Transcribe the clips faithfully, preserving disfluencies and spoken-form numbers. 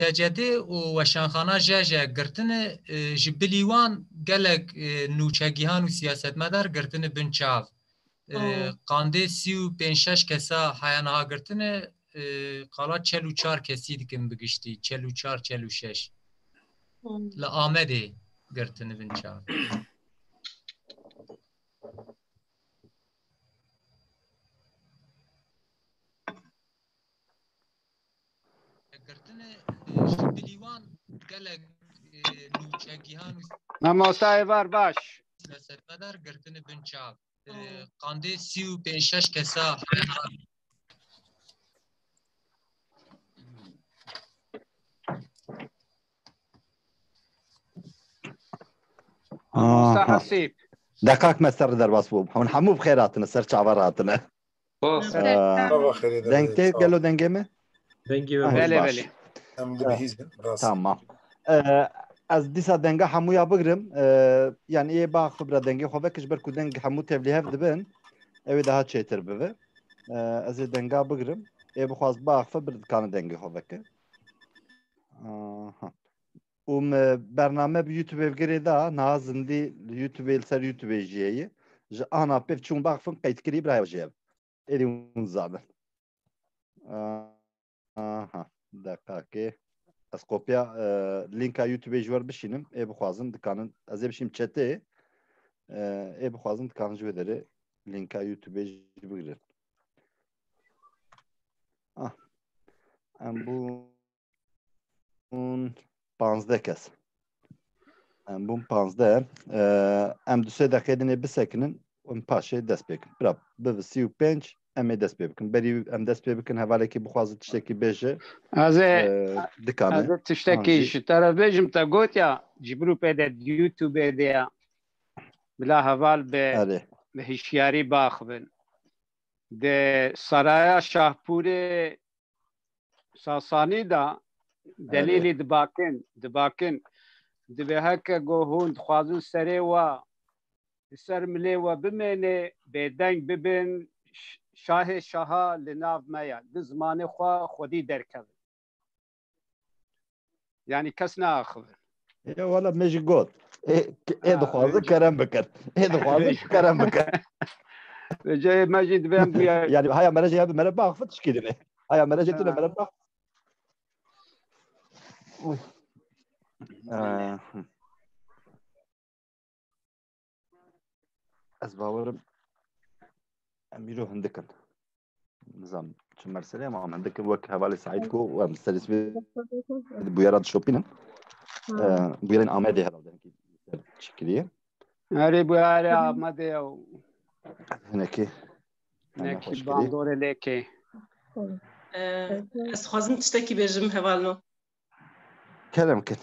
T C D û weşanxana J J girtine, e, ji bilî wan gelek, e, nûçegîhan û siyasetmedar girtine bin çav. E, Qandê sî û pênc şeş kesa haya niha girtine, e, qala çel û çar kesî dikin bi giştî, çel û çar, çel û şeş. Li Amedê girtine bin çav. Girtine, e, ji bilî wan gelek, e, nûçegîhan û Mamosta Êvar baş. Siyasetmedar girtine bin çav. E, Qandê sî û pênc şeş kesa. Mamosta Aha. Hasîb. Deqak me ser derbas bû. Hûn hemû bi xêr hatine, ser çava hatine. Bas. Ee, Baba xêrê de deng bê, tê, sağ ol. Gelo dengê me? Dengê me Ah, belê, baş. Belê. Em dibihîzin, rast. Tamam. Ee, ez dîsa denga hemûya bigrim. Ee, yani ê baxi bira dengê xwe vekir, ji ber ku deng hemû tevlî hev dibin. Ew ê daha çêtir bibe. Ee, ez ê denga bigrim. Ê bixwaz baxi bir dikane dengê xwe vekir. Aha. Û me bername bi YouTube girê da, niha zindî li YouTube, li ser YouTube jî heye. Ji ana pêv çûn baxifin qeyd kirî, bira hev jî hev. Êdî hûn zanin. Aha, deqakê. Ez kopya, e, linka YouTube ji wer bişînim. Ê bixwazin dikanin. Ez ê bişînim çetê. E, ê bixwazin dikanin ji wê derê linka YouTube jî bigrin. Ah. Em bûn panzdeh kes. Em bûn panzdeh. Ee, em du sê deqê dinê bisekinin û em paşê dest pê bikin. Bira, bibe sî û pênc, em ê dest pê bikin. Berî em dest pê bikin, hevalekî bixwaze tiştekî bêje, Ez ê, e, dikane. Ez ê tiştekî Anjî. Ji te re bêjim, te got ya, ji grûpê de, YouTube de ya. Bila heval bi, Erê. Bi hişyarî baxivin. Di Saraya Şahpûrê Sasanî de delîlî dibakin, dibakin. Dibê heke go hûn dixwazin serê we, li ser milê we bimêne, bêdeng bibin, ş-, şahê şaha li nav me ye. Di zimanê xwe xwedî derkevin. Yani kes naaxivin. Ya wala me jî got. Ê, ê Ha, dixwaze vêca. Kerem bikin. Ê dixwaze Vêca. Kerem bikin. Vêca ê me jî divê em bûye. Yani haya mere jî ya mere baxifin tişkî dine. Haya mere jî tune Ha. Mere bax. Uy. Ee, Ez bawerim em îro hindik in. Nizam çi mersele ama em hindik in wek hevalê Seîd ku em serî sibê bûyera dişopînin. Ee, bûyerên Amedê herhalde hinekî ser çi kiriye. Erê bûyerê Amedê ew. Hinekî. Hinekî bandorê lêkê. Ee, ez dixwazim tiştekî bêjim hevalno. Kerem kin.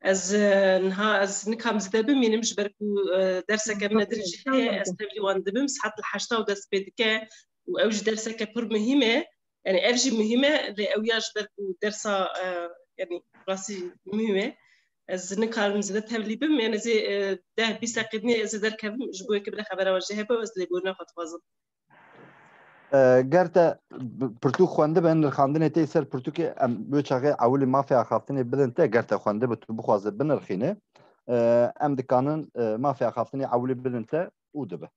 Ez, e, niha ez nikarm zêde bimînim, ji ber ku, e, derseke min e din jî heye, ez tevlî wan dibim, saet li heşta û dest pê dike û ew jî derseke pir muhîm e. Yani ev jî muhîm e, lê ew ya ji ber ku dersa, e, yani rastî muhîm e. Ez nikarim zêde tevlî bim, yani ez ê, e, deh bîst deqî dinê ez ê derkevim, ji bo yekê bide xebera we jê hebe û ez lêborîna xwe dixwazim. E, ger te bi-, pirtûk xwendibe, nirxandinê tê ser pirtûkê, em wê çaxê ewilî mafê axaftinê bidin te, ger te xwendibe tu bixwaze binirxîne, e, em dikanin, e, mafê axaftinê ewilî bidin te û dibe.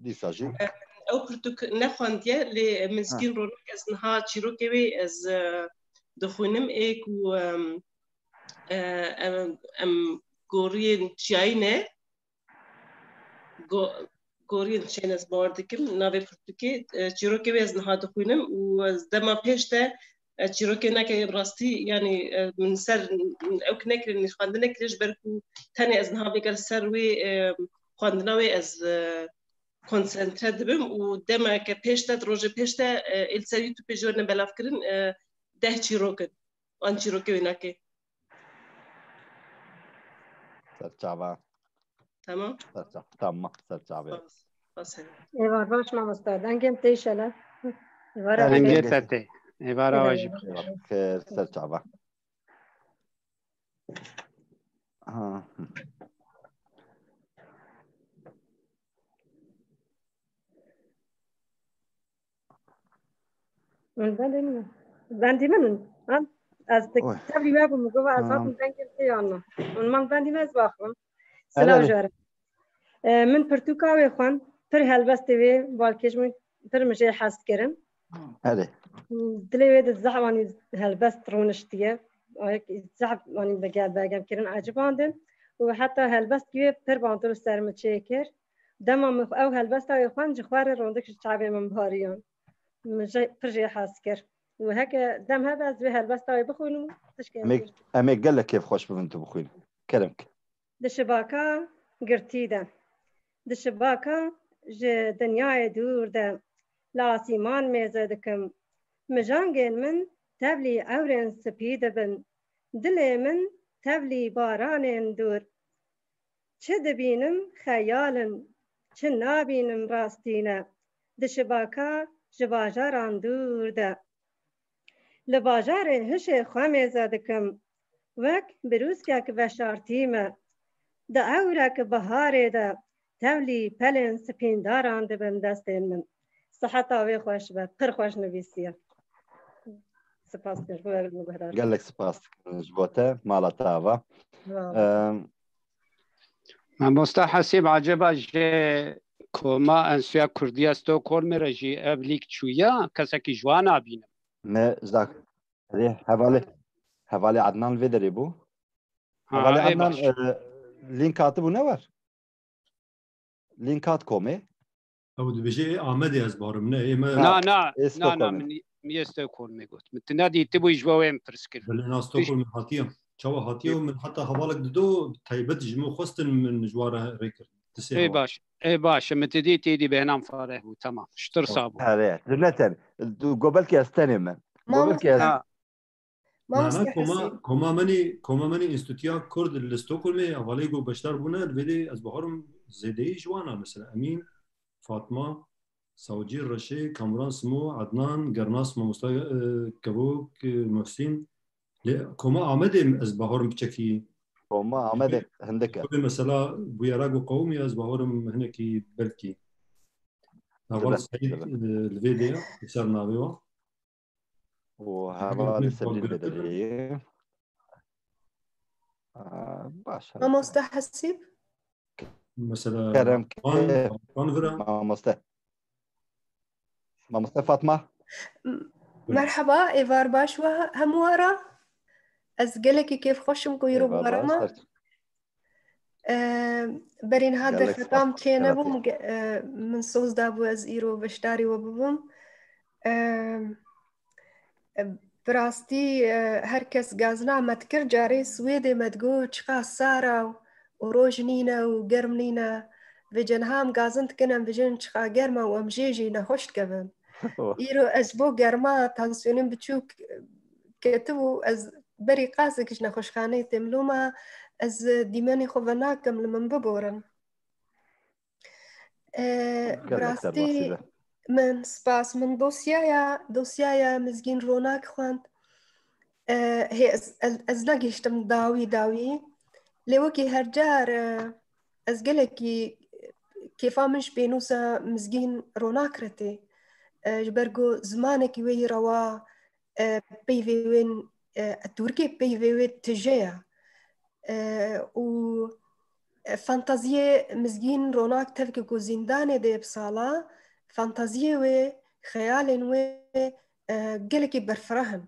Dîsa jî. E, ew pirtûk nexwendiye, lê Mizgîn Ronik, ez niha çîrokê wê ez, e, dixwînim, ê ku, em, e, em, em goriyên çiyayî ne, Go-, goriyên çiyayî ne ez bawer dikim, navê pirtûkê, e, çîrokê wê ez niha dixwînim û ez dema pêş de, e, çîrokê neke bi rastî, yanî, e, min ser ew ki nekirin, nîşxandin nekirin, ji ber ku tenê ez niha vêger ser wê, e, xwendina wê ez, e, konsentre dibim û demeke pêş de, di rojê pêş de, e, ê li ser YouTube jî werne belavkirin, e, deh çîrok in. Wan çîrokê wê nake. Serçava. Tamam. Serçava. Tamam. Serçava. Spas. Spas. Êvar baş mamoste. Dengê min tê şele. Êvara Dengê te tê. Êvara we jî. Êvar. Xêr, serçava. Ha. Bendî min in. Bendî min in. Ha? Ez te-, Oy. tevlî me bû, min got, ez Tamam. hatim dengê te yan na. Min man bendî me ez baxim. Hele, Silav hele. jare. E, min pirtûka wê xwend, pir helbestê wê balkêş min, pir min jê hez kirin. Hele. Dilê wê de zehf anî helbest rûniştiye. Ayek zehf anî bi gel-, belgem kirin, ecibandin. Û heta helbest wê pir bandor ser min çêkir. Dema min ew helbesta wê xwend ji xwe re rondik ji çavê min bariyan. Min jê, pir jê hez kir. Û heke dem hebe ez wê helbesta wê bixwînim û tişkê Em ê, em ê gelek kêfxweş bibin tu bixwînî. Kerem ke. Di şibaka girtî de. Di şibaka ji dinyayê dûr de. Li asîman mêze dikim. Mijangên min tevlî ewrên spî dibin. Dilê min tevlî baranên dûr. Çi dibînim xeyal in, çi nabînim rastî ne. Di şibaka ji bajaran dûr de. Li bajarê hişê xwe mêze dikim. Wek birûskek veşartî me. Di ewrek biharê de tevlî pelên spîndaran dibin destên min. Siheta wê xweş be. Pir xweş nivîsiye. Spas dikim ji bo we guhdar. Gelek spas dikim ji bo te. Mala te ava. Sağ ol. Em, Mamoste Hesîb, acaba ji koma Enstitûya Kurdiya Stockholmê re jî ev lîk çûye? Kesekî ji wan nabînim. Ne, zak. Erê, hevalê, hevalê Adnan li vê derê bû. Ha, Hevalê ê Adnan, baş. e, link hatibû ne wer? Link hat komê. Ew dibêje, ê Amedê ez barim, ne, ê me Na, na, ê na, na, Stockholmê. min, min yê Stockholmê got. Min tu nedîtibû ji bo wê min pirs kir. Belê na Stockholmê hatiye. Çawa hatiye û min heta hevalek dido, taybet ji min xwestin min ji wan re rê kir. Ti sê Ê heval. baş, ê baş. Min tu dîtî, dî bêhnan fareh bû, tamam. Ji tirsa bû. Erê, tu ne ten. Tu go belkî ez tenê me. Go belkî ez Ha. Mamoste Na, na, koma, Hesîb. koma menî, koma menî Înstitûya Kurd li Stockholmê hevalê ku beşdar bûne, li vê de ez baharim zêdeyî ji wan a, mesela Emîn, Fatma, Sawcî, Reşê, Kamuran, Simo, Adnan, Gernas, Mamoste, e, Kevok, e, Muhsîn. Lê koma Amedê ez baharim piçekî Koma Amedê hindik e. Tabii mesela bûyera ku qewimî ez baharim hinekî belkî. Heval Dibe, Seîd, dibe. e, li vê de ye, li ser navê wa. û hevalê Sebrîn Bedirî. Aa, baş e. Mamoste Hesîb? Mesela Kerem Van, ke. Van Vira. Mamoste. Mamoste Fatma. M-, merheba, êvar baş we hemû we re. Ez gelekî kêfxweş im ku îro Êvar bi we re baş, me. ser Eee, berî niha Gelek derfetam spas. çênebûm, Gelek. ge-, eee, min soz dabû ez îro beşdarî we bibim. Eee, bi rastî, eee, her kes gazina me dikir, carê Swêdê me digot, çiqa sar e û roj nîne û germ nîne. Vêce niha em gazin dikin, em bijin çiqa germ e û em jê jî nexweş dikevin. Îro ez ji bo germa tansiyonên biçûk ketibû, ez berî qasek ji nexweşxaneyê têm loma, ez dîmenê xwe venakim li min biborin. E, bi Gelek rastî derbasî be. Min spas, min dosyaya, dosyaya Mizgîn Ronak xwend. E, hê ez, ez, ez negihiştim dawî dawî. Lê wekî her car, e, ez gelekî kêfa min ji pênûsa Mizgîn Ronak re tê. E, ji ber ku zimanekî wê yî rewa, e, peyvê wê, e, Tirkê peyvê wê tije ye. E, û, e, fantaziyê Mizgîn Ronak tevke ku zîndanê de bi sala, fantaziyê wê, xeyalên wê, e, gelekî berfireh in.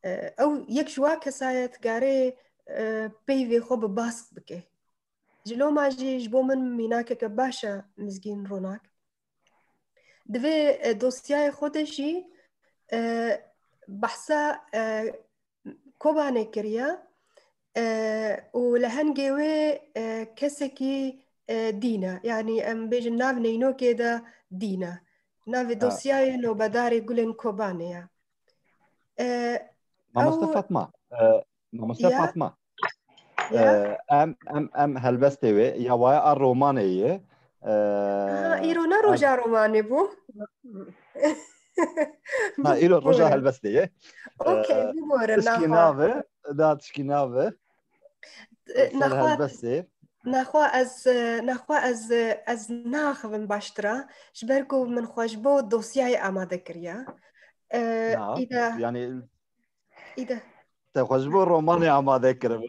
E, ew yek ji wa kesa ye dikare, e, peyvê xwe bi bask bike. Ji loma jî ji bo min mînakeke baş e Mizgîn Ronak. Di vê, e, dosyayê xwe de jî, e, behsa, e, Kobanê kiriye, e, û li hengê wê, e, kesekî, e, dîn e. Yanî em bêjin nav neynokê de dîn e. Navê Ha. dosyayê Nobedarê Gulên Kobanê ye. E, Mamoste ew Fatma, e, Mamoste Ya. Fatma, Ya. e, em, em, em helbestê wê, ya waya a romanê ye. E, Ha, îro ne ez roja romanê bû? Ha, îro roja Bibore. helbestê ye. Okey, E, bibore, tişkî naxwe. nave, da tişkî nave. E, Ser naxwe, helbestê. naxwe ez, e, naxwe ez, e, ez naxivim baştir e. Ji ber ku min xwe ji bo dosyayê amade kiriye. E, Na, îde, yani, îde. Te xwe ji bo romanê amade kiribû.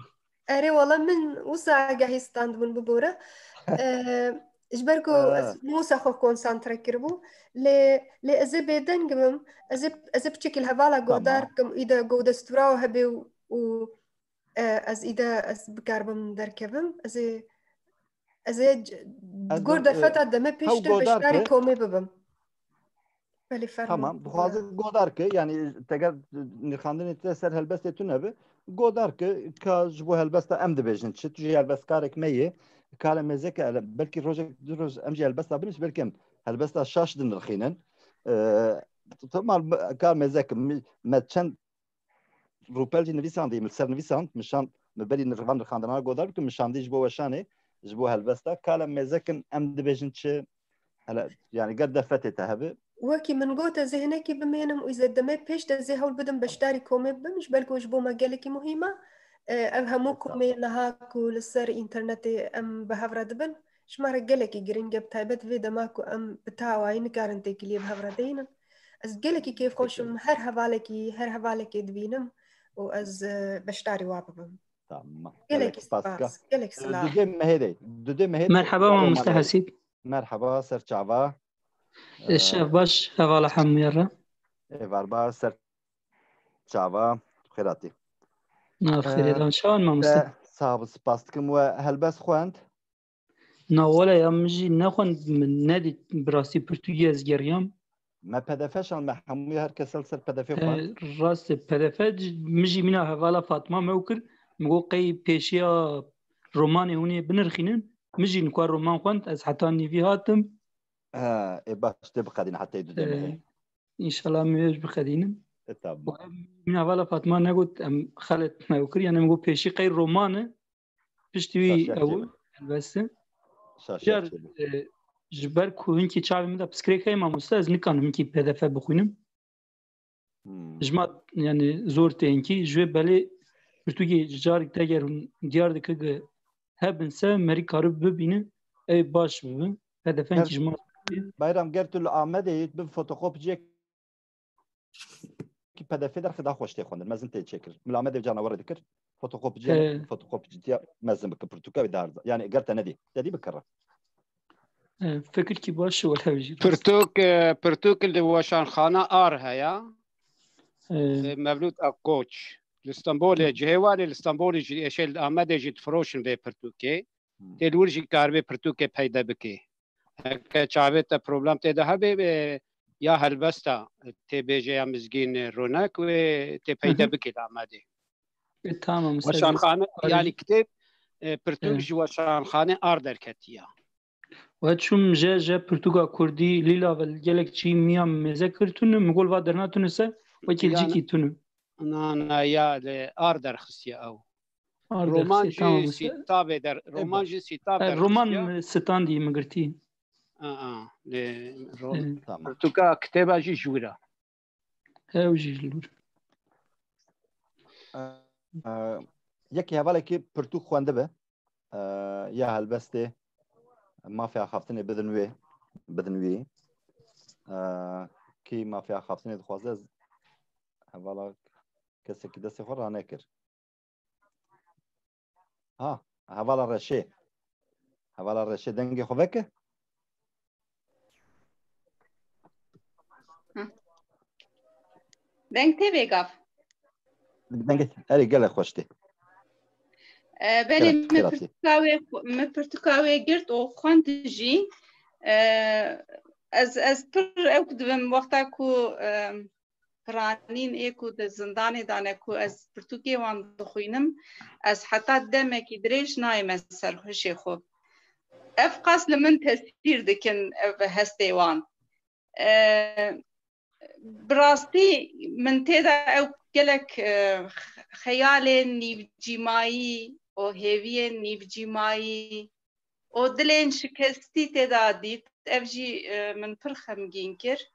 Erê wala min wisa agahî standibûn bibore. Ji ber ku ez wisa xwe konsantre kiribû. Lê, lê ez ê bêdeng bim. Ez ê, ez ê piçekî li hevala guhdar bikim. Îde ku destûra hebê û, û ez îde ez bikaribim derkevim. Ez ê, ez ê gor derfeta demê pêştir beşdarî komê bibim. Belê, fermo. Tamam, dixwazim guhdar ke, yanî teger nirxandinê te ser helbestê tune be, guhdar ke, ka ji bo helbesta em dibêjin çi, tu jî helbestkarek me yê, kare mêzeke, belkî rojek du roj em jî helbesta binîş, belkî em helbesta şaş dinirxînin. Ee, tamam, ka mêzeke, me çend rûpel jî nivîsandî, min li ser nivîsand, min şand, min berî nirxan-, nirxandina guhdar bikim, min şandî ji bo weşanê, ji bo helbesta. Kale mêzekin em dibêjin çi? Hele, yani ger defetê te hebe. Wekî min got, ez ê hinekî bimênim û zê demê pêş de zê hewl bidim beşdarî komê bibim, ji ber ku ji bo me gelekî muhîm e. E, ev hemû komê niha ku li ser înternetê em bi hev re dibin, ji me re gelekî giring e, bi taybet vê dema ku em bi tawayî nikarin têkiliyê bi hev re deynin. Ez gelekî kêfxweş im, her hevalekî, her hevalekê dibînim û ez, e, beşdarî wa bibim. Tamam. Gelekî spas, gelek silav. Dudê mehêdê, dudê mehêdê. Merheba mamoste Hesîb. Merheba, ser çava. Şev baş, hevala hemûya re. Êvar baş, ser çava, xêr hatî. Nav xêrê dan çawan mamoste. Sağ ol, spas dikim we helbest xwend. Na wele ya min jî nexwend, min nedît, bi rastî pirtûkê ez geriyam. Me P D F şand, me hemû her kes li ser P D F xwend. Rast e, P D F, min jî mîna hevala Fatma me kir, min got qey pêşiya romanê hûn ê binirxînin, min jî nikwa roman xwend, ez heta nîvî hatim. He, ê baş tê biqedîne heta du demê. Înşallah min êj biqedînim. E, tamam. Mîna hevala Fatma negot em xelet me kir, yani min got pêşî qey roman e, Piştî wî ew helbest e. Car, e, ji ber ku hinkî çavê min de piskirêk heye mamoste, ez nikanim hinkî P D F bixwînim. Ji ma, yani zor tê hinkî. Ji wê belê pirtûkê ji carek te ger hûn diyar dike ge hebin se, merî karib bibîne, ew baş bibe. P D F hinkî ji ma. Bayram, ger tu li Amedê yî, bi fotokopiciyek ki P D F derxî da xweş tê xwendin, mezin tê çêkir. Mila Amedê cana werê dikir, fotokopiciya, fotokopiciya mezin bike, pirtûka wê darza. Yani ger te nedî, te dî bikire. Fikirkî baş e, wele jî. Pirtûk, e, pirtûk li weşanxana Ar heye. E, Mevlût Akkoç. Li Stenbolê cihê wan ê, li Stenbolê jî êşê, li Amedê jî difiroşin vê pirtûkê. Tê li wir jî karibê pirtûkê peyde bikê. Heke çavê te problem tê de hebe, e, ya helbesta tê bêje ya Mizgîn Ronek wê tê peyde bikê li Amedê. E, tamam. Weşanxane, yani kitêb, e, pirtûk ji weşanxane Ar derketiya. We çûm je, je pirtûka kurdî, Lîla ve gelek çî miya mêze kir tune, min got va derna tune se, wekî cîkî tune. Na, na, ya li Ar derxistiye ew. Roman jî sîtavê der, roman jî sîtav der. Roman standî min girtî. Pirtûka kitêba jî ji wira. Ew jî ji wir. Yekî hevalekî pirtûk xwendibe. Ya helbestê mafê axaftinê bidin wê, bidin wî. Kî mafê axaftinê dixwaze, ez hevala kesekî destê xwe ranekir. Ha, hevala Reşê. Hevala Reşê, dengê xwe veke. Deng tê vê gav. Dengê, erê gelek xweş tê. E, belê, me pirtûka wê, me pirtûka wê girt û xwend jî. E, ez, ez pir ew dibim wexta ku, e, piranîn ê ku di zindanê de ne ku ez pirtûkê wan dixwînim, ez heta demekî dirêj nayême ser hişê xwe. Ev qas li min tesîr dikin, ev hestê wan. E, bi rastî min tê de ew gelek, e, xeyalên nîvcîmayî û hêviyên nîvcîmayî û dilên şikestî tê de dît. Ev jî, e, min pir xemgîn kir.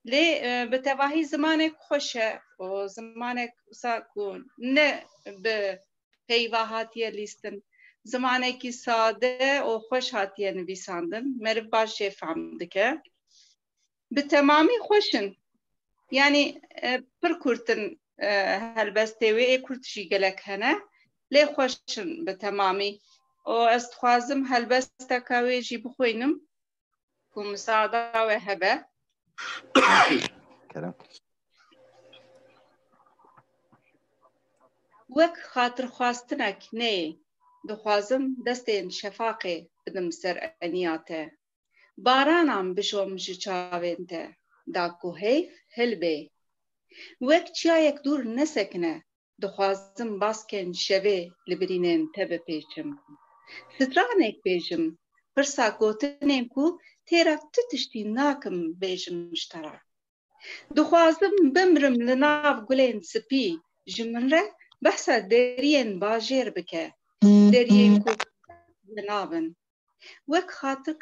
Lê, e, bi tevahî zimanek xweş e û zimanek wisa ku ne bi peyva hatiye lîstin. Zimanekî sade û xweş hatiye nivîsandin. Meriv baş jê fehm dike. Bi temamî xweş in. Yanî, e, pir kurt in. e, helbestê wê ê kurt jî gelek hene. Lê xweş in bi temamî. Û ez dixwazim helbesteka wê jî bixwînim. Ku misada we hebe. Kerem. Wek xatirxwastinek neyê, dixwazim destên şefaqê bidim ser eniya te. Baranan bijom ji çavên te, da ku heyv hilbê. Wek çiyayek dûr nesekine, dixwazim baskên şevê li birînên te bipêçim. Stranek bêjim, pirsa gotinên ku têra tu tiştî nakim bêjim ji te re. Dixwazim bimrim li nav gulên spî, ji min re behsa deriyên bajêr bike. Deriyên ku nabin. Wek xatir,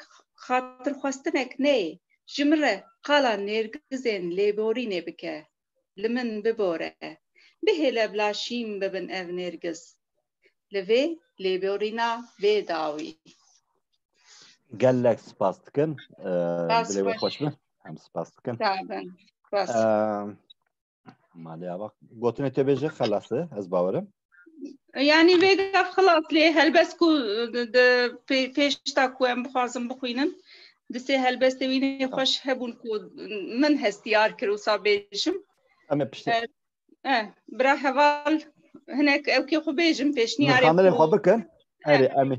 xatirxwestinek neyê, ji min re qala nêrgizên lêborînê bike. Li min bibore. Bihêle bila şîn bibin ev nêrgiz. Li vê lêborîna vê dawî. Gelek spas dikin. Ee, Spas dilê we xweş. Xweş be. Em spas dikin. Sağ bin. Spas. Ee, Malê ava. Gotinê te bêje xelase, ez bawerim. Yani vê gav xelas lê helbest ku di, di pê-, pêşta ku em bixwazin bixwînin, di sê helbestê wî nê xweş hebûn ku min hestiyar kir wisa bêjim. Em ê piştê. E, e, bira heval hinek ew kê xwe bêjim pêşniyarê Nirxandinê ku xwe bikin. E. Erê, em ê.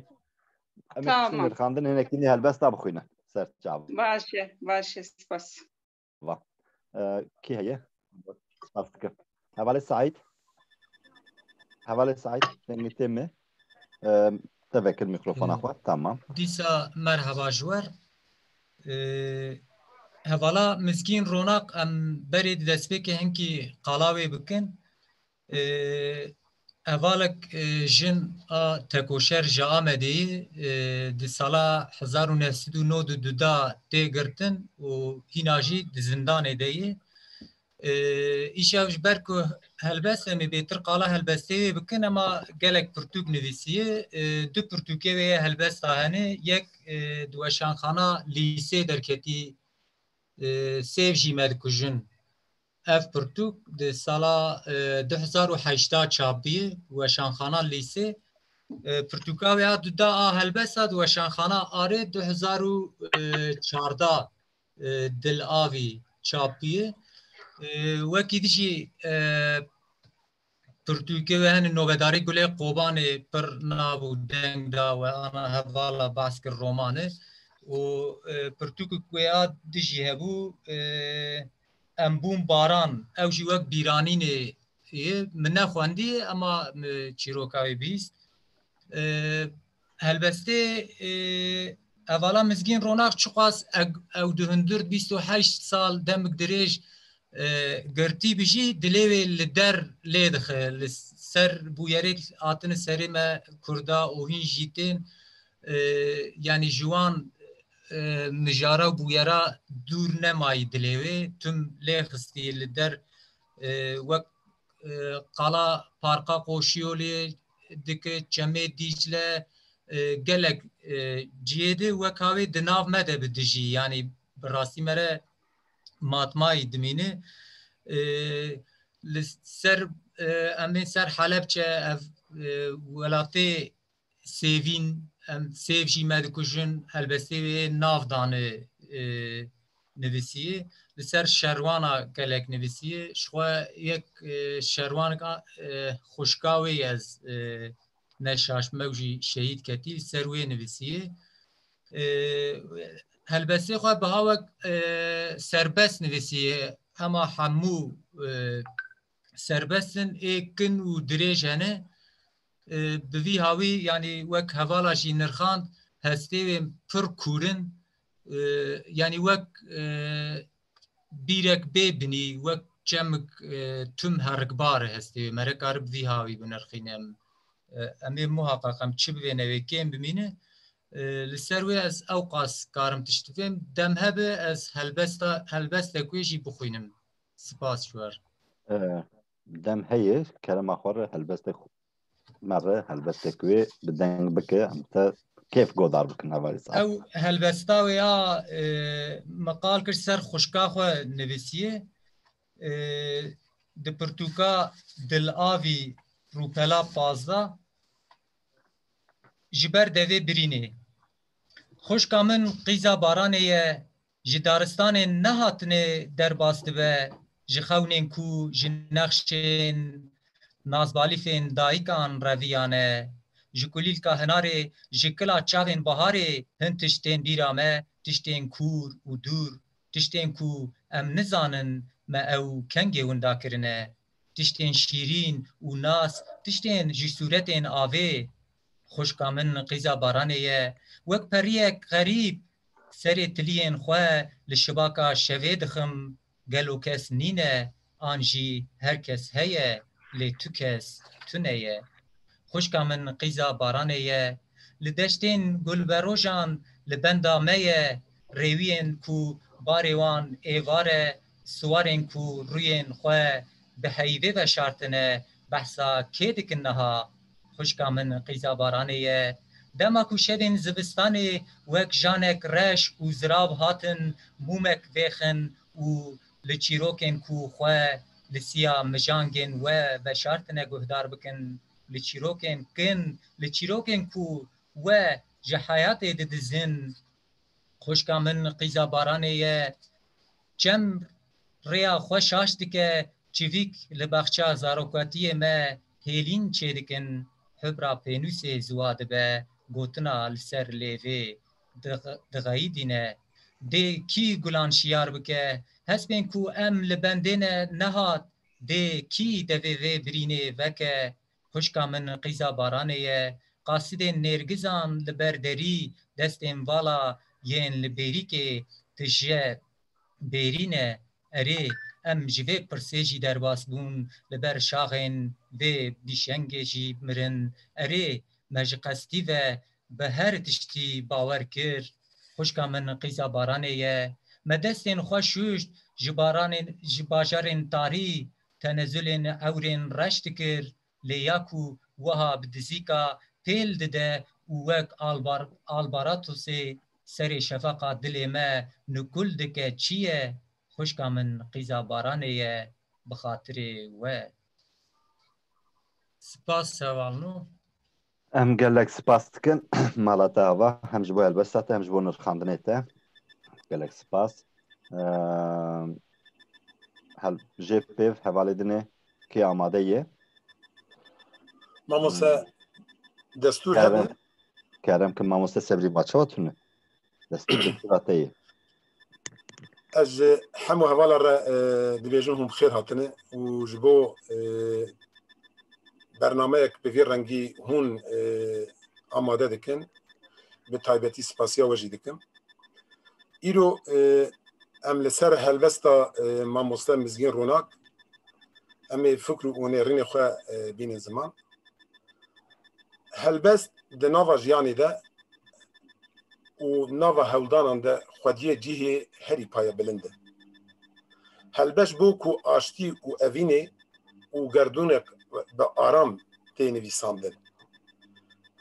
Em ê piştî Tamam. nirxandin hinekî nê helbesta bixwînin. Ser çav. Baş e, baş e, spas. Va. Ee, kî heye? Spas dikim. Hevalê Saîd. Hevalê Saîd, dengê te me. Ee, te vekir mikrofona xwe. Tamam. Dîsa merheba ji we re. Ee, hevala Mizgîn Ronak, em berê di destpêkê hinkî qala wê bikin. Ee, hevalek, e, jin a tekoşer ji Amedê ye, e, di sala hezar û neh sed û nod û du de tê girtin û hîna jî di zindanê de ye. E, îşev ji ber ku helbest em ê bêtir qala helbestê wê bikin, ema gelek pirtûk nivîsiye. E, du pirtûkê wê ye helbesta hene, yek, e, di weşanxana lîsê derketî, e, Sêv jî me dikujin. Ev pirtûk di sala, e, du hezar û heşt de çap bî, weşanxana lîsê. E, pirtûka wê ya duda a helbesta di weşanxana Arê du hezar û çardeh, e, Dil Avî çap bî. E, wekî dijî, e, pirtûkê wê hene Novedarî Gulê Qobanê pir nav û deng da we, ana hevala behs kir romanê. Û, e, pirtûkek wê ya dijî hebû, e, Em bûn baran, ew jî wek bîranînê ye. Min nexwendî, ema min çîroka wê bihîst. E, helbestê, e, hevala Mizgîn Ronak çiqas eg-, ew di hundir bîst û heşt sal demik dirêj, e, girtî bi jî dilê wê li der lê dixe. Li ser bûyerê hatine serê me Kurda û hîn jî tên, e, yanî ji wan, e, mijara û bûyera dûr nemayî dilê wê, tim lê xistî li der, e, wek, e, qala Parka Qoşiyolê dike, Çemê Dîcle, e, gelek, e, cihê de wek havê di nav me de bi dijî, yanî bi rastî me re matmayî dimîne. E, li ser, e, em ê ser Helebçe, ev, e, welatê Sêvîn, em Sêv jî me dikujin, helbestê wê nav dane, e, nivîsiyê. Li ser Şerwana gelek nivîsiyê. Ji xwe yek, e, Şerwanek a, e, xwişka wê ye, ez, e, ne şaş me, ew jî şehîd ketî, li ser wê nivîsiyê. E, helbestê xwe biha wek, e, serbest nivîsiyê, hema hemû, e, serbest in, ê kin û dirêj hene. E, bi vî hawî, yanî wek hevala jî nirxand, hestê wê pir kûr in, e, yanî wek, e, bîrek bê binî, wek çemik, e, tim herikbar e hestê wê. Me re kare bi vî hawî binirxîne. Em, e, em ê muhaqeq em çi bivêne wê kêm bimîne. E, li ser wê ez ewqas karim tişt bivêm. Dem hebe ez helbesta, helbestek wê jî bixwînim. Spas ji we re. Ee, dem heye, kerema xwe re helbestek xwe, me re helbestek wê bi deng bike, em te kêf godar bikin hevalê Saîd. Ew helbesta wê ya, e, me qal kir ser xwişka xwe nivîsiye. E, di pirtûka Dilavî rûpela pazdeh ji ber devê birînê. Xwişka min qîza baranê ye, ji daristanên nehatine derbas dibe, ji xewnên ku ji nexşên nazbalîfên dayikan reviyane, ji kulîlka hinarê, ji kila çavên baharê hin tiştên bîra me, tiştên kûr û dûr, tiştên ku em nizanin me ew kengê winda kirine, tiştên şîrîn û nas, tiştên ji sûretên avê. Xwişka min qîza baranê ye, wek periyek xerîb serê tiliyên xwe li şibaka şevê dixim, gelo kes nîne, an jî her kes heye, lê tu kes tune ye. Xwişka min qîza baranê ye, li deştên gulberojan li benda me ye, rêwiyên ku barê wan êvar e, siwarên ku rûyên xwe bi heyvê veşartine, behsa kê dikin niha? Xwişka min qîza baranê ye. Dema ku şevên zivistanê wek janek reş û zirav hatin mûmek vêxin û li çîrokên ku xwe li siya mijangên we veşartine guhdar bikin, li çîrokên kin, li çîrokên ku we ji heyatê didizin. Xwişka min qîza baranê ye. Çem rêya xwe şaş dike, çivîk li baxça zarokatiyê me hêlîn çêdikin, hibra pênûsê ziwa dibe, gotina li ser lêvê dix-, dixeyidîne. Dê kî gulan şiyar bike, hespên ku em li bendê ne nehat, dê kî devê vê birînê veke? Xwişka min qîza baranê ye, qasidên nêrgizan li ber derî, destên vala yên li bêrîkê tije bêrîne. Erê, em ji vê pirsê jî derbas bûn, li ber şaxên vê bîşengê jî mirin. Erê, me ji qestî ve bi her tiştî bawer kir. Xwişka min qîza baranê ye. Me destên xwe şûşt, ji baranên, ji bajarên tarî tenezulên ewrên reş dikir, lê ya ku wiha bi dizîka pêl dide û wek albar-, albaratosê serê şefeqa dilê me nikul dike çi ye? Xwişka min qîza baranê ye, bi xatirê we. Spas hevalno. Em gelek spas dikin mala te ava, hem ji bo helbesta te, hem ji bo nirxandinê te. Gelek spas. Eee, hel-, jê pêv hevalê dinê kê amade ye? Mamoste, destûr Kerem, hebe? Kerem ki mamoste Sebrî Maçawa tune. Destûr destûra te ye. Ez ji hemû hevala re, e, dibêjim hûn bi xêr hatine û ji bo, e, bernameyek bi vî rengî hûn, e, amade dikin, bi taybetî spasiya we jî dikim. Îro, e, em li ser helbesta, e, mamoste Mizgîn Ronak, em ê fikr û nêrînê xwe, e, bînin ziman. Helbest di nava jiyanê de û nava hewldanan de xwediyê cihê herî payebilind e. Helbest bo ku aştî û evînê û gerdûnek bi aram tê nivîsandin.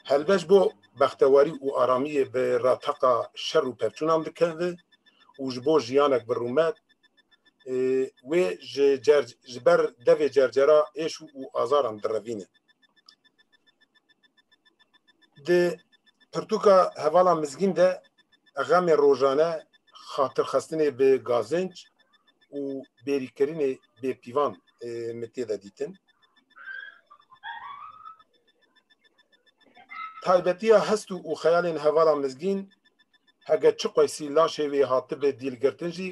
Helbest bo bextewarî û aramiyê bi rateqa şer û pevçûnan dikeve û ji bo jiyanek bi rûmet, e, wê ji cer-, ji ber devê cercera êş û azaran direvîne. Di pirtûka hevala Mizgîn de xemê rojane, xatirxistinê bi gazinc û bêrîkirinê bêpîvan, e, min tê de dîtin. Taybetiya hest û, û xeyalên hevala Mizgîn, hege çi qeysî laşê wê hatibe dîlgirtin jî,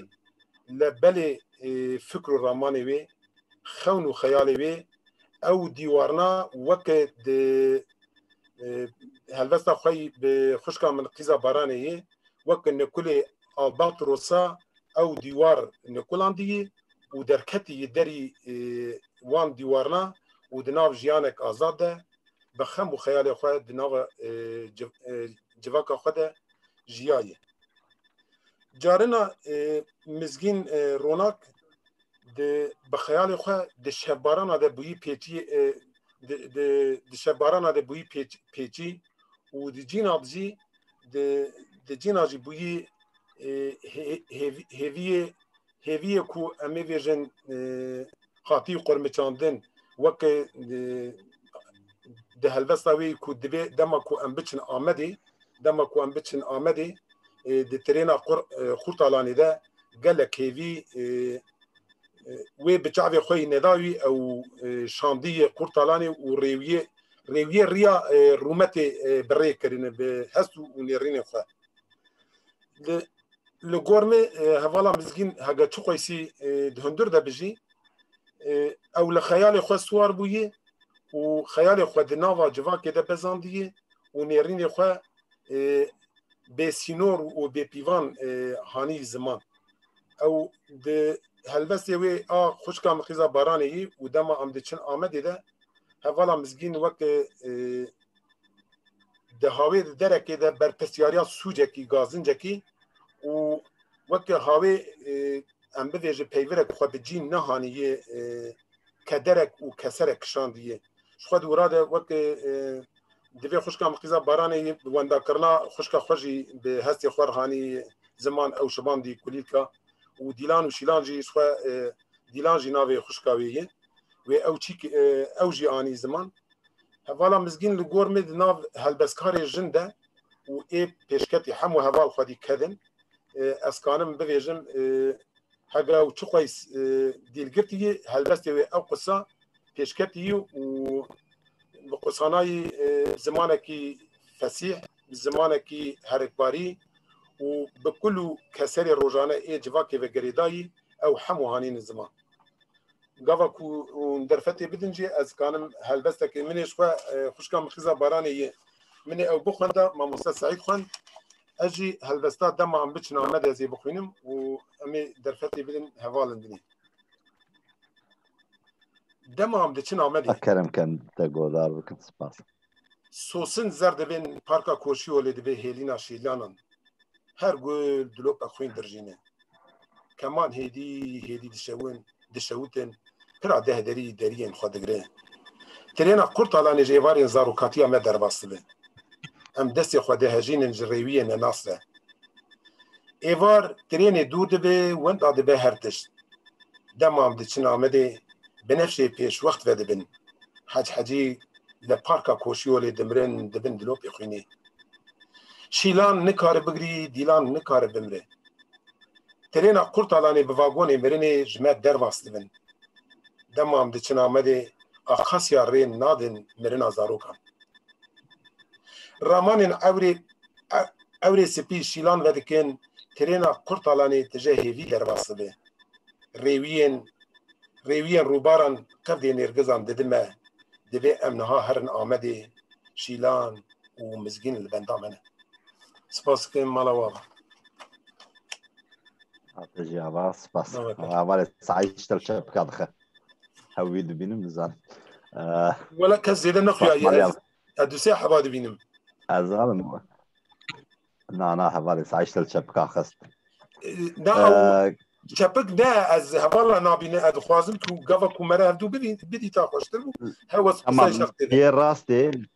lebelê, e, fikr û ramanê wê, xewn û xeyalê wê, ew dîwarna weke di, e, helbesta xwe yî bi xwişka min qîza baranê yê, weke nikulê albatrosa ew dîwar nikulandiyî û derketî yê derî, e, wan dîwarna û di nav jiyanek azad de, bi xem û xeyalê xwe di nava, e, civ-, e, civaka xwe de jiyaye. Carina, e, Mizgîn, e, Ronak di, bi xeyalê xwe di şevbarana de bûyî pêçî, e, di, di, di şevbarana de bûyî pêç-, pêçî û di cîna jî, di, di cîna jî bûyî, e, hê-, hêv-, hêviyê, hêviyê ku em ê vêjin, e, qatî qurmiçandin, weke, e, di helvesta wê ku divê dema ku em biçin Amedê, dema ku em biçin Amedê, e, di trêna Qur-, e, Qurtalanê de gelek hêvî, e, e, wê bi çavê xwe yî nedawî ew, e, şandiyê Qurtalanê û rêwiyê, rêwiyê riya, e, rûmetê, e, bi rê kirine bi hest û, û nêrînê xwe. Li, li gor me, e, hevala Mizgîn hege çi qeysî, e, di hundir de bijî, e, ew li xeyalê xwe siwar bûye û xeyalê xwe di nava civakê de bezandiye û nêrînê xwe, e, bêsînor û bêpîvan, e, hanî ziman. Ew di helbestê wê a xwişka min Qîza Baranê yî û dema em diçin Amedê de hevala Mizgîn weke, e, di hawê di derekê de berpirsyariya sûcekî, gazincekî û weke hawê, e, em bivêje peyvirek xwe bi cî nehanî yê, e, kederek û keserek kişandiye. Ji xwe di wira de weke, e, divê xwişka min Qîza Baranê yê bi wendakirina xwişka xwe jî bi hestê xwe rihanî ziman ew şibandî kulîlka û Dîlan û Şîlan jî ji xwe, e, Dîlan jî navê xwişka wê ye. Wê ew çî ki, e, ew jî anî ziman. Hevala Mizgîn li gor me di nav helbestkarê jin de û ê pêşketî hemû heval xwedî kedin. E, ez kanim bivêjim, e, hega ew çi qeys, e, dîlgirtî ye, helbestê wê ew qisa pêşketî ye û bi qisanayî, e, zimanekî fesîh, bi zimanekî herikbarî û bi kul û keserê rojane ê civakê ve girêdayî, ew hemû hanîne ziman. Gava ku hûn derfetê bidin jî, ez kanim helbestekê min ê ji xwe, e, xwişka min Xîza Baranê yê min ê ew bixwenda, mamoste Seîd xwend. Ez jî helbesta Dema em biçin Amedê ez ê bixwînim û em ê derfetê bidin hevalên dinê. Dema em diçin Amedê. Kerem ken te godar bikin, spas. Sosin zer dibên parka Koşiyolê dibe hêlîna şîlanan. Her gul dilopek xwîn dirjîne. Keman hêdî hêdî dişewin, dişewitin, pira deh derî deriyên xwe digre. Tirêna Qurtalanê ji êvarên zarokatiya me derbas dibe. Em destê xwe dihejînin ji rêwiyê nenas re. Êvar tirênê dûr dibe, wenda dibe her tişt. Dema em diçin Amedê, binefşê pêşwext vedibin. Hec Hecî li parka Koşiyolê dimirin, dibin dilopê xwînê. Şîlan nikare bigirî, Dîlan nikare bimire. Tirêna Qurtalanê bi vagonê mirinê ji me derbas dibin. Dema em diçin Amedê, Axasya rê nadin mirina zarokan. Ramanên ewrê, e-, ewrê spî Şîlan vedikin, tirêna Qurtalanê tije hêvî derbas dibe. Rêwiyên, rêwiyên rûbaran qevdê nêrgizan didime, divê em niha herin Amedê, Şîlan û Mizgîn li benda me ne. Spas dikim, mala we ava. Hate jî ava, spas. Hevalê Saîd ji te li çepika dixe. Hew wî dibînim, nizanim. Ee, Wela kes zêde nexuyaye, spas, mala we ava. Ez, ez du sê heba dibînim. Ez zanim. Na, na, hevalê Saîd ji te li çepika xist. E, na, ew Ee, çepik ne, ez hevala nabîne, ez dixwazim ku gava ku me re hevdû bidî, bidîta xweştir bû. Hewa Tamam, spisay şextê de. Piyê rastê,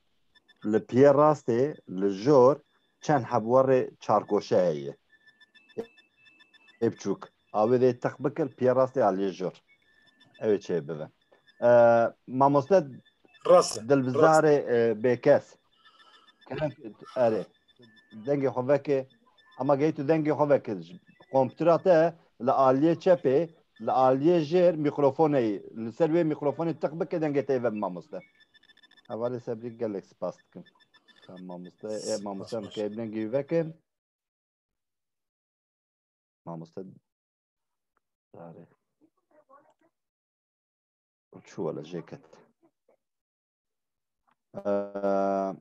li piyê rastê, li jor çend heb werê çargoşe heye. Ê biçûk. Awê dê teq bikir, piyê rastê aliyê jor. Ew ê çê bibe. Ee, mamoste Rast e, rast. Dilbizarê, e, Bêkes. Kerem, erê. Dengê xwe veke. Ama gehî tu dengê xwe veke. Komputera te li aliyê çepê, li aliyê jêr mîkrofonê yî. Li ser wê mîkrofonê tiq bike, dengê te yê ve bi mamoste. Hevalê Sebrî, gelek spas dikim. Tamam mamoste. E, mamoste, em kê dengê wî vekin. Mamoste. Darê. Çû wele jê ket. Eee,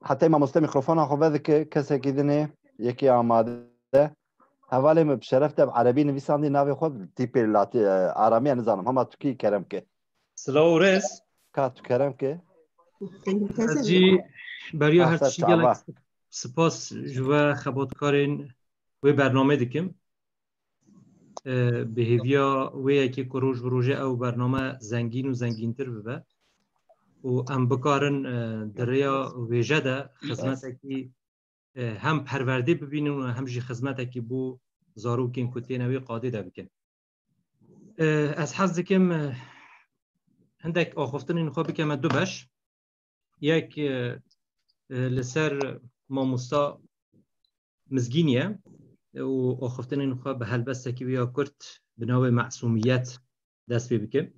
hetê mamoste mîkrofona xwe vedike, kesekî dinê, yekî amade. Hevalê min bi şeref te bi erebî nivîsandî navê xwe, tîpê latî, e, aramî, ez nizanim. Hema tu kî, kerem ke. Silav û rêz. Ka tu kerem ke. Ez jî beriya her tiştî gelek spas ji we xebatkarên wê bernamê dikim. E, bi hêviya wê yekê ku roj bi rojê ew bername zengîn û zengîntir bibe û em bikarin, e, di rêya wêje de xizmetekî, e, hem perwerdê bibînin û hem jî xizmetekî bo zarokên ku têne wê qadê de bikin. Eh, ez hez dikim, eh, hindek axiftinên xwe bikeme du beş. Yek, eh, eh, li ser mamosta Mizgîn ye û axiftinên xwe bi helbestekî wî ya kurt bi navê Mesûmiyet dest pê bikim.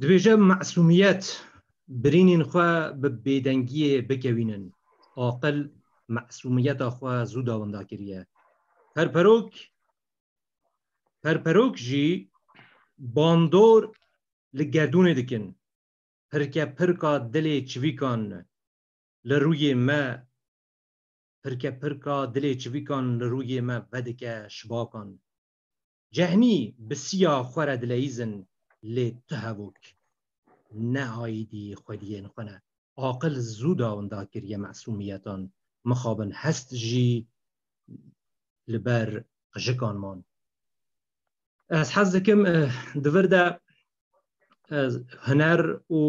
Dibêje, Mesûmiyet, birînên xwe bi bêdengiyê bikewînin. Aqil mesûmiyeta xwe zû dawinda kiriye. Perperok, perperok jî bandor li gerdûnê dikin. Pirke pirka dilê çivîkan li rûyê me, pirke pirka dilê çivîkan li rûyê me vedike şibakan. Cehnî bi siya xwe re dileyîzin, lê tu hevok ne aîdî xwediyên xwe ne. Aqil zû dawinda kiriye mesûmiyetan, mixabin hest jî li ber qijikan man. Ez hez dikim, eh, di vir de ez huner û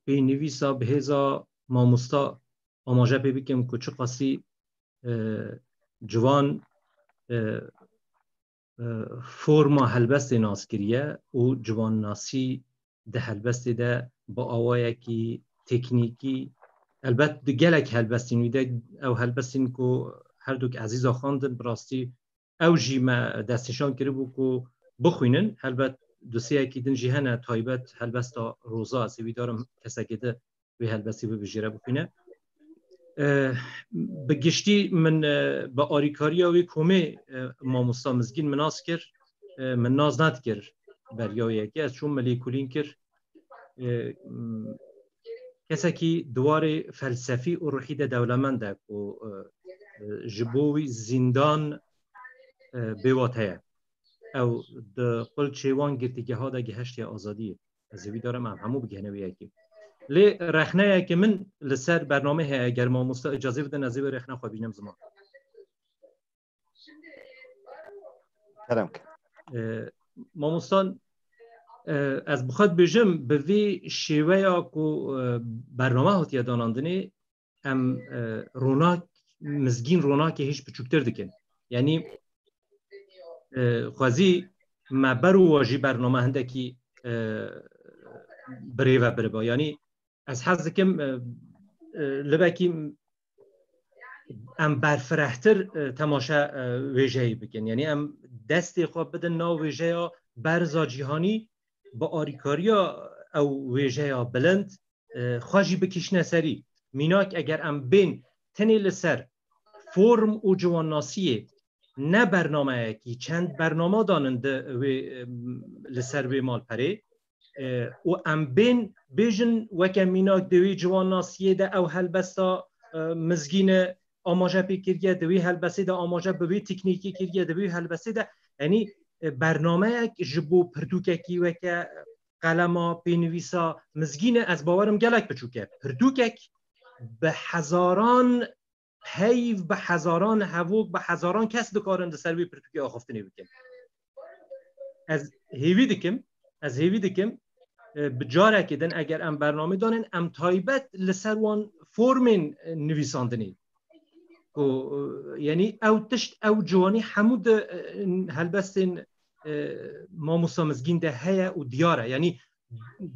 pênivîsa bi hêza mamosta amaje pê bikim ku çiqasî, eh, ciwan, eh, eh, forma helbestê nas kiriye û ciwannasî di helbestê de bi awayekî teknîkî, elbet di gelek helbestên wî de, ew helbestên ku herdûk Ezîza xwendin, bi rastî ew jî me destnîşan kiribû ku bixwînin. Helbet dosiyekî din jî hene taybet, helbesta Roza, ez hêvîdar im kesekê di wê helbestî bibijêre, bixwîne. Eh, bi giştî min, eh, bi arîkariya wê komê, eh, mamosta Mizgîn min nas kir, eh, min nas nedikir beriya wê yekê. Ez çûm min lêkolîn kir. Eh, m, kesekî di warê felsefî û ruhî de dewlemend e ku, eh, eh, ji bo wî zîndan, eh, bêwate ye. Ew di qulçê wan girtîgeha de gihiştiye azadiyê. Ez hêvîdar im em hemû bigihine wê yekê. Lê rexneyeke min li ser bernamê heye, eger mamosta îcazê bidin, ez ê wê rexne xwe bînim ziman. Kerem ke. E, mamostan, e, ez bi xwe dibêjim, bi vî şêweya ku, e, bername hatiye danandinê, em, e, ronak, Mizgîn ronakê hêj biçûktir dikin. Yanî, e, xwezî me ber û wa jî bername hindekî, e, birêve biriba. Yanî ez hez dikim, e, e, libekî em berfirehtir, e, temaşe, e, wêjeyê bikin. Yanî em destê xwe bidin nav wêjeya berza cîhanî, bi arîkariya ew wêjeya bilind, e, xwe jî bikişine serî. Mînak, eger em bên tenê li ser form û ciwannasiyê ne bernameyekî, çend bernama danin di wê, em, li ser wê malperê, e, û em bên bêjin weke mînak di wê ciwannasiyê de ew helbesta, e, Mizgîne amaje pê kiriye, di wê helbestê de amaje bi wê teknîkê kiriye, di wê helbestê de, yanî, e, bernameyek ji bo pirtûkekî weke qelema, pênivîsa Mizgîne, ez bawer im gelek biçûk e. Pirtûkek bi hezaran peyv, bi hezaran hevok, bi hezaran kes dikarin di ser wê pirtûkê axiftinê bikin. Ez hêvî dikim, ez hêvî dikim, e, bi carekê din eger em bernamê danin, em taybet li ser wan formên, e, nivîsandinê ku, e, yanî ew tişt, ew ciwanî hemû di, e, helbestên, e, mamosta Mizgîn de heye û diyar e. Yanî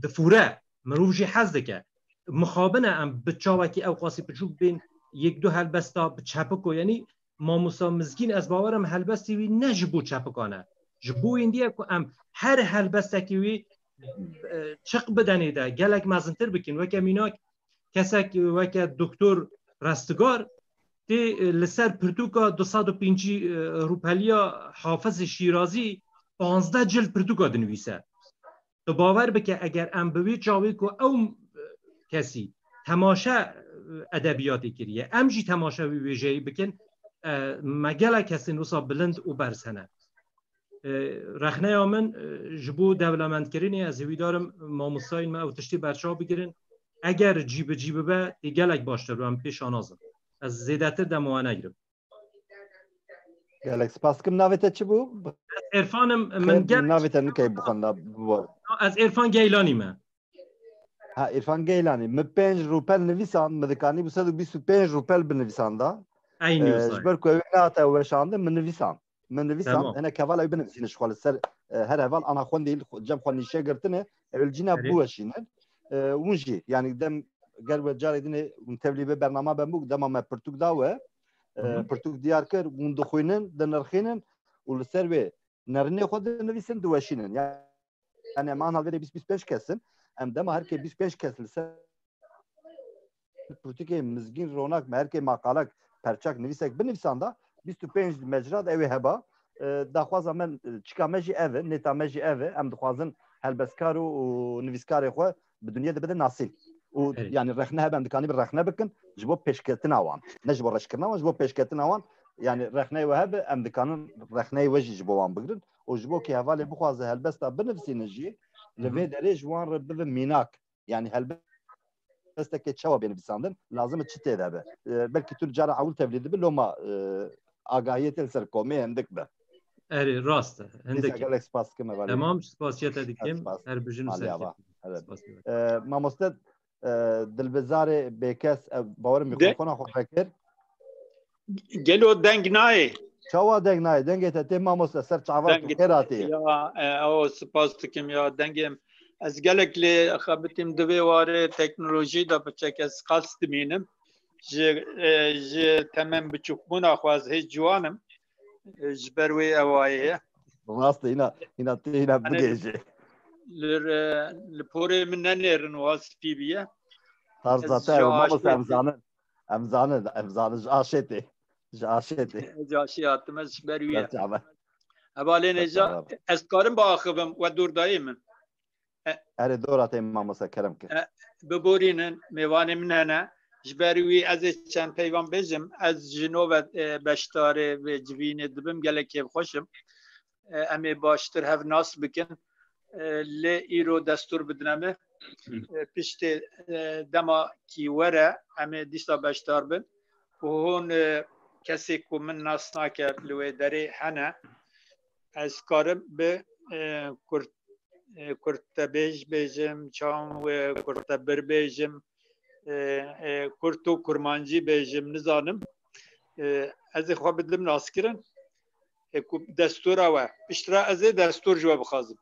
difûre, mirov jî hez dike. Mixabin e em bi çawekî ew qasî biçûk bên yek du helbesta bi çepiko, yanî mamosta Mizgîn, ez bawer im helbestê wî ne ji bo çepikan e. Ji bo wîndî ye ku em her helbestekî wî, e, çiq bidenê de gelek mezintir bikin. Weke mînak, kesek weke Doktor Restigar tê, e, li ser pirtûka du sed û pêncî, e, rûpeliya Hafizê Şîrazî panzdeh cild pirtûka dinivîse. Tu bawer bike, eger em bi wê çawê ku ew, e, kesî temaşe, e, edebiyatê kiriye, em jî temaşe wî wêjeyî bikin, e, me gelek kesên wisa bilind û berz hene. E, rexneya min, e, ji bo dewlemendkirinê, ez hêvîdar im mamostayên me ew tiştê berçav bigirin. Eger cî bi cî bibe, tê gelek baştir be, em pê şanaz in. Ez zêdetir dema we negirim. Gelek spas dikim. Navê te çi bû? Ez Îrfan im, min Xêr, gel- navê te nikey bixwenda, bibor. Ez Îrfan Geylanî me. Ha, Îrfan Geylanî. Min pênc rûpel nivîsand, min dikanî bi sed û bîst û pênc rûpel binivîsanda. Eynî Ee, wisa. Ji ber ku ew nehate weşandin, min nivîsand. Min nivîsand, Tamam. hinek hevala wî binivîsîne ji xwe li ser, e, her heval ana xwendî li xwe, cem xwe nîşe girtine, ew li cîna Erê. biweşînin. E, hûn jî, yanî dem ger we carê dinê hûn tevlî vê bernama be bûk, dema me pirtûk da we, e, Hı hı. pirtûk diyar kir, hûn dixwînin, dinirxînin û li ser wê nerînê xwe dinivîsin, diweşînin. Yani em ana vê de bîst bîst pênc kes in. Em dema her kê bîst pênc kes li ser pirtûkê mizgîn ronak me, her kê maqalek, perçak, nivîsek binivîsanda, bîst û pênc mecra de ew ê heba. E, daxwaza me, e, çika me jî ev e, nêta me jî ev e. Em dixwazin helbestkar û, û nivîskarê xwe bi dinyê de bidin nasîn. Û Evet. yani rexne hebe em dikanî bi rexne bikin ji bo pêşketina wan. Ne ji bo reşkirina wan, ji bo pêşketina wan. Yani rexneyê we hebe em dikanin rexneyê we jî ji bo wan bigirin. Û ji bo kê hevalê bixwaze helbesta binivîsînin jî, li Hı hı. vê derê ji wan re bibe mînak. Yani helbestekê çawa bê nivîsandin, lazim e çi tê de be. E, belkî tu cara ewil tevlî dibe, loma, e, agahiyê te li ser komê hindik be. Erê, rast e. Hindik Dîsa e. Gelek spas dikim hevalê. Temam, spasiya te dikim. Spas. Her bijin û Malê ava. Serkeftin. Evet. Spas. E, mamoste, e, Dilbizarê Bêkes, e, bawerim De- mikrofona xwe vekir. Gelo deng nayê? Çawa deng nayê? Dengê te tê mamoste ser çavan Deng- tu xêra tê. Ya, e, o spas dikim ya dengê. Ez gelek lê xebitîm di vê warê teknolojî de piçek ez qels dimînim. Ji, e, ji temem biçûkbûna xwe ez hê ciwan im. E, ji ber wê ewayê ye. Rast e, hîna, hîna tê, hîna Hani bigêje. Li, e, li porê min nenêrin wa spî biye. Tarza Ez te ji ew, mamoste, aşê em tê. zanin. Em zanin, em zanin, ji aşê tê. Ji aşê tê. Ez aşê hatim, ez ji ber wî ye. Serçe me. Hevalê Nêca, Serçe me. ez dikarim biaxivim, we dor dayê min. E, Erê dora te mamoste, kerem kir. E, biborînin, mêvanê min hene. Ji ber wî ez ê çend peyvan bêjim. Ez ji nû ve, e, beşdarê vê civînê dibim, gelek kêfxweş im. E, em ê baştir hev nas bikin. E, lê îro destûr bidine min. Hı. E, piştê, e, dema kî were, em ê dîsa beşdar bin. Û hûn, e, kesê ku min nas nake li wê derê hene, ez karim bi, e, kurt, e, kurtebêj bêjim, çawan wê kurtebir bêjim, e, e, kurt û kurmancî bêjim, nizanim. E, ez ê xwe bidim naskirin. E, ku destûra we. Piştre ez ê destûr ji we bixwazim.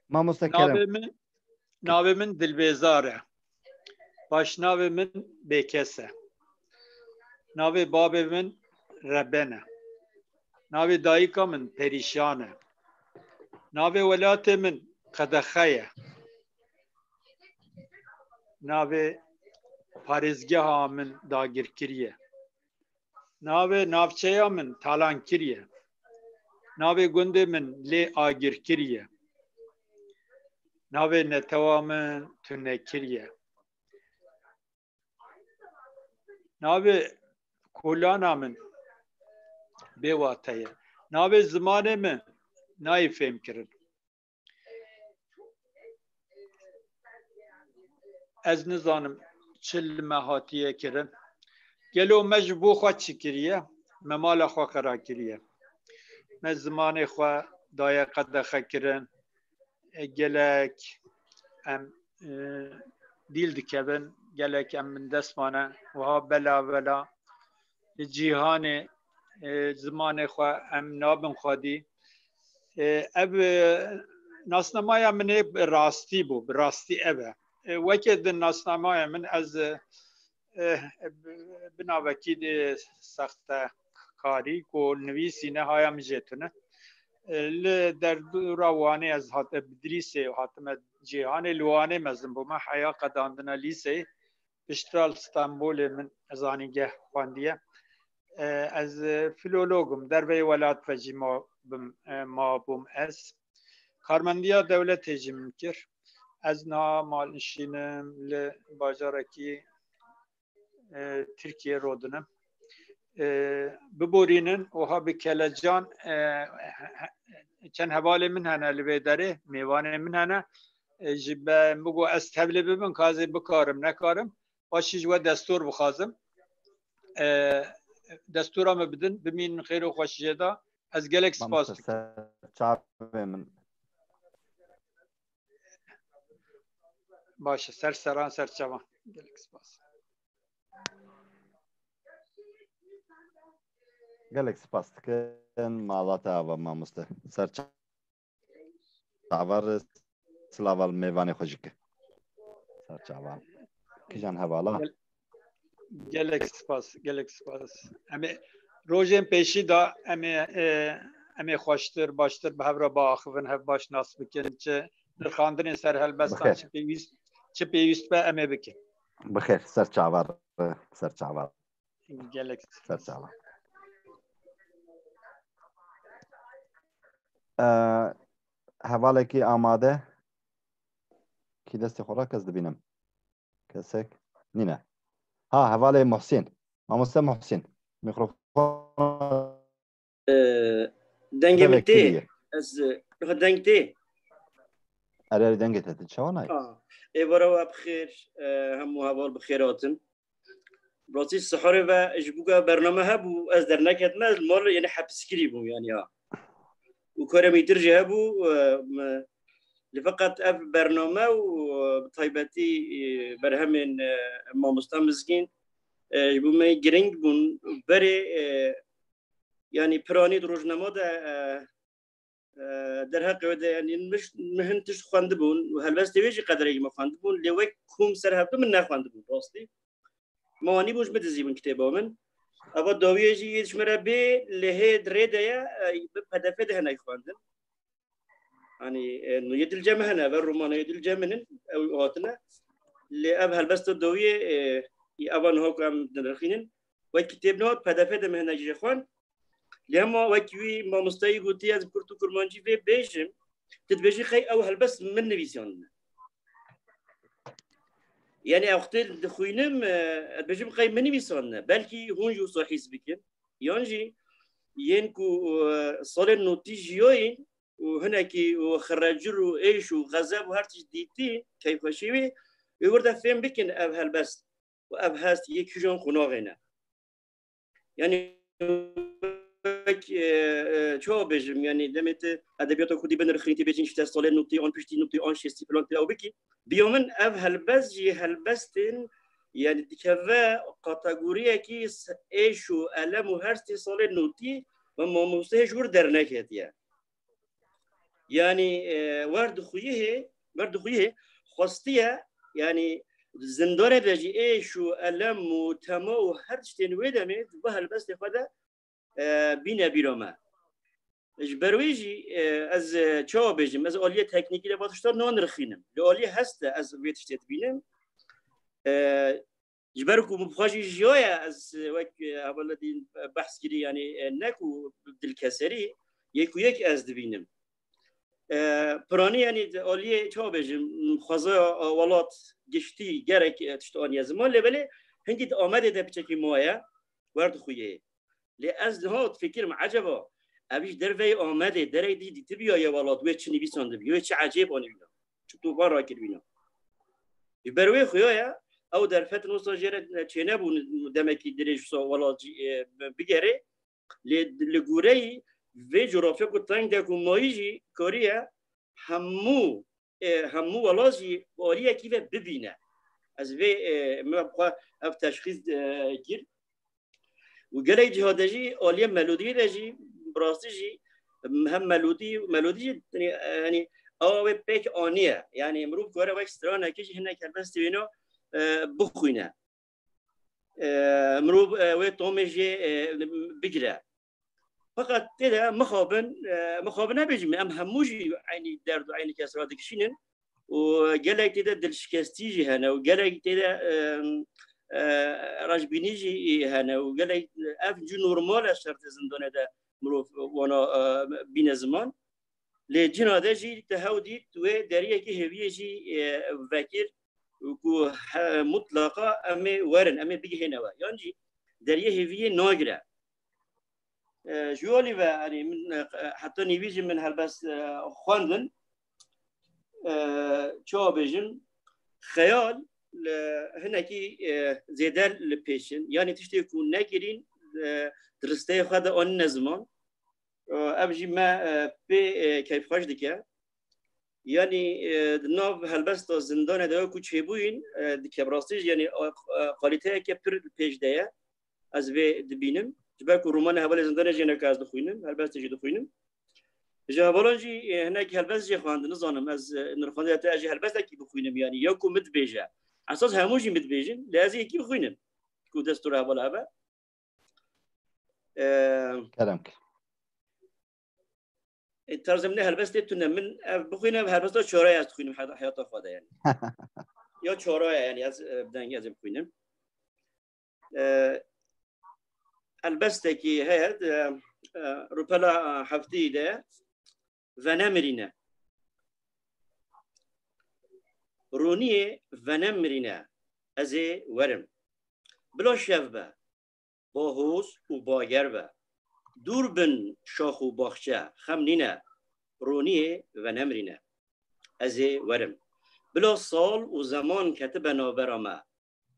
Mamoste Kerem. Navê min, navê min Dilbêzar e. Paşnavê min Bêkes e. Navê babê min Reben e. Navê dayika min Perîşan e. Navê welatê min Qedexe ye. Navê parêzgeha min dagirkirî ye. Navê navçeya min Talankirî ye. Navê gundê min lê Agirkirî ye. Navê netewa min Tunekirî ye. Navê kolana min Bêwate ye. Navê zimanê min nayê fêhmkirin. Ez nizanim çi li me hatiye kirin. Gelo me ji bo xwe çi kiriye? Me mala xwe qera kiriye. Me zimanê xwe daye qedexe kirin. E, gelek em, e, dîl dikevin, gelek em bindest mane. Wiha bela bela li cîhanê, e, zimanê xwe em nabin xwedî. E, ev, e, nasnamaya min ê bi rastî bû, bi rastî ev e. E, weke di nasnamaya min ez, e, e, bi, bi navekî de sextekarî ku nivîsîne haya min jê tune. E, li derdora Wanê ez hat-, bi Dilîsê hatime cîhanê, li Wanê mezin bûme, heya qedandina lîseyê. Piştre li Stenbolê min zanîngeh xwendiye. E, ez, e, filolog im, derveyê welat ve jî ma bim, e, ma bûm ez. Karmendiya dewletê jî min kir. Ez niha malnişîn im, li bajarekî, e, Tirkiyê rodinim. E, biborînin, wiha bi kelecan, e, he-, he-, çend hevalê min hene li vê derê, mêvanê min hene. E, ji be, min got ez tevlê bibim, ka ez ê bikarim, nekarim. Paşî ji we destûr bixwazim. E, destûra me bidin, bimînin xêr û xweşiyê de. Ez gelek spas Mamoste dikim. Ser çavê min. Baş e, ser seran, ser çavan. Gelek spas. Gelek spas dikin. Mala te ava mamoste. Ser çavar, silava li mêvanê xwe jî ke. Ser çavar. Kijan hevala? Gel-, gelek spas, gelek spas. Em ê rojên pêşî de em ê, e, em ê xweştir, baştir bi hev re biaxivin, hev baş nas bikin. Çi nirxandinê ser helbestan, Bixêr. çi pêwîst, çi pêwîst be em ê bikin. Bixêr, ser çavar, ser çavar. Gelek Ser çavan. Ee, hevalekî amade. Kî destê xwe rakez dibînim. Kesek nîne. Ha, hevalê Muhsîn. Mamoste Muhsîn. Mikrofon. Ee, dengê min tê. Kiriye. Ez, e, deng tê. Erê, erê, dengê te, tu çawa nayê? Ah, êvara we bi xêr, e, hemû heval bi xêr hatin. Rastî siharê ve ji bo ku bername hebû, ez derneketime, ez li mal, yani, hepiskirî bûm, yani, ya. Û karê min dir jî hebû, e, me, li feqet ev bername û, e, bi taybetî, e, berhemên, e, mamosta Mizgîn, e, ji bo me girîng bûn. Berê, e, yani, piranî di rojnama de, e, e, derheqê wê de, yani, min, min hin tişt xwendibûn û helbestê wê jî qederekî me xwendibûn, lê wek kom ser hev du min nexwendibûn, rastî. Me anîbûn, ji min dizîbûn kitêba min. Eva dawiyê jî yê ji me re bê, lê hê di rê de ye, e, bi P D F de hinek xwendin. Hani, e, nû yê dilce me hene, ev romana yê dilce min in, ew hatine. Lê ev helbesta dawiyê, e, eva niha ku em dinirxînin, wek kitêb niha P D F de me hinek jê xwend. Lê hema wek wî mamosteyî gotî, ez bi kurt û kurmancî vê bêjim, tu dibêjî qey ew helbest min nivîsandine. Yani ew wextê dixwînim, e, ez dibêjim qey min nivîsandine. Belkî hûn jî wisa hîs bikin. Yan jî yên ku, e, salên notî jiyayîn û hinekî û xirecir û êş û xezeb û her tişt dîtî, keyfxweşî wî, wê wir de fêm bikin ev helbest û ev hest yê kîjan qonaxê ne. Yani, wek, e, e, çawa bêjim, yani, demê tu edebiyata kurdî binirxînî, tu bêjî işte salê notî, an piştî notî, an şêstî filan tu ew bikî. Biya min ev helbest jî helbestên, yani, dikeve kategoriyekî s-, êş û elem û herstê salê notî ve mamosteyê ji wir derneketiye. Yani, e, wer dixuyihê, wer dixuyihê xwestiye, yani, zindanê de jî êş û elem û tema û her tiştên wê demê di vê helbestê xwe de, e, bîne bîra me. Ji ber wê jî, e, ez, e, çawa bêjim, ez aliyê teknîkî de va tişta nanirxînim. Li aliyê hest de ez vê tiştê dibînim. E, Ji ber ku min bi xwe jî jiyaye, ez wek, e, hevala din behs kirî, yani, e, ne ku dilkeserî, yek û yek ez dibînim. E, piranî, yani, aliyê çawa bêjim, xwezaya, e, welat giştî gerek, e, tişt aniye ziman, lê belê hingî di Amedê de piçekî maye, wer dixuye. Lê ez niha difikirim, eceba ev ji derveyê Amedê, derek dî dîtibiyaye welat, wê çi nivîsandibiye, wê çi ecêb anîbîna, çi tofan rakiribîna. Ji ber wê xuya ye, ew derfetin wisa jê re çênebûn demekî dirêj wisa welat jî, e, bigere. Lê li goreyî vê coğrafya ku teng de ku mayî jî kariye hemû, e, hemû welat jî bi aliyekî ve bibîne. Ez vê, e, me bi xwe ev teşxîs, e, kir. Û gelek ciha de jî aliyê melodiyê de jî, bi rastî jî, hem melodî, melodî jî, yani, yani, awa wê pêk aniye. Yani, mirov kare wek stranekê jî hinek helbestê wêna, e, bixwîne. E, mirov, e, wê tomê jê, e, bigire. Feqet tê de mixabin, e, mixabin nebêjim, em hemû jî eynî derd û eynî kes radikişînin û gelek tê de dilşikestî jî hene û gelek tê de, e, e, rejbînî jî hene û gelek ev cû normal e şertê zindanê de mirov wana, e, bîne ziman. Lê cina de jî te hew dît wê deriyekî hêviyê jî, e, vekir û ku he-, mutlaqa em ê werin, em ê bigihêne we. Yan jî deriyê hêviyê nagire. E, ji alî ve, erê, min, e, heta nîvî jî min helbest, e, xwendin. E, çawa bêjim? Xeyal li hinekî, e, zêde li pêş in. Yanî tiştê ku nekirîn, e, di risteyê xwe de anîne ziman. E, ev jî me, e, pê, e, keyfxweş dike. Yanî, e, di nav helbesta zindanê de wekî çêbûyîn, e, dike bi rastî jî, yanî, e, e, kalîteyeke pir li pêş de ye. Ez vê dibînim. Ji ber ku romanê Hevalê Zindanê jî hineka ez dixwînim, helbestê jî dixwînim. Ji hevalan jî, e, hinek helbest jê xwendin, nizanim, ez, e, nirxandiya te, ez jî helbestekî bixwînim, yanî ya ku min dibêje. Esas hemû jî min dibêjin, lê ez ê yekî bixwînim. Ku destûra hevala ev e. E, Kerem kir. e, terzê min ê helbestê tune. Min ev bixwîne, ev helbesta çara ye ez dixwînim heyata, heyata xwe de yani. Ya çara ye yani ez, e, bi dengê ez ê bixwînim. E, helbestekî heye, e, e, rûpela heftî de venemirîne. Roniyê venemirîne, ez ê werim. Bila şev be, bahoz û bager be. Dûr bin şax û baxçe, xem nîne. Roniyê venemrîne. Ez ê werim. Bila sal û zeman ketibe navbera me.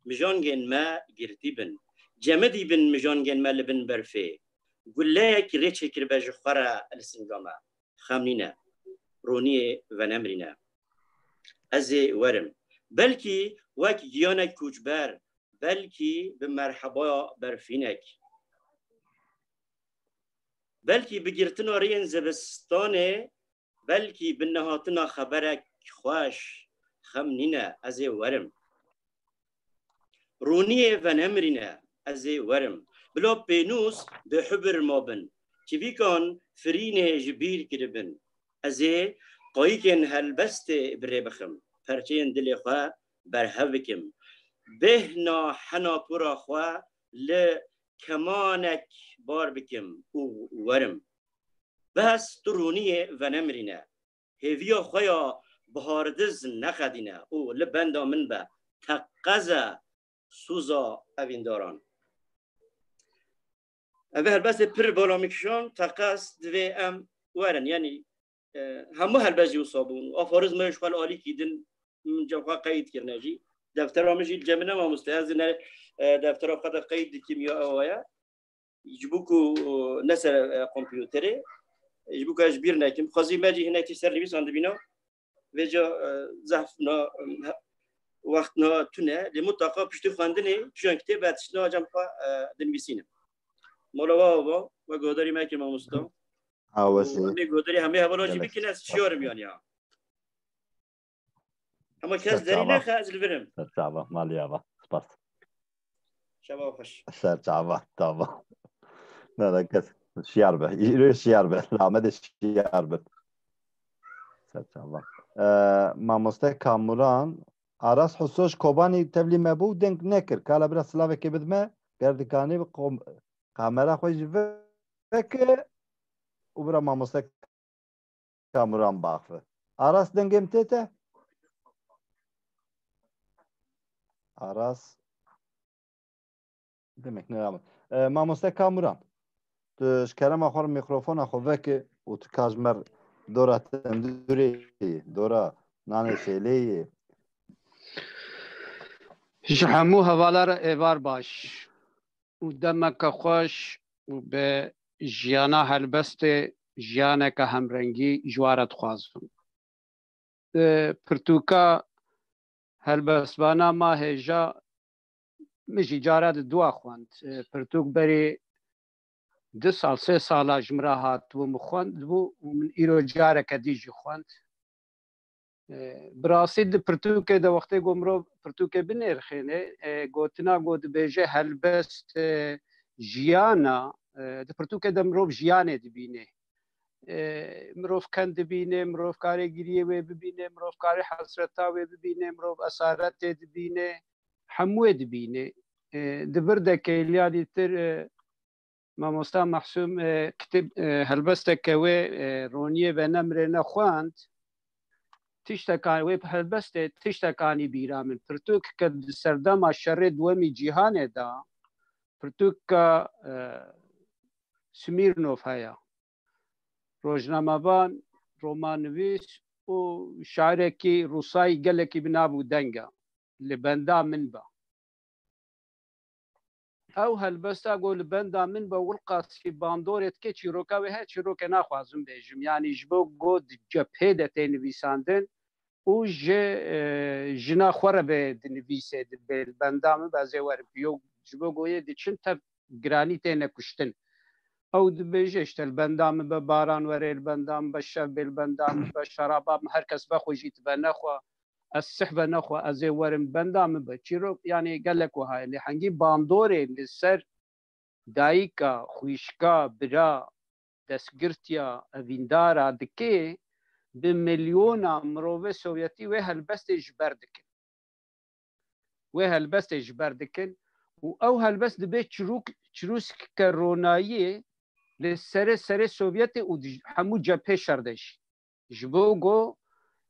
Mijangên me girtî bin. Cemidî bin mijangên me li bin berfê. Guleyek rê çêkiribe ji xwe re li singa me. Xem nîne. Roniyê venemrîne. Ez ê werim. Belkî wek giyanek koçber, belkî bi merhebaya berfînek. Belkî bi girtina rêyên zivistanê, belkî bi nehatina xeberek xweş, xem nîne, ez ê werim. Roniyê venemrîne, ez ê werim. Bila pênûs bi hubir mabin, çivîkan firînê ji bîr kiribin. Ez ê qayikên helbestê bi rê bixim, perçeyên dilê xwe berhev bikim. Bêhna hena pûra xwe li kemanek bar bikim û werim. Bes tu roniyê venemrîne. Hêviya xwe ya bihardiz nexedîne û li benda min be, teqez e soza evîndaran. Ev helbestê pir bala min kişand, teqez divê em werin. Yanî, e, hemû helbest jî wisa bûn. Aforizma ji xwe li alîkî din min cem xwe qeyd kirine jî. Deftera min jî li cem min e mamoste. Ez ne, e, deftera xwe de qeyd dikim ya ew ye. Ji bo ku, e, ne ser, e, kompûterê, ji bo ku ez ji bîr nekim. Xwezî me jî hinekî ser nivîsan dibîna. Vêca, e, zehf na, e, wext na tune. Lê mutlaqa piştî xwendinê, çiyan kitêb e, tiştna cem xwe, e, dinivîsînim. Mala we ava, we guhdarî me kir mamosta. Awesî. Û em ê guhdarî hemê hevala jî bikin, ez şiyarim yani ya. Hema kes derî nexe, ez li vir im. Ser çava, malî ava. Spas. Şeva xweş. Ser çava, tamam. Ne, ne, kes şiyar be. Îro şiyar be. Li Amedê şiyar be. Ser çava. Ee, mamoste Kamuran, Aras Husoş Kobanî tevlî me bû, deng nekir. Kala bira silavekê bidme, ger dikanî bi kom-, kamera xwe jî veke û bira mamoste Kamuran baxve. Aras, dengê min tê te? Aras. Demek ne yapın? E, mamoste Kamuran. Tu ji kerema xwe re mikrofona xwe veke û tu ka ji me re dora tendûrê, dora nanê şêlê yê. Ji hemû hevala re êvar baş û demeke xweş û bi jiyana helbestê jiyaneke hemrengî ji we re dixwazim. E, pirtûka helbestvana ma hêja min jî cara di dua xwend. E, pirtûk berî du sal, sê sala ji min re hatibû, min xwendibû û min îro careke dî jî xwend. E, bi rastî di pirtûkê de wextê ku mirov pirtûkê binêrxêne, e, gotina ku dibêje helbest, e, jiyana, e, di pirtûkê de mirov jiyanê dibîne. E, mirov ken dibîne, mirov karê giriyê wê bibîne, mirov karê hesreta wê bibîne, mirov esaretê dibîne, hemûyê dibîne. E, di vir de kêliya dîtir, e, Mamosta Mahsûm, e, kitêb, e, helbesteke wê, e, Roniyê Venemrê nexwend, tiştekan, wê helbestê tiştekanî bîra min. Pirtûk ke di serdema şerê duwemî cîhanê de, pirtûka, e, Smirnov heye. Rojnamevan, romannivîs û şairekî Rûsayî gelekî bi nav û deng e. Li benda min be. Ew helbesta ku li benda min be, wilqasî bandorê dike, çîroka wê heye, çîrokê naxwazim bêjim. Yanî ji bo ku di cephê de tê nivîsandin û ji, e, jina xwe re bê dinivîsê, dibê li benda min be, ez ê werim. Yo, ji bo ku yê diçin tev giranî têne kuştin. Ew dibêje, işte, li benda min be baran were, li benda min be şev bê, li benda min be şeraba min, her kes be xwe jî dibe nexwe, ez sih be nexwe, ez ê werim benda min be. Çîrok, yanî gelek wiha ye. Lê hengî bandorê li ser dayika, xwîşka, bira, destgirtiya, evîndara dike, bi milyona mirovê Sovyetî wê helbestê ji ber dikin. Wê helbestê ji ber dikin û ew helbest dibe çirûk-, çirûskeke ronayiyê li serê serê Sovyetê û di hemû cephê şer de jî. Ji bo ku,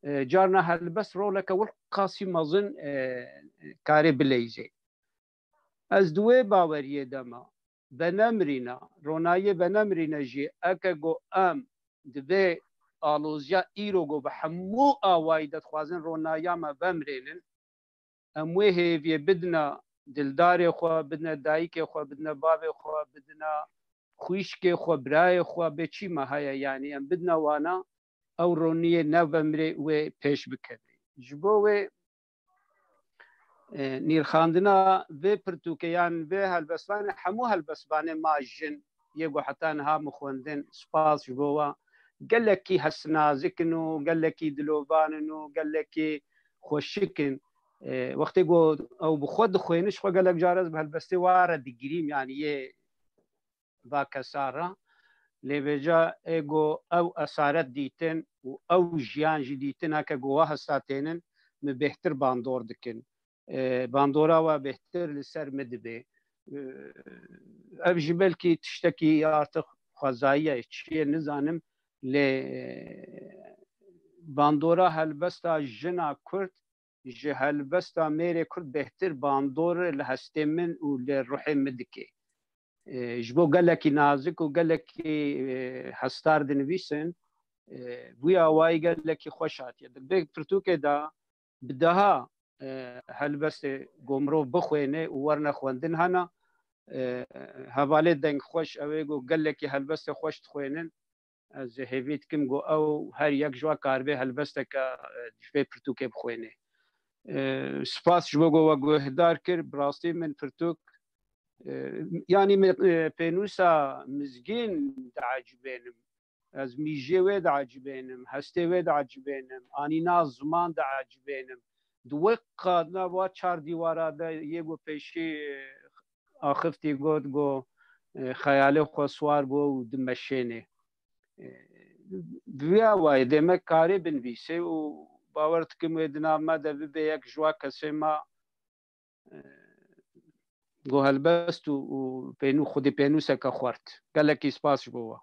e, carna helbest roleke wilqasî mezin, e, karê bileyzê. Ez di wê baweriyê de me. Venemirîne, ronayiyê venemirîne jî, eke ku em di vê aloziya îro ku bi hemû awayî de dixwazin ronayiya me vemirênin, em wê hêviyê bidine dildarê xwe, bidine dayikê xwe, bidine bavê xwe, bidine xwîşkê xwe, birayê xwe, bê çî me heye, yanî em bidine wana, ew roniyê nevemirê wê pêş bikeve. Ji bo wê, e, nîrxandina vê pirtûkê yan vê helbestvanê, hemû helbestvanê ma jin yê ku heta niha min xwendin, spas ji bo we, gelekî hesnazik in û gelekî dilovan in û gelekî xweşik in. E, wextê ku ew bi xwe dixwênin, ji xwe gelek car ez bi helbestê wa re digirîm, yanî yê va kesa re. Lê vêca ê ku ew esaret dîtin û ew jiyan jî dîtin, heke ku wa hesta tênin, min bêhtir bandor dikin. E, bandora we bêhtir li ser min dibe. E, ev jî belkî tiştekî artık xwezayî ye, çi ye nizanim, lê, e, bandora helbesta jina Kurd ji helbesta mêrê Kurd bêhtir bandor li hestê min û li ruhê min dike. E, ji bo gelekî nazik û gelekî, e, hesdar dinivîsin, e, bûye awayî gelekî xweş hatiye. Di vê pirtûkê de bi deha, e, helbestê ku mirov bixwêne û werne xwendin hene. E, hevalê dengxweş, ew ê ku gelekî helbestê xweş dixwênin. Ez hêvî dikim ku ew her yek ji we karibe helbesteke, e, ji vê pirtûkê bixwêne. E, spas ji bo ku we guhdar kir. Bi rastî min pirtûk, e, yanî min, e, pênûsa Mizgîn diecibênim. Ez mîjê wê diecibênim, hestê wê diecibênim, anîna ziman diecibênim. Di wê qad nava çar dîwara de yê ku pêşî, e, axifî got, got, e, xeyalê xwe siwar bû û dimeşênê. E, bi vî awayî dê me karê binivîsê û bawer dikim wê di nav me de bibe yek ji wa kesê me, e, got helbest û, û pênû-, xwedî pênûseke xwert. Gelekî spas ji bo we.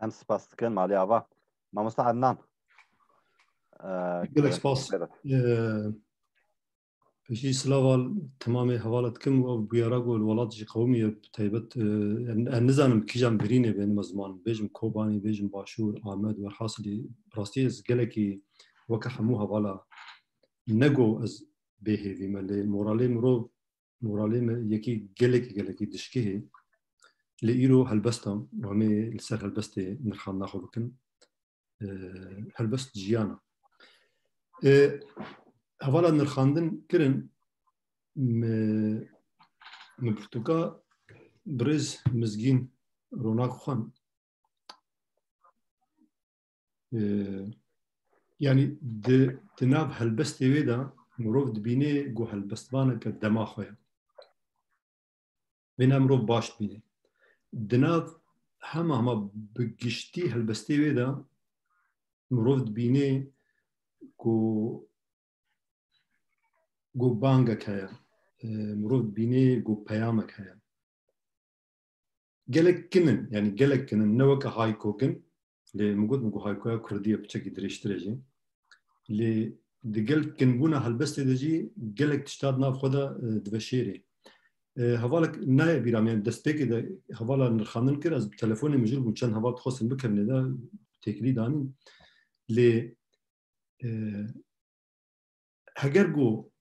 Em spas dikin malê ava. Mamosta Ednan. Ee, Gelek spas. Ee, pêşî silava temamê hevala dikim û ev bûyera ku li welat jî qewimiye bi taybet, ee, em, em nizanim kîjan birînê bênim ez ziman. Bêjim Kobanî, bêjim Başûr, Amed, werhasilî bi rastî ez gelekî weke hemû hevala ne ku ez bêhêvî me lê moralê mirov moralê me yekî gelekî, gelekî dişkihê. Lê îro helbesta, û em ê li ser helbestê nirxandina xwe bikin. Ee, helbest jiyan e. Ee, hevala nirxandin kirin, me, me pirtûka birêz Mizgîn Ronak xwend. Ee, yanî di, di nav helbestê wê de mirov dibîne ku helbestvaneke dema xwe ye. Vêna mirov baş dibîne. Di nav hema hema bi giştî helbestê wê de mirov dibîne ku, ku bangek heye. Ee, mirov dibîne ku peyamek heye. Gelek kin in, yanî gelek kin in, ne weke hayko kin. Lê min got, min got haykoya kurdî ye, piçekî dirêjtir e jî. Lê di gel kinbûna helbestê de jî gelek tişta di nav xwe de, e, diveşêrê. E, hevalek nayê bîra min, yanî destpêkê de hevala nirxandin kir, ez bi telefonê mijûl bûm, çend heval dixwestin bikevnê de têkilî danîn. Lê, e, heger ku,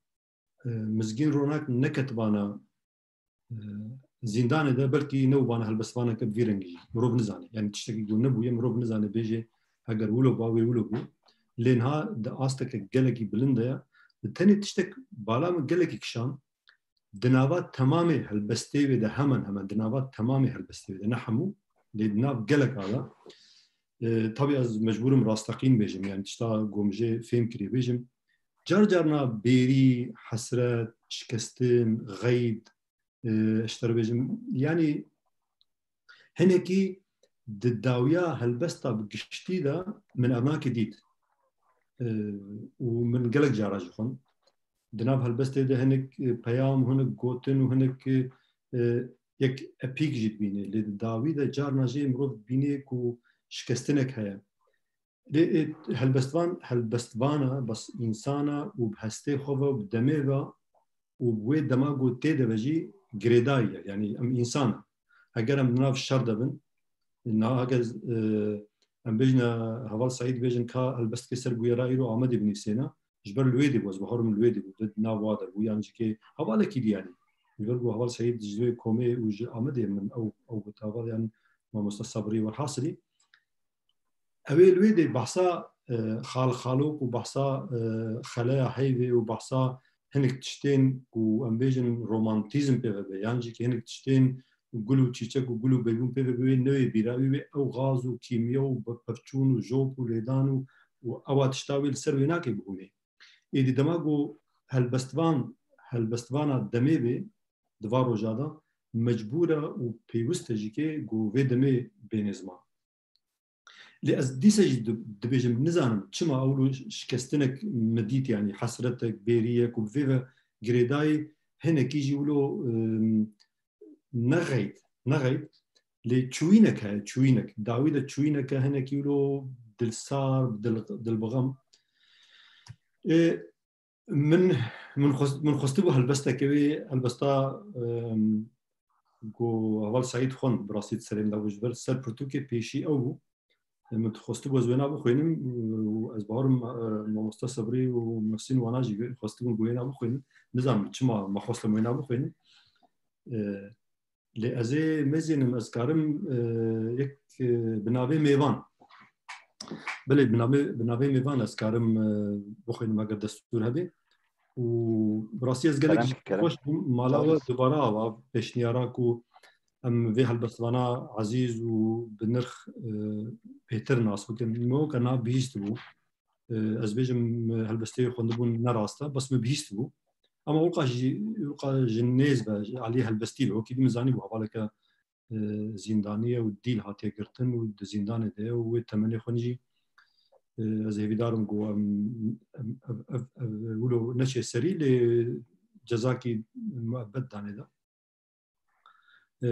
e, Mizgîn Ronak neketibana, e, zîndanê de, belkî newbana helbestvaneke bi vî rengî jî. Yanî tiştekî ku nebûye, mirov nizane bêje heger wilo ba wê wilo bû. Lê niha di asteke gelekî bilind de ye. Di tenê tiştek bala min gelekî kişand. di nava temamê helbestê wê de hemen hemen, di nava temamê helbestê wê de, ne hemû, lê di nav gelek a de. E, tabî ez mecbûr im rasteqîn bêjim, yani tişta ku min jê fêm kiriye bêjim. Car carna bêrî, hesret, şikestin, xeyd, e, ji te re bêjim, yani hinekî di dawiya helbesta bi giştî de min ev nake dît. E, û min gelek cara jî xwend. Di nav helbestê de hinek, e, peyam, hinek gotin û hinek, e, yek epîk jî dibîne. Lê di dawî de carna jê mirov dibîne ku şikestinek heye. Lê, e, helbestvan, helbestvan e, bes însan e û bi hestê xwe ve û bi demê ve û bi wê dema ku tê de ve jî girêdayî ye. Yani em însan e. Heger em di nav şer de bin, niha heger, e, em bêjin, e, Heval Seîd bêjin ka helbestkê ser bûyera îro Amedê binivîsêne, ji ber li wê dê bû, ez bawerim li wê dê bû, di nav wa de bû, yan jî kê hevalekî dî yani. Ji ber ku Heval Seîd ji wê komê û ji Amedê min ew, ew got heval yan mamoste Sabrî, werhasilî. Ew ê li wê dê behsa, e, xalxalok û behsa, e, xeleya heyvê û behsa hinek tiştên ku em bêjin romantîzm pê ve be, yan jî ki hinek tiştên gul û çîçek û gul û beybûn pê ve be, wê newê bîra wî, wê ew gaz û kîmya û bi-, pevçûn û jop û lêdan û, û ewa tişta wê li ser wê nake bihûnê. Êdî dema ku helbestvan, helbestvana demê bê, di va roja de mecbûr e û pêwist e jî kê ku vê demê bêne ziman. Lê ez dîsa jî di-, dibêjim, nizanim çima ew lo şikestinek min dît, yanî hesretek, bêriyek û bi vê ve girêdayî hinekî jî wilo, em, ne xeyd, ne xeyd, lê çûyînek heye, çûyînek. Dawî de çûyînek e, hinekî wilo dilsar, dil-, dilbixem. Ê, Min, min xwest-, min xwestibû helbesteke wê, helbesta, em, ku Heval Seîd xwend, bi rastî di serê min de bû, ji ber ser pirtûkê pêşî ew bû. Min xwestibû ez wêna bixwînim û ez bawerim, e, mamoste Sebrî û Muhsîn wana jî xwestibûn ku wêna bixwînin. Nizanim çima me xwest em wêna bixwînin. E, Lê ez ê mezînim, ez karim, e, yek, e, bi navê mêvan. Belê, bi navê, bi navê mêvan ez karim, e, bixwînim eger destûr hebe. Û bi rastî ez gelek Kerem, jî kerem. Xweş bûm. Mala we dubara ava pêşniyara ku em vê helbestvana ezîz û bi nirx, e, bêtir nas bikin. Min weke na bihîstibû. E, ez bêjim, e, helbestê wê xwendibûn ne rast e, bes min bihîstibû. Ama weka jî, weka ji nêz ve, ji aliyê helbestî ve, wekî dî min zanîbû hevaleke, e, zîndanî ye û dîl hatiye girtin û di zîndanê de ye û wê temenê xwe jî, e, ez hêvîdar im ku em, em, ev, ev, ev wilo neçe serî, lê cezakî muebbet danê de. E,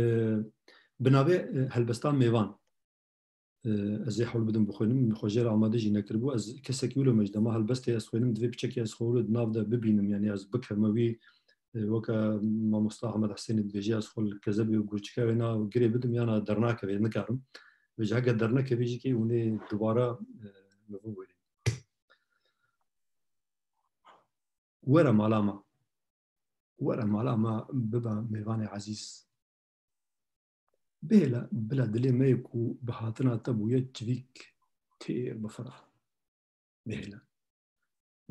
bi navê, e, helbesta mêvan. E, ez ê hewl bidim bixwînim. Min xwe jê re amade jî nekiribû. Ez kesekî wilo me ji dema helbestê ez xwînim, divê piçekî ez xwe wilo di nav de bibînim. Yanî ez bikevime wî, e, weke mamosta Ahmed Husênê dibêje, ez xwe li kezebê û gurçika wê na girê bidim, yana dernakeve, nikarim. Vêca heke dernekevî jî kê hûn ê dubare, e, min bibûrîn. Were mala me. Were mala me bibe mêvanê ezîz. Bihêle bila dilê me yê ku bi hatina te bûye çivîk têr bifira. Bihêle.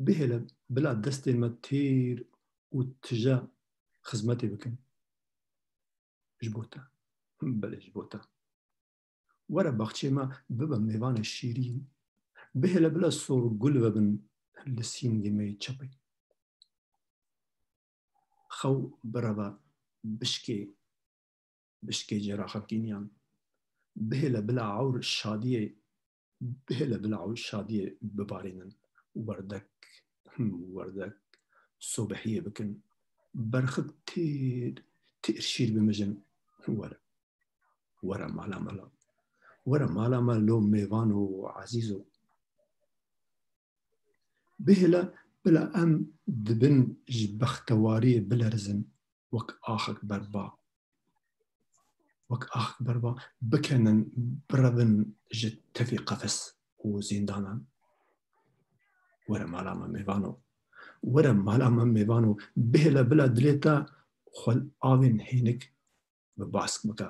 Bihêle bila destên me têr û tije xizmetê bikin. Ji bo te. Belê ji bo te. Were baxçeyê me bibe mêvanê şîrîn. Bihêle bila sor gul vebin li sîngê me yê çepê. Xew bireve bişkê, bişkê cêra xelkîniyan. Bihêle bila ewr şadiyê, bihêle bila ewr şadiyê bibarînin. Werdek, him, werdek, sobehiyê bikin. Berxik têr, têr şîr bimijin. Were. Were mala me lo. Were mala me lo mêvan û ezîzo. Bihêle bila em di bin ji bextewariyê bilerizin wek axek berba. Wek axek berba bikenin, birevin ji tevî qefes û zîndanan. Were mala me mêvano. Were mala me mêvano. Bihêle bila dilê te xwe li avên hênik bi bask bike.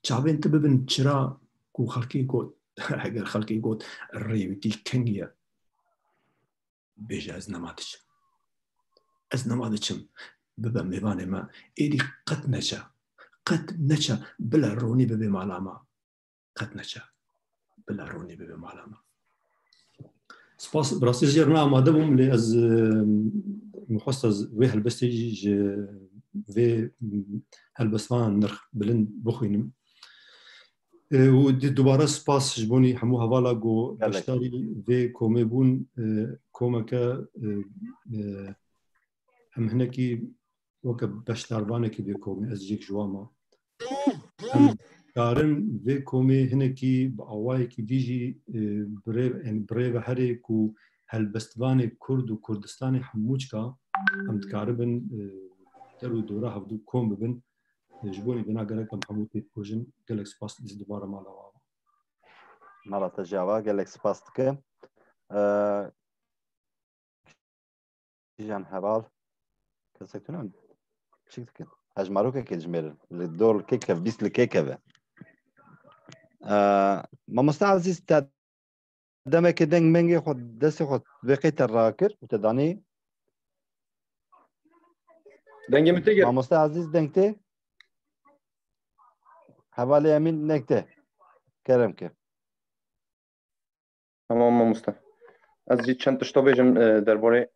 Çavên te bibin çira ku xelkê got, heger xelkê got, rêwîtî kengî ye, bêje, ez nema diçim. Ez nema diçim. bibe mêvanê me. Êdî qet neçe. Qet neçe. Bila ronî bibe mala me. Qet neçe. Bila ronî bibe mala me. Spas, bi rastî jê re amade bûm, lê ez, e, min xwest ez vê helbestê jî ji vê, e, helbestvanan nirx bilind bixwînim. E, û di-, dubare spas ji bonî hemû hevala ku Gelek. beşdarî vê komê bûn, e, komeke, e, e, em hinekî weke beşdarvanekî vê komê, ez yek ji wan me. Em karin vê komê hinekî bi awayekî dî jî, e, birê-, yani birêveherê ku helbestvanê Kurd û Kurdistanê hemûçka em dikaribin, e, der û dora hevdû kom bibin. E, ji bo vêna gerek em hemû têkujin. Gelek spas, ez dubare mala we. Mala te jî ava, gelek spas dikim. E, Kîjan heval? Kesek tune piçik dikin. Hejmarokekê dijmêrin. Li dor li kê kev, bîst li kê keve. Ee, mamoste Ezîz, te demekê deng mengê xwe, destê xwe vê qê te rakir û te danî. Dengê min tê gel. Mamoste Ezîz, deng tê? Hevalê Emîn nek tê. Kerem ke. Tamam mamoste. Ez jî çend tişta bêjim, e, derbarê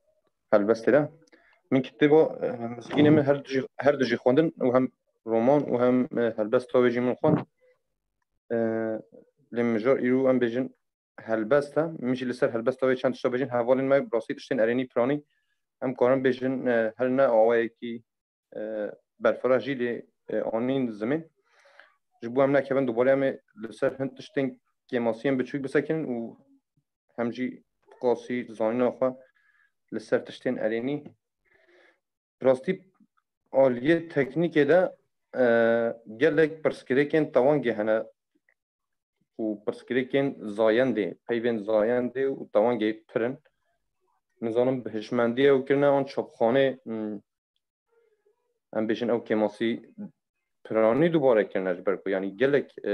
helbestê de. Min kitêba, e, mizgînê min her du jî, her du jî xwendin û hem roman û hem, e, helbesta wê jî min xwend. E, lê mijar îro em bêjin helbest e. Min jî li ser helbesta wê çend tişta bêjin. Hevalên me bi rastî tiştên erênî piranî. Em karin bêjin, e, her ne awayekî e, berfireh jî lê, e, anîn zimên. Ji bo em nekevin dubare em ê li ser hin tiştên kêmasiyên biçûk bisekinin û hem jî bi qasî zanîna xwe li ser tiştên erênî. Bi rastî aliyê teknîkê de, e, gelek pirsgirêkên tewangê hene û pirsgirêkên zayendê, peyvên zayendê û tewangê pir in. Nizanim bi hişmendî ew kirine an çapxanê, hmm, em bêjin ew kêmasî piranî dubare kirine ji ber ku, yanî gelek, e,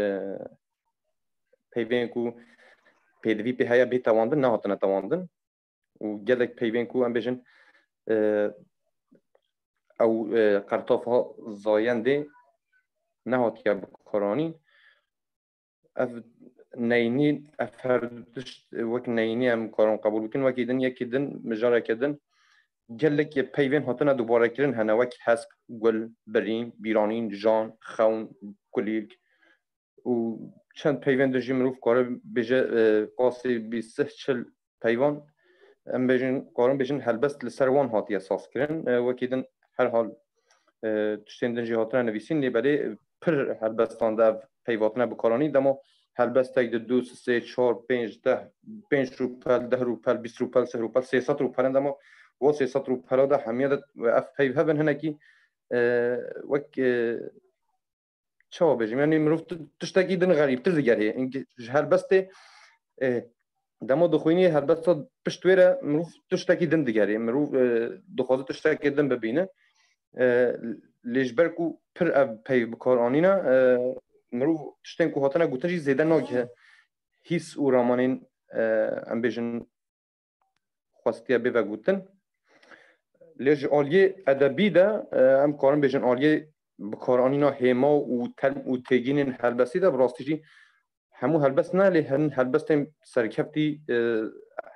peyvên ku pêdivî pê heye bê tewandin, nehatine tewandin û gelek peyvên ku em bêjin, e, ew, e, qertafa zayendê nehatiye bikaranîn. Ev neynî, ev her du tişt wek neynî em karin qebûl bikin. Wekî din, yekî din, mijareke din gelek peyvên hatine dubarekirin hene, wek hesp, gul, birîn, bîranîn, jan, xewn, kulîlk û çend peyvên din jî mirov kare bêje, e, qasî bîst sih çil peyvan, em bêjin, karin bêjin helbest li ser wan hatiye sazkirin. E, wekî din herhal, e, tiştên din jî hatine nivîsîn, lê belê pir helbestan de ev peyv hatine bikaranîn. Dema helbestek di du, sê, çar, pênc, deh, pênc rûpel, deh rûpel, bîst rûpel, sih rûpel, sê sed rûpelin, dema wan sê sed rûpela de hemiya de ev peyv hebin, hinekî, e, wek, e, çawa bêjim, yanî mirov ti-, tiştekî din xerîbtir digerê. Ji helbestê, e, dema dixwînî helbesta pişt wê re mirov tiştekî din digerê. Mirov, e, dixwaze tiştekî din bibîne. E, lê ji ber ku pir ev peyv bi kar anîne, e, mirov tiştên ku hatine gotin jî zêde nagihe hîs û ramanên, e, em bêjin xwestiye bê vegotin. Lê ji aliyê edebî de, e, em karin bêjin aliyê bikaranîna hêma û term û têgînên helbestî de bi rastî jî hemû helbest ne, lê hin helbestên serkeftî, e,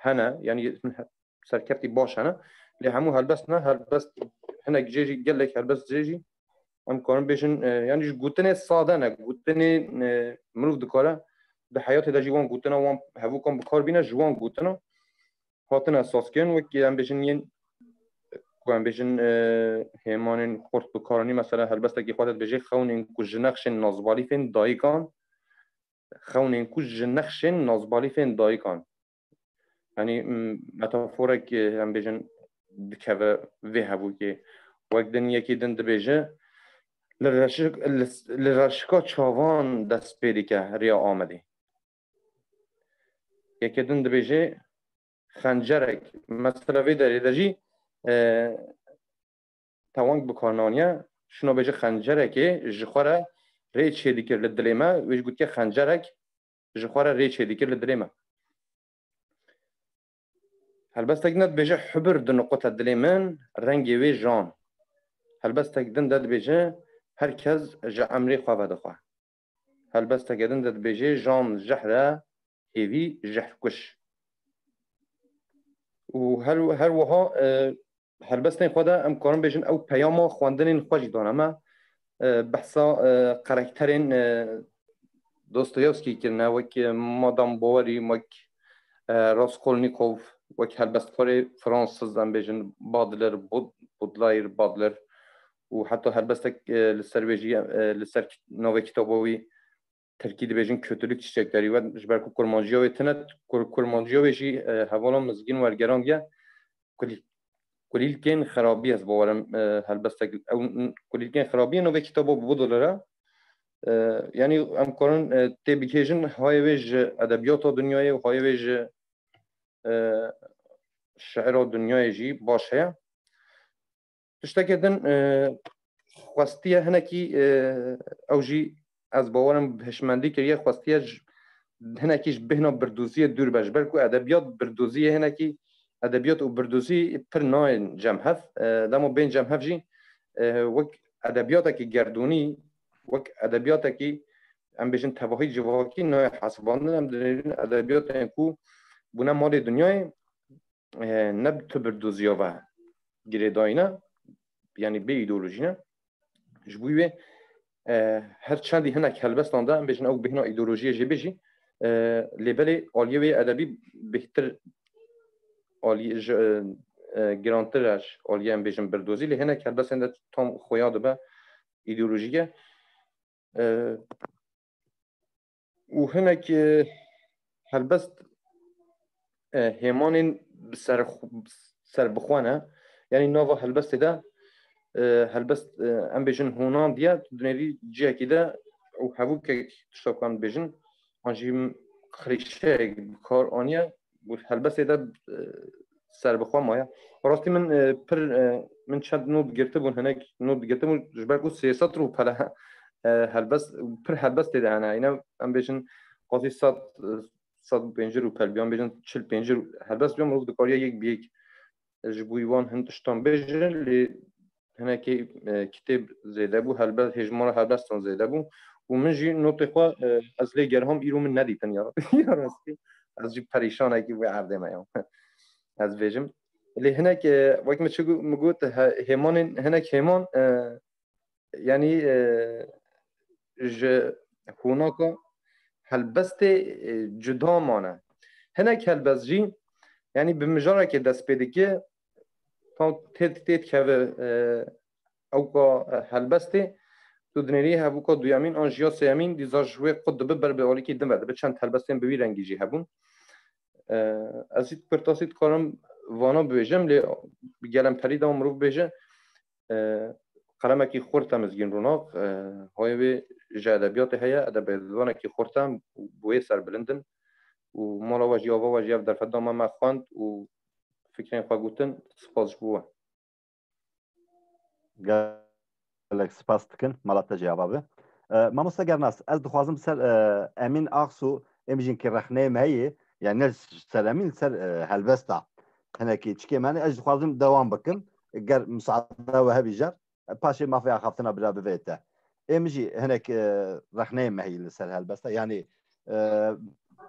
hene, yanî serkeftî baş hene. Lê hemû helbest ne, helbest hinek cê jî, gelek helbest cê jî em karin bêjin, e, yanî ji gotinê sade ne, gotinê, e, mirov dikare di heyatê de jî wan gotina wan hevûkan bi kar bîne, ji wan gotina hatine sazkirin, wekî em bêjin yên ku em bêjin, e, hêmanên xurt bi kar anî, mesela helbestekî xwe de dibêje xewnên ku ji nexşên nazbalîfên dayikan, xewnên ku ji nexşên nazbalîfên dayikan. Yanî, m, metaforek, e, em bêjin dikeve vê hevûkê. Wek din yekî din dibêje, li reşik-, li, li reşika çavan dest pê dike rêya Amedê. Yekê din dibêje, xencerek, mesela vê derê de jî, e, tewang bi kar naniye, şino bêje xencerekê ji xwe re rê çêdikir li dilê me, wê jî gotiye xencerek ji xwe re rê çêdikir li dilê me. Helbestek din dibêje hubir diniqute dilê min, rengê wê jan. Helbestek din de dibêje, her kes ji emrê xwe vedixwe. Helbesteke din de dibêje, jan jehr e, hêvî jehrkuş. Û her, her wiha, e, helbestên xwe de em karin bêjin ew peyama xwendinên xwe jî dane me. E, behsa, e, karakterên, e, Dostoyevskî kirine, wek, e, Madame Bovary, wek, e, Raskolnikov, wek helbestkarê Fransız, em bêjin Baudelaire, Baud-, Baudelaire, Baudelaire û heta helbestek, e, li ser wê jî, e, li ser kit-, navê kitaba wî Tirkî dibêjin kötülük çiçekleri, we ji ber ku kurmanciya wê tune, kur-, kurmanciya wê jî, e, hevala Mizgîn wergerandiye. Kulî-, Kulîlkên Xerabî, ez bawerim, e, helbestek, ew n-, Kulîlkên Xerabî navê kitaba Baudelaire. E, yanî em karin, e, tê bigihêjin, hayê wê ji edebiyata dinyayê û hayê wê ji, e, şiira dinyayê jî baş heye. Tiştekê din, e, xwestiye hinekî, e, ew jî ez bawerim bi hişmendî kiriye, xwestiye ji, hinekî ji bêhna birdoziyê dûr be. Ji ber ku edebiyat birdoziyê hinekî, edebiyat û birdozî pir nayên cem hev. E, dema bên cem hev jî, e, wek edebiyatekî gerdûnî, wek edebiyatekî, em bêjin, tevahî civakî nayê hesibandin. Em dinêrin edebiyatên ku bûne malê dinyayê, e, ne bi tu birdoziya ve girêdayî ne, yanî bê îdeolojî ne. Ji bo wê, e, her çendî hinek helbestan de, em bêjin ew bêhna îdeolojiyê jê bê jî, e, lê belê aliyê wê edebî bêhtir, aliyê ji, e, e, girantir e ji aliyê, em bêjin, birdozî, lê hinek helbestên de tam xuya dibe îdeolojî ye. E, û hinek, e, helbest, e, hêmanên bi ser xw-, serbixwe ne. Yanî nava helbestê de, e, helbest, e, em bêjin hûnan diye, tu dinêrî cihekî de û hevûkek tişta ku em dibêjin, an jî qirîşeyek bi kar aniye, û helbestê de, e, serbixwe maye. Rastî min, e, pir, e, min çend not girtibûn, hinek not girtibûn, ji ber ku sê sed rûpele, e, helbest, pir helbest tê de hene. Yine em bêjin qasî sed, e, sed û pêncî rûpel biyan, bêjin çil pêncî rû-, helbest biyan, mirov dikariye yek bi yek ji bo wan hin tiştan bêjin, lê hinekî, e, kitêb zêde bû, helbe-, hêjmara helbestan zêde bû. Û min jî notê xwe, e, ez lê gerham îro min nedîtin ya. Ya rastî, ez jî perîşanekî wê erdê me ya. Ez bêjim. Lê hinek, e, wek min çi gu-, min got, he-, hêmanên, hinek hêman, e, yanî, e, ji hûnaka helbestê, e, cuda mane. Hinek helbest jî, yanî bi mijarekê dest pê dike, tam tê, tê dikeve, e, ewka, e, helbestê, tu dinêrî hevûka duyemîn an jî ya sêyemîn, dîsa ji wê qut dibe ber bi alîkî din ve dibe. Çend helbestên bi wî rengî jî hebûn. E, ez jî kurtasî dikarim vana bibêjim, lê gelemperî de mirov bêje, e, qelemekî xurt e Mizgîn Ronak, e, hayê wê ji edebiyatê heye, edebiyatvanekî xurt e, bi wê serbilind in. Û mala we jî, ava we jî ev derfet da me, me xwend û fikrên xwe gotin. Spas ji bo we. Gelek spas dikin, mala te jî ava be. E, mamoste Gernas, ez dixwazim ser, e, Emîn Aksu, em jîn ki rexneyê me heye, yani ne ser Emîn, ser, e, helbesta. Hinekî çikê me hene, ez dixwazim dewam bikim. Ger musaade we hebî jar, e, paşê mafê axaftina bira bivê te. Em jî hinek, e, rexneyê me heye li ser helbesta. Yani, e,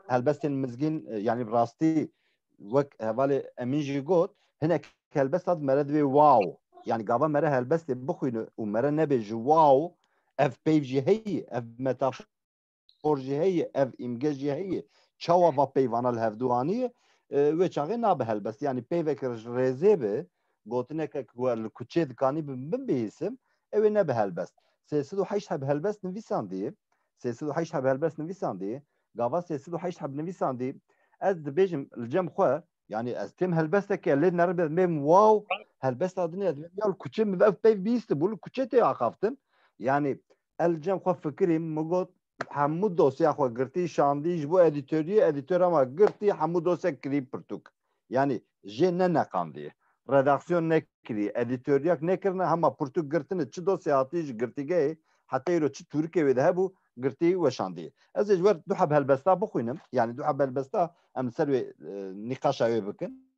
helbestên Mizgîn, e, yani rastî wek hevalê Emîn jî got, hinek helbesta di mere divê wow. Yani gava mere helbestê bixwîne û mere nebêje wow, ev peyv jî heye, ev metafor jî heye, ev îmge jî heye. Çawa va peyvana li hevdû aniye, e, wê çaxê nabe helbest. Yani peyvek rêzê bi, gotineke ku li kuçê dikanî bi min bihîsim, ew ê nebe helbest. Sê sed û heşt heb helbest nivîsandiye. Sê sed û heşt heb helbest nivîsandiye. Gava sê sed û heşt heb nivîsandî, ez dibêjim li cem xwe, yani ez têm helbesteke lê neribe, mêm wow, helbesta din ez ya li kuçê min ev peyv bihîstibû, li kuçê tê axaftin. Yani ez li cem xwe fikirîm, min got, hemû dosya xwe girtî, şandî, ji bo edîtoriyê, edîtora me girtî, hemû dosya kirî pirtûk. Yani jê ne neqandiye. Redaksiyon nekirî, edîtoriyak nekirine, hema pirtûk girtine, çi dosya hatî ji girtîgehê, heta îro çi tûrikê wê de hebû, girtî weşandiye. Ez ê ji wer du heb helbesta bixwînim, yani du heb helbesta em li ser wê, e, nîqaşa wê bikin.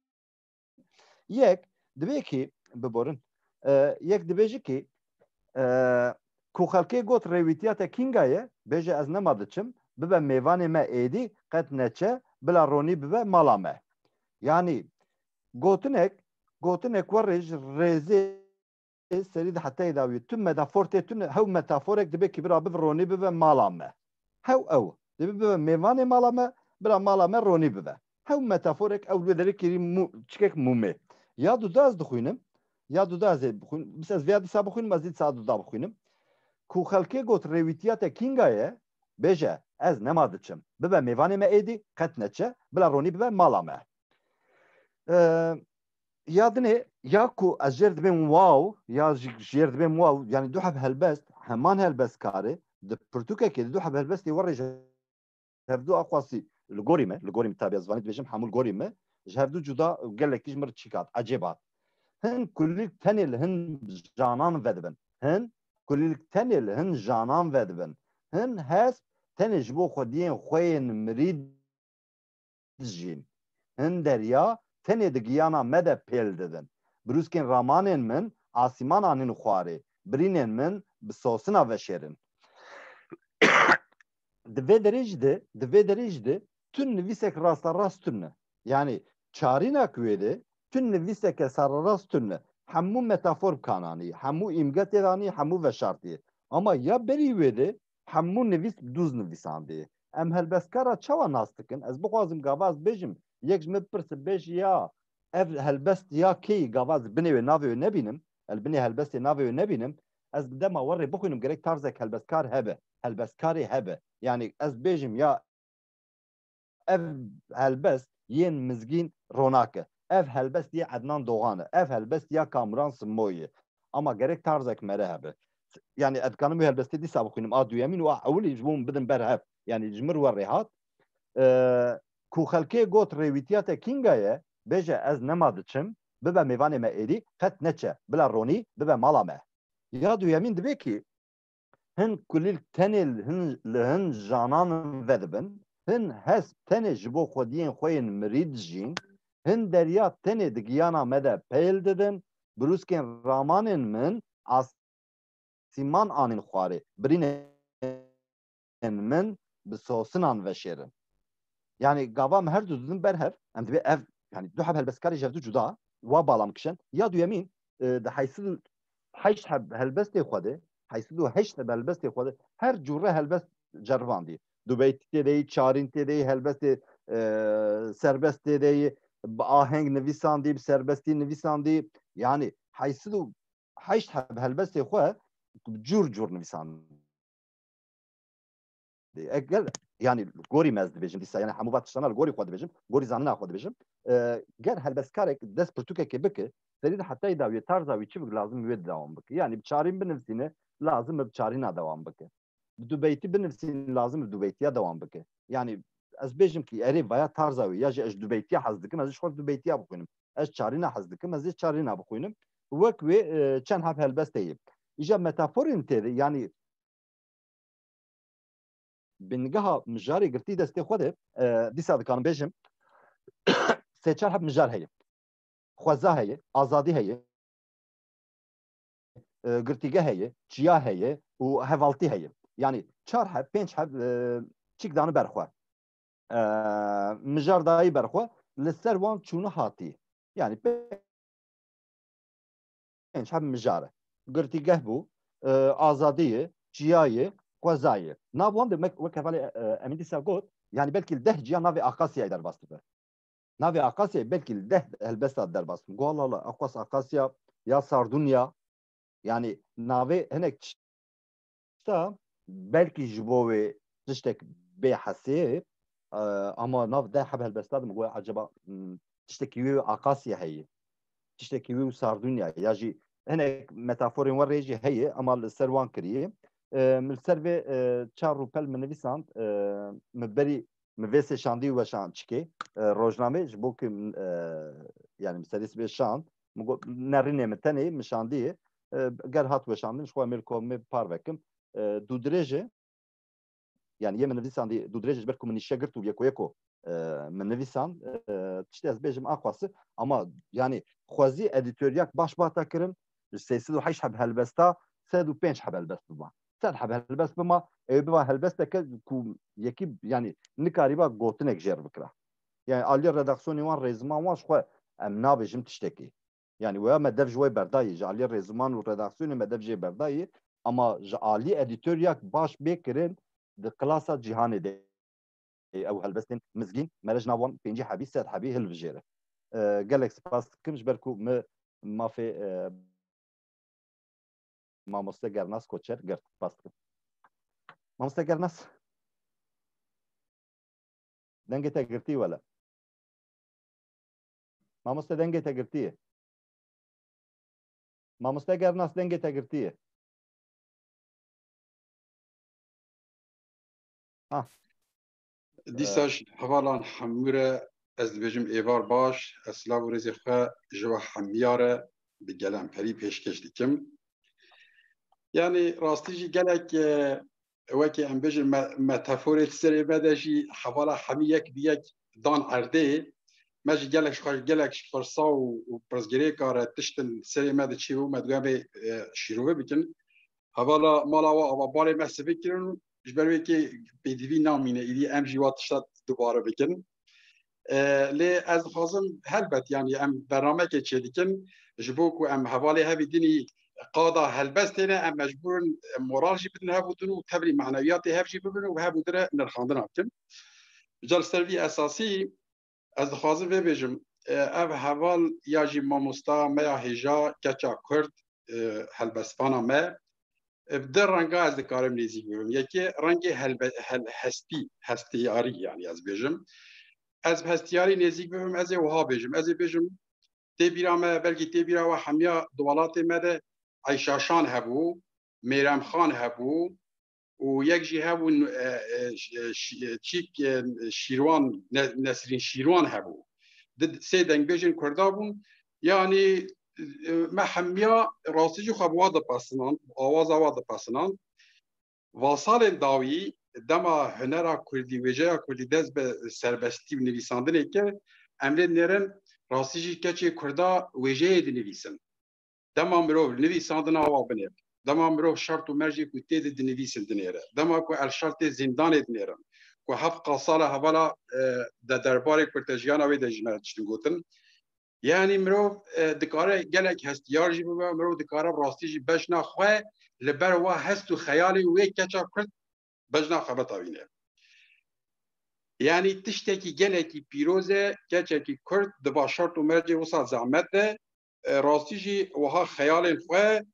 Yek, divê ki, biborin, E, yek dibêje ki, e, ku xelkê got rêwîtiya te kînga ye, bêje ez nema diçim, bibe mêvanê me êdî, qet neçe, bila ronî bibe mala me. Yanî gotinek, gotinek werê ji rêzê serî di heteyê de wî. Tu metafor tê tune, hew metaforek dibe ki bira biv ronî bibe mala me. Hew ew. Dibe bibe mêvanê mala me, bira mala me ronî bibe. Hew metaforek ew wê derê kirî mû-, çikek mûmê. Ya duda ez dixwînim, ya duda ez ê bixwînim. Bis ez vêya dîsa bixwînim, ez dîsa duda bixwînim. Ku xelkê got rêwîtiya te kînga ye, bêje, ez nema diçim. Bibe mêvanê me êdî, qet neçe, bila ronî bibe mala me. Ee, ya dinê, ya ku ez jêr dibêm wow, ya ji, jêr dibêm wow, yani du heb helbest, heman helbestkarê, di pirtûkekê de du heb helbestê werê ji hevdu a xwasî li gorî me, li gorî me tabi ez vanî dibêjim, hemû li gorî me, ji hevdu cuda gelekî ji mir çîk hat, ecêb hat. Hin kulîlk tenê li hin janan vedibin. Hin kulîlk tenê li hin janan vedibin. Hin hesp tenê ji bo xwediyên xwe yên mirî dijîn. Hin derya tenê di giyana me de pêl didin. Birûskên ramanên min asîman anîn xwarê, birînên min bi sosina veşêrin. Di vê derê jî de, di vê derê jî de tu nivîsek rasterast tune. Yanî çarîna ku wê de tu nivîseke serrast tune. Hemû metafor bi kan anî, hemû îmge tê de anî, hemû veşartî. Ama ya berî wê de hemû nivîs bi dûz nivîsandî. Em helbestkara çawa nas dikin? Ez bixwazim gava ez bêjim, yek ji min bipirse bêje ya ev helbest ya kê yî, gava ez binê wê navê wê nebînim, ez binê helbestê navê wê nebînim, ez bi dema werê bixwînim gerek tarzek helbestkar hebe, helbestkarê hebe. Yanî ez bêjim ya ev helbest yên Mizgîn Ronak e. Ev helbest yê Ednan Doğan e. Ev helbest ya Kamuran Simoyî ye. Ama gerek tarzek mere hebe. Yani ez dikanim wê helbestê dîsa bixwînim. A duyemîn û a ewilî ji bo min bidin ber hev. Yani ji mir we rêhat. Ee, ku xelkê got rêwîtiya te kînga ye, bêje ez nema diçim, bibe mêvanê me êdî, qet neçe, bila ronî bibe mala me. Ya duyemîn dibe ki, hin kulîlk tenê li hin, li hin janan vedibin, hin hesp tenê ji bo xwediyên xwe yên mirî dijîn, hin derya tenê di giyana me de peyl didin, birûskên ramanên min asîman anîn xwarê, birînên min bi sosinan veşêrin. Yani gava em her du didin ber hev, em dibê ev, yani du heb helbestkarê ji hev du cuda, wa bala min kişin. Ya duyemîn, e, di heyşt sed û heşt heb helbestê xwe de, heyşt sed û heşt heb helbestê xwe de, her cûre helbest ceribandî. Dubeytî tê de yî, çarîn tê de yî, helbestê, e, serbest tê de yî, bi aheng nivîsandî, bi serbestî nivîsandî. Yani heyşt sed û heşt heb helbestê xwe bi cûr cûr nivîsandî. Eger, yani gorî me ez dibêjim dîsa, yani hemû va tiştana li gorî xwe dibêjim, gorî zanîna xwe dibêjim. E, ger helbestkarek dest pirtûkekê bike, serî de hetayî dawiyê tarza wî çi bike, lazim wê dewam bike. Yani bi çarîn binivîsîne, lazim e bi çarîna dewam bike. Bi dubeytî binivîsîne, lazim e bi dubeytiya dewam bike. Yani ez bêjim ki erê vaya tarza wî, ya jî ez ji dubeytiya hez dikim, ez ji xwe dubeytiya bixwînim. Ez çarîna hez dikim, ez ê çarîna bixwînim. Wek wê, e, çend heb helbest heye. Îja metaforên tê de, yani bingeha mijarê girtî destê xwe de, e, dîsa dikanim bêjim, sê çar heb mijar heye. Xweza heye, azadî heye, e, girtîgeh heye, çiya heye û hevaltî heye. Yani çar heb, pênc heb, e, çîk dane ber xwe. E, mijar dayî ber xwe, li ser wan çûne hatî. Yani pênc heb mijar e. Girtîgeh bû, e, azadî ye, çiya ye, xweza ye. Nav wan de me, wek hevalê, e, Emîn dîsa got, yani belkî li deh ciya navê Akasyayê derbas dibe. Navê Akasyayê belkî li deh helbesta derbas dibe. Got, Allah Allah, Akwas Akasya ya Sardunya, yani navê hinek tişta belkî ji bo wê tiştek bê hesê, e, ama nav deh heb helbesta de min got, acaba, hmm, tiştekî wê Akasya heye. Tiştekî wê û Sardunya ya jî hinek metaforên we rê jî heye, ama li ser wan kiriye. E, min li ser vê, e, çar rûpel min nivîsand, e, min berî min vê sê şandî û weşan çikê, e, rojnamê ji bo ku, e, yani min serê sibê şand, min got, nerînê min tenê, min şandiyê, e, ger hat weşandin, ji xwe em ê li komê parvekim. E, dûdirêj e, yani yê min nivîsandî dûdirêj e, ji ber ku min nîşe girt û yeko yeko, e, min nivîsand, e, tiştê ez bêjim a xwasi, ama yani xwezî edîtoryak baş bata kirin, ji sê sed û heşt heb helbesta sed û pênc heb helbest bima. Sed heb helbest bima, ew biba helbesteke ku yekî, yanî nikarîba gotinek jêr bikira. Yanî aliyê redaksiyonê wan, rêziman wan ji xwe em nabêjim tiştekî. Yanî weya me dev ji we berdayî, ji aliyê rêziman û redaksiyonê me dev jê berdayî, ama ji aliyê edîtoryak baş bê kirin di klasa cîhanê de ew helbestên mizgîn, mere ji nav wan pêncî hebî, sed hebî hilvijêre. E, gelek spas dikim ji ber ku min mafê, e, mamoste Gernas Koçer girt. Spas dikim. Mamoste Gernas, dengê te girtî wele. Mamoste, dengê te girtiye. Mamoste Gernas, dengê te girtiye. Ha. Dîsa ji hevalan hemû re ez dibêjim êvar baş, ez silav û rêzê xwe ji we hemiya re bi gelemperî pêşkêş dikim. Yanî rastî jî gelek, e, wekî em bêjin me-, metaforê di serê me de jî hevala hemî yek bi yek dan erdê. Me jî gelek ji xwe, gelek ji pirsa û, û pirsgirêka re tiştin serê me diçî û me dibe, e, şîrove bikin. Hevala mala we ava balê me sivik kirin û ji ber wê kê pêdivî namîne, îdî em jî wa tişta dubare bikin. E, lê ez dixwazim helbet, yanî em bernamekê çêdikin, ji bo ku em hevalê hevî dinî qada helbestê ne, em mecbûr in moral jî bidin hev û din û tevlî manewiyatê hev jî bibin û hev û din re nirxandina bikin. Ca li ser vî esasî ez dixwazim vê bêjim, e, ev heval ya jî mamosta me ya hêja, keça Kurd, e, helbestvana me, e, bi du renga ez dikarim nêzîk bibim. Yekê rengê helbe-, hel-, hestî, hestiyarî, yanî ez bêjim. Ez bi hestiyarî nêzîk bibim, ez ê wiha bêjim. Ez ê bêjim, tê bîra me, belkî tê bîra we hemiya di welatê me de Eyşaşan hebû, Mêremxan hebû û yek jî hebû, e, e, ş-, e, ş-, e, çîk, e, Şîrwan, Ne-, Nesrîn Şîrwan hebû. Di, sê dengbêjên Kurda bûn. Yanî, e, me hemiya rastî jî xwe bi wa dipesinan, awaza wa dipesinan. Vasalên dawî dema hunera Kurdî, wêjeya Kurdî dest bi serbestî û nivîsandinê kir, em lê dinêrin rastî jî keçê Kurda wêjeyê dinivîsin. Dema mirov nivîsandina wa binêr, dema mirov şert û mercê ku tê de dinivîsin dinêre, dema ku Elşad tê zîndanê dinêrin, ku heft qasala hevala, e, de derbarê kurtejiyana wê de ji me tiştin gotin. Yanî mirov, e, dikare gelek hestiyar jî bibe, mirov dikare rastî jî bejna xwe li ber wa hest û xeyalê wê keça Kurd bejna xebeta wî ne. Yanî tiştekî gelekî pîroz e, keçekî Kurd di va şert û mercê wisa zehmet de, e, rastî jî wiha xeyalên xwe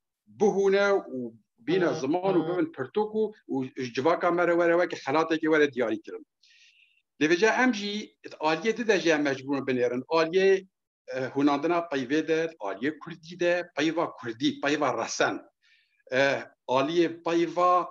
bihûne û bîne ziman û bibin pirtûk û, û ji civaka me re were weke xelatekê were diyarî kirin. Lê vêca em jî aliyê di de jî em mecbûr in binêrin. Aliyê, e, hûnandina peyvê de, aliyê kurdî de, peyva kurdî, peyva resen. E, aliyê peyva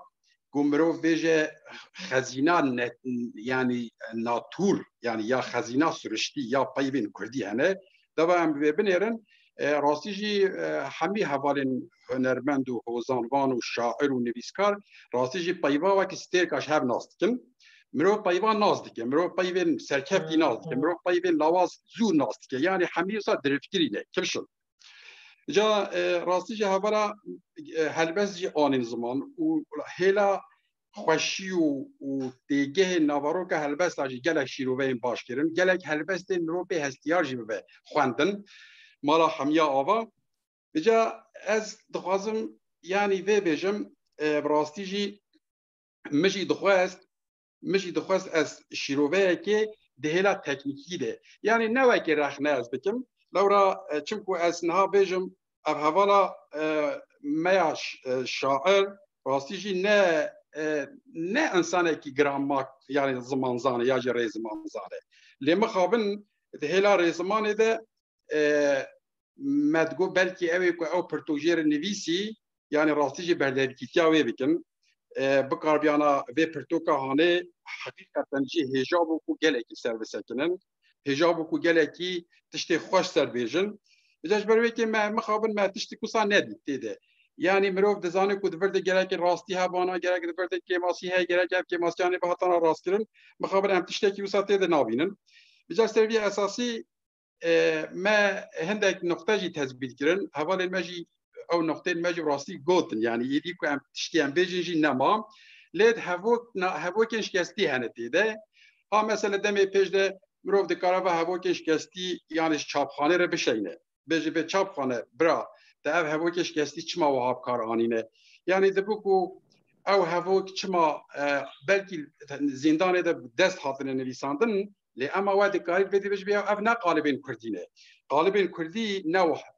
ku mirov bêje xezîna ne-, yanî natûr, yanî ya xezîna siriştî ya peyvên kurdî hene. Deva em bi vê binêrin, e, rastî jî, e, hemî hevalên hunermend û hozanvan û şair û nivîskar rastî jî peyva wekî stêrka ji hev nas dikin. Mirov peyva nas dike, mirov peyvên serkeftî nas dike, mirov peyvên lawaz zû nas dike. Yanî hemî wisa dirivkirî ne, kifş in. Ca, e, rastî jî hevala, e, helbest jî anîn ziman û hêla xweşî û, û têgehên naveroka helbesta jî gelek şîroveyên baş kirin. Gelek helbestên mirov pê hestiyar jî bibe xwendin. Mala hemiya ava. Îca ez dixwazim, yanî vê bêjim, e, bi rastî jî min jî dixwest, min jî dixwest ez şîroveyekê di hêla teknîkî de. Yanî ne wekî rexne ez bikim. Lewra, e, çimku ez niha bêjim, ev hevala, e, me ya ş-, e, şair, rastî jî ne, e, ne insanekî gramak, yanî zimanzan e ya jî rêzimanzan e. Lê mixabin di hêla rêzimanê de, e, me digot belkî ew ê ku ew pirtûk jê re nivîsî, yanî rastî jî berdevkîtiya wê bikin. E, bikarbiyana vê pirtûka hanê heqîqeten jî hêja bû ku gelekî ser bisekinin. Hêja bû ku gelekî tiştê xweş ser bêjin. Îca ji ber wê kê me mixabin me tiştik wisa nedît tê de. Yanî mirov dizane ku di vir de gerek rastî hebana, gerek di vir de kêmasî heye, gerek ev kêmasiyanê bihatana rastkirin. Mixabin em tiştekî wisa tê de nabînin. Îca ser vî esasî, e, me hindek nuqte jî tezbît kirin. Hevalên me jî ew noqtên me jî rastî gotin. Yanî êdî ku em tiştî em bêjin jî nema. Lê di hevok-, na-, hevokên şikestî hene tê de. Ha mesela demê pêş de mirov dikare ve hevokên şikestî yanî ji çapxanê re bişeyne. Bêje bê çapxane, bira, te ev hevokê şikestî çima wiha bi kar anîne? Yanî dibe ku ew hevok çima, e, belkî zîndanê de bi dest hatine nivîsandin, lê ema we dikarî vê dibêje bê ev ne qalibên kurdî ne. Qalibên kurdî ne wah-,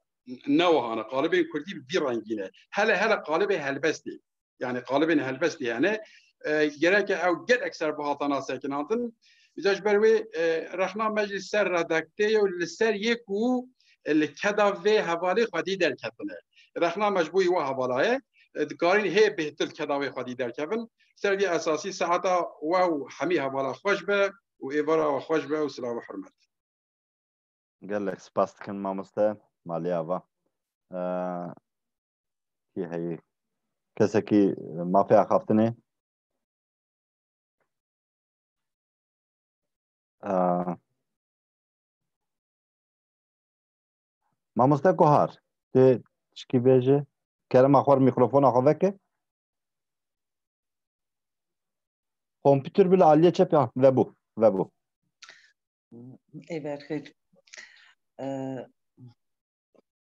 ne wiha ne. Qalibên kurdî bi vî rengî ne. Hele hele qalibê helbestê. Yanî qalibên helbestê hene. E, gereke ew gelek ser biha tana sekinandin. Îca ji ber wê, e, rexna me jî ser redakteyê û li ser yê ku, e, li keda vê hevalê xwedî derketine. Rexna me ji bo wê hevala ye. E, dikarîn hê bêhtir keda wê xwedî derkevin. Ser vê esasî saeta we û hemî hevala xweş be û êvara we xweş be û silav û hurmet. Gelek spas dikin mamoste, malê ava. Eee, kî heyî? Kesekî mafê axaftinê? Eee, mamoste Guhar, tu tişkî bêje? Kerema xwe, mîkrofona xwe veke. Kompûter bile aliyê çep ya, vebû, vebû. Ê berxêr. E,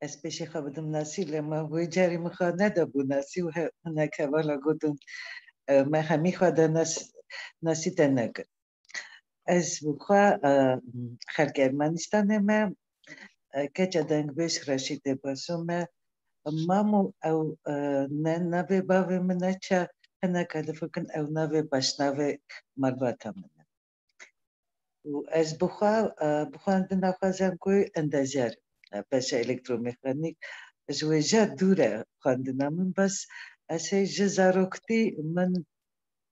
ez pêşê xwe bidim nasî, lê me wê carî min xwe nedabû nasî û he-, hinek hevala gotin, e, me hemî xwe de nas-, nasî te nekir. Ez bi xwe, e, xelkê Ermenistanê me, e, keça dengbêj Reşîdê Baso me, Mamo ew, e, ne navê bavê min e, ça hineka difikin ew navê paşnavê malbata min e. Û ez bi xwe, e, bi xwendina xwe zankoyê endezer, e, beşa elektromexanîk, ji wê jî dûr e xwendina min, bes ez hê ji zaroktî min,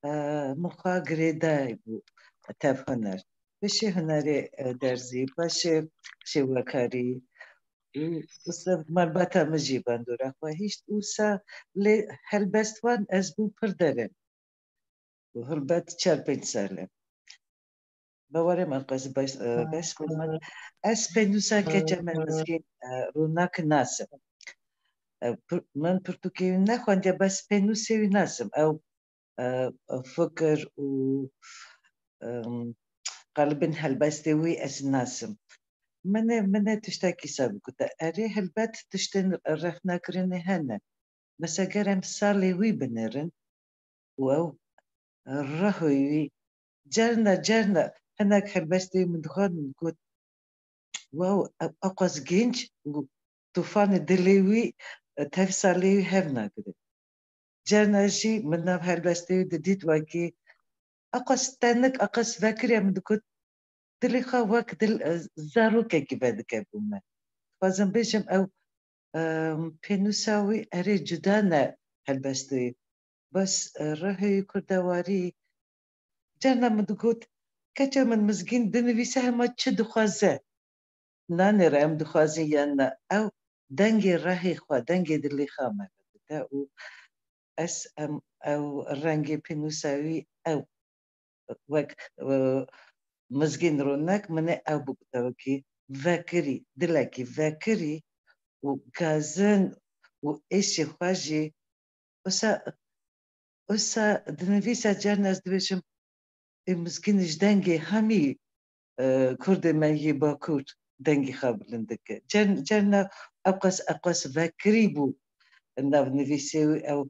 e, min xwe girêdayî bû tev huner. Piştî hunerê, e, derzî, paşê şêwekarî, û, û se-, malbata min jî bandora xwe hişt û sa lê helbestvan ez bûm pir dereng. Û helbet çar pênc sal e. Bawerê me qez bes, e, bes ku min, ez pênûsa keça me Mizgîn, e, Rûnak nasim. E, pir-, min pirtûkê wî nexwendiye, bes pênûsê wî nasim. Ew, e, fikir û, em, qalibên helbestê wî ez nasim. Min ê, min ê tiştekî ser bikute. Erê, helbet tiştên rexnekirinê hene. Mesela ger em salê wî binêrin û ew rehoyê wî, carna, carna hinek helbestê min dixwar min got, wow, ew eqas genç û tufanê dilê wî, e, tev salê wî hev nagire. Carna jî min nav helbestê wî didît wekî eqas tenik, eqas vekirî, min digot, dilê xwe wek dil, e, zarokekî vedike bo me. Dixwazim bêjim ew, e, pênûsa wî erê cuda ne helbestê wî. Bes, e, rehê wî kurdewarî, carna min digot, keça min Mizgîn dinivîse hema çi dixwaze. Nanêre em dixwazin yan na. Ew dengê rehê xwe, dengê dilê xwe me vedike û ez em, ew rengê pênûsa wî ew wek, e, Mizgîn Ronek min ê ew bigute wekî vekirî, dilekî vekirî û gazin û êşê xwe jî wisa, wisa dinivîse carna ez dibêjim, ê Mizgîn ji dengê hemî, e, kurdê me yê Bakur dengê xwe bilind dike. Car-, carna ew qas, ew qas vekirî bû nav nivîsê wî ew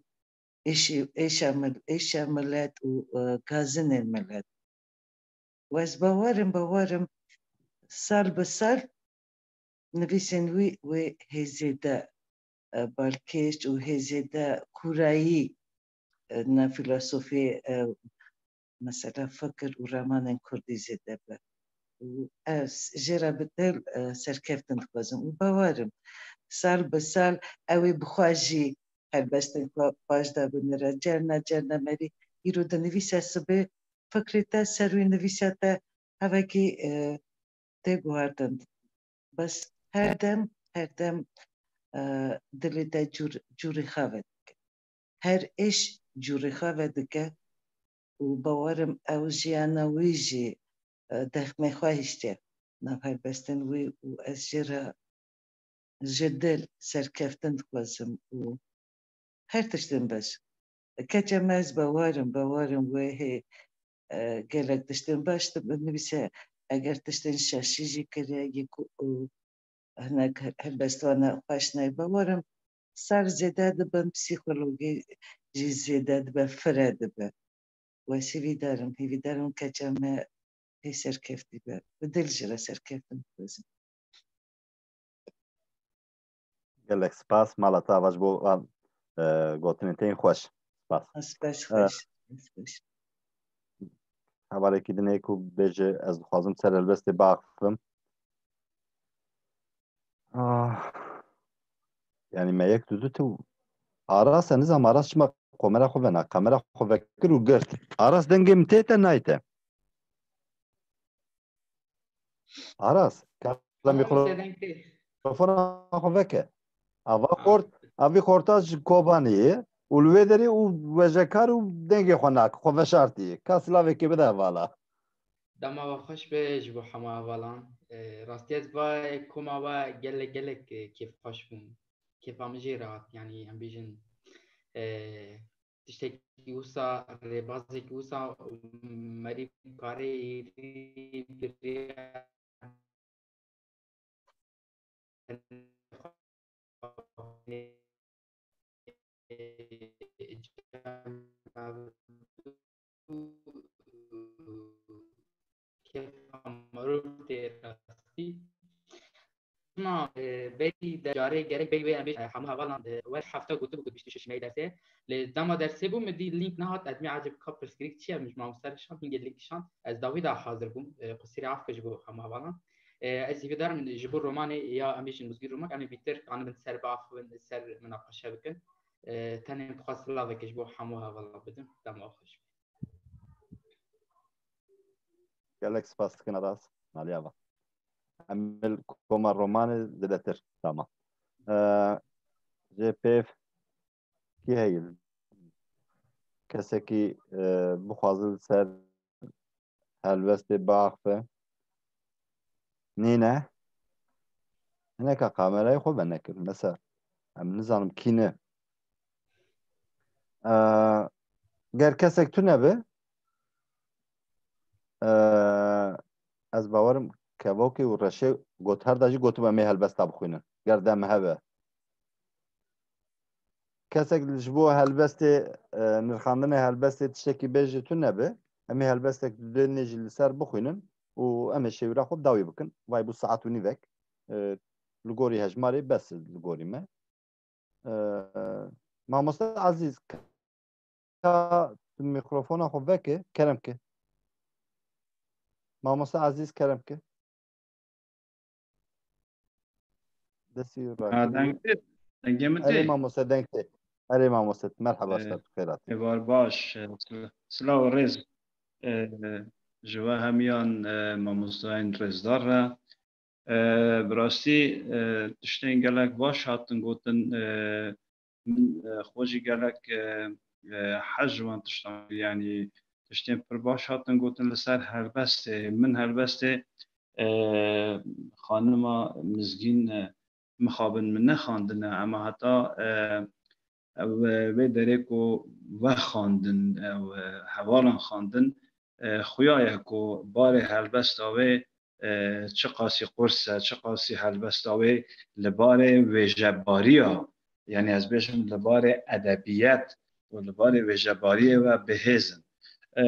êşî-, êşa mil-, êşa milet û, e, gazinên milet. Û ez bawer im, bawer im sal bi sal nivîsên wî wê hê zêde, e, balkêş û hê zêde kûrayî, e, na filosofê, e, mesela fikir û ramanên kurdî zêde be. Û ez jê re bi dil, e, serkeftin dixwazim û bawer im sal bi sal ew ê bi xwe jî helbestên xwe paş de binire. Carna, carna merî îro dinivîse sibê fikrê te ser wî nivîsa te hevekî, e, tê guhertin. Bes her dem, her dem, e, dilê te cûr-, cûrê xwe vedike. Her êş cûrê xwe vedike û bawer im ew jiyana wî jî, e, dexmê xwe hiştiye nav helbestên wî û ez jê re ji dil serkeftin dixwazim û her tiştên baş. Keça me ez bawerim, bawerim wê hê, e, gelek tiştên baş dibin. Nivîse eger tiştên şaşî jî kiriye yê ku û hinek helbestwana xweş nayê, bawerim sar zêde dibin, psîkologî jî zêde dibe, fire dibe. Wesî vî darim, hêvîdarim keça me hê serkeftî be. Bi dil jî re serkeftin dixwazim. Gelek spas. Mala te ava ji bo van, e, gotinên te yên xweş. Spas. Spas E, xweş. Spas xweş. Hevalekî din heye ku bêje, ez dixwazim ser helbestê biaxifim. Ah. Yani me yek tu tu Aras, e, nizam Aras çima kamera xwe vena, kamera xwe vekir û girt. Aras, dengê min tê te nayê te? Aras, kala mikrofona xwe veke. Ava xort, avî xorta ji Kobanê ye û li wê derê û wejekar û dengê xwe nak, xwe veşartiye. Ka silavekê bide hevala. Dema we xweş be ji bo hema hevalan. E, rastî ez va koma we gelek, gelek, e, kêfxweş bûm. Kêfa min jê re hat, yanî em bêjin, e, tiştekî wisa, rêbazekî wisa merî kare êrî biriya Kêfa mirov tê rastî. Ma, e, belkî de carê gerek bey wê em bêjin, e, hemû hevalan, e, wer hefta gotibû ku bîst û şeş Mey derse. Lê dema dersê bû, min dî link nehat, ez dibêm ecêb ka pirsgirêk çi ye, min ji mamoste re şand, hingê link şand. Ez dawî de hazir bûm, e, qusîrê af ke ji bo hemû hevalan. E, ez hîvîdar im ji bo romanê ya em bêjin Mizgîn Romak, em ê bîtir anibin ser biaxivin, ser minaqeşe bikin. E, tenê dixwest silaveke ji bo hemû hevalan bidim. Dema xweş. Gelek spas dikin Aras. Maliya va. Em li koma romanê zêdetir. Tamam. Ee, jê pêv kî heye? Kesekî, e, bixwaze li ser helbestê biaxife? Nîne? Hineka kamerayê xwe venekir. Mesela, em nizanim kî ne. Ee, ger kesek tune be, ee, ez bawerim Kevokê û Reşê got, her da jî gotibe em ê helbesta bixwînin. Ger dem hebe. Kesek ji bo helbestê, e, nirxandinê helbestê tiştekî bêje tune be, em ê helbestek duyê jî li ser bixwînin û em ê şêwîra xwe bi dawî bikin. Vay bû saet û nîvek, e, li gorî hejmarê bes li gorî me. E, Mamoste Ezîz, ka tu mikrofona xwe veke, kerem ke. Mamoste Ezîz, kerem ke. Destî Ha, rakirî. Deng tê. Dengê min Erê tê. Mamoste, deng tê. Erê mamoste, merheba, Ee, star, xeyrat. Êvar baş, e, sila-, silav û rêz, e, ji we hemiyan, e, mamostayên rêzdar re. E, bi rastî, e, tiştên gelek baş hatin gotin, e, min, e, xwe jî gelek, e, e, hez ji wan tiştan, yanî tiştên pir baş hatin gotin li ser helbestê. Min helbestê, e, xanima Mizgîn, e, mixabin min nexandine, ema heta, e, ew, e, vê derê ku we xandin, ew, e, hevalan xandin, e, xuya ye ku barê helbesta wê, e, çiqasî qurs e, çiqasî helbesta wê li barê wêjebariya, yanî ez bêjim li barê edebiyet û li barê wêjebariyê we bihêz in. E,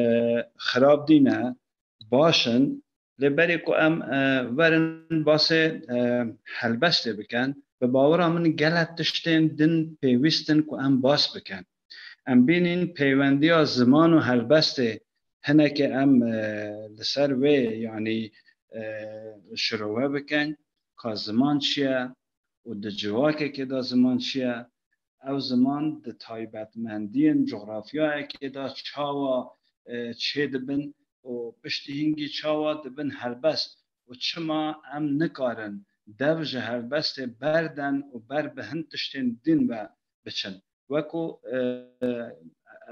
xirab dîne, baş in, lê berê ku em, e, werin basê, e, helbestê bikin, bi bawera min gelek tiştên din pêwîst in ku em bas bikin. Em bînin peywendiya ziman û helbestê hinekê em, e, li ser wê, yanî, e, şirove bikin, ka ziman çi ye û di civakekê de ziman çi ye, ew ziman di taybetmendiyên cografyayekê de çawa, e, çêdibin û piştî hingî çawa dibin helbest û çima em nikarin dev ji helbestê berden û ber bi hin tiştên din ve biçin. Wekû, e,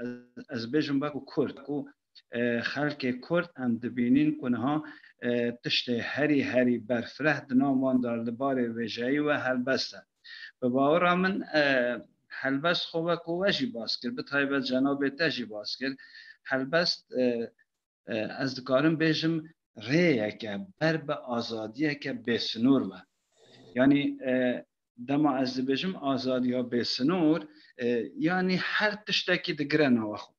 ez, ez bêjim wekû Kurd, wekû e, xelkê Kurd em dibînin ku niha, e, tiştê herî, herî berfireh di nav wan de li barê wêjeyî we helbest e. Bi bawera min, e, helbest xwe wek we jî bas kir, bi taybet cenabê te jî bas kir. Helbest, e, e, ez dikarim bêjim rêyeke ber bi azadiyeke bêsinûr ve. Yanî, e, dema ez dibêjim azadiya bêsinûr, e, yanî her tiştekî digire nava xwe.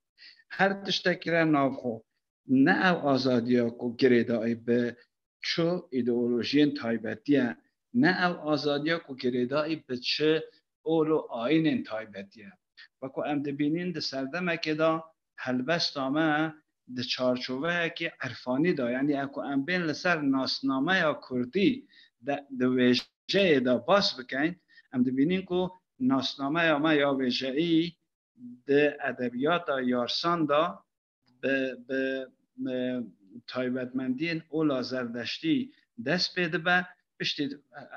Her tiştekî re nav xwe. Ne ew azadiya ku girêdayî bi çi îdeolojiyên taybetî ye, ne ew azadiya ku girêdayî bi çi ol û ayînên taybetî ye. Wekû em dibînin di serdemekê de helbesta me di çarçoveyekî irfanî de, yanî ew ku em bên li ser nasnameya kurdî de, di wêjeyê de bas bikeyn, em dibînin ku nasnameya me ya wêjeyî di edebiyata yarsan de bi, bi, e, taybetmendiyên ola zerdeştî dest pê dibe. Piştî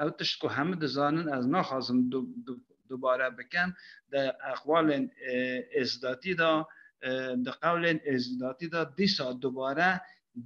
ew tişt ku hemû dizanin, ez naxwazim du-, du-, dubare bikim, di eqwalên, e, êzdatî de, e, di qewlên êzdatî de dîsa dubare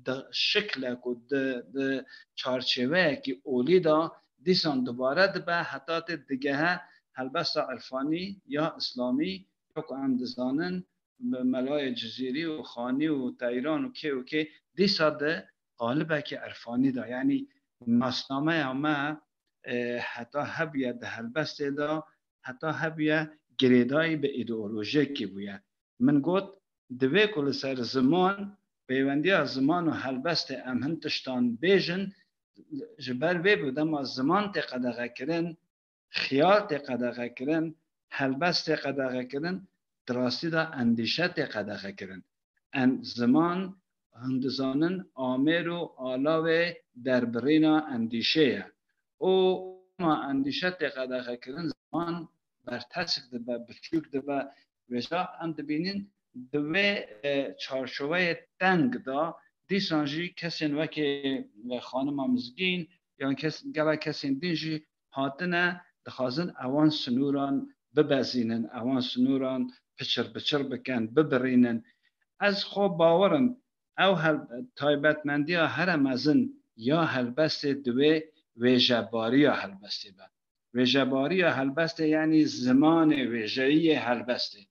di şiklek û di, di çarçêveyekî olî de dîsan dubare dibe, heta tê digehe helbesta irfanî ya îslamî, ya ku em dizanin, bi Melayê Cizîrî û Xanî û Teyran û kê û kê, dîsa di qalibekî irfanî de, yanî nasnameya me, e, heta hebûye di helbestê de, heta hebûye girêdayî bi îdeolojiyekî bûye. Min got, divê ku li ser ziman, peywendiya ziman û helbestê em hin tiştan bêjin, ji ber vê bû dema ziman tê qedexekirin, xiyal tê qedexekirin, helbest tê qedexekirin, di rastî de endîşe tê qedexekirin. En, ziman, hûn dizanin, amêr û alawê derbirîna endîşê ye. Û ma endîşe tê qedexekirin, ziman bertesk dibe, biçûk dibe. Vêca em dibînin di vê, e, çarçoveyê teng de dîsan jî kesên wekî, e, xanima Mizgîn yan kes, gelek kesên din jî hatine, dixwazin ewan sinûran bibezînin, ewan sinûran piçir piçir bikin, bibirînin. Ez xwe bawer im, ew hel-, taybetmendiya here mezin ya helbestê divê wêjebariya helbestê be. Wêjebariya helbestê, yanî zimanê wêjeyiyê helbestê.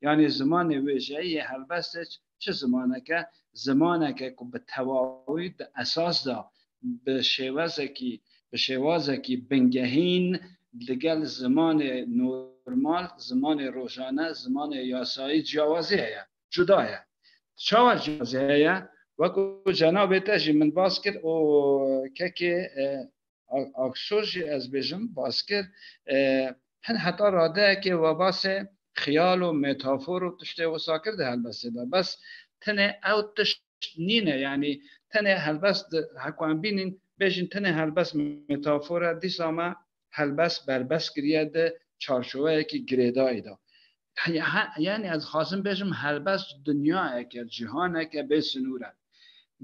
Yanî zimanê wêjeyiyê helbestê ç-, çi zimaneke? Zimaneke ku bi tewawî di esas de bi şêwezekî, bi şêwazekî bingehîn digel zimanê normal, zimanê rojane, zimanê yasayî ciyawazî heye, cuda ye. Çawa ciyawazî heye? Wekû cenabê te jî min bas kir û kekê, e, A-, Aksor jî ez bêjim, bas kir, e, hin heta radeyekê we basê xiyal û metafor û tiştê wisa kir di helbestê de. Bes tenê ew tişt nîne, yanî tenê helbest di, heko em bînin, bêjin tenê helbest metafor e, dîsa me helbest berbes kiriye di çarçoveyekî girêdayî de. Ha-, ha-, yanî ez xwazim bêjim helbest dinyayeke, cîhaneke bê sinûr e.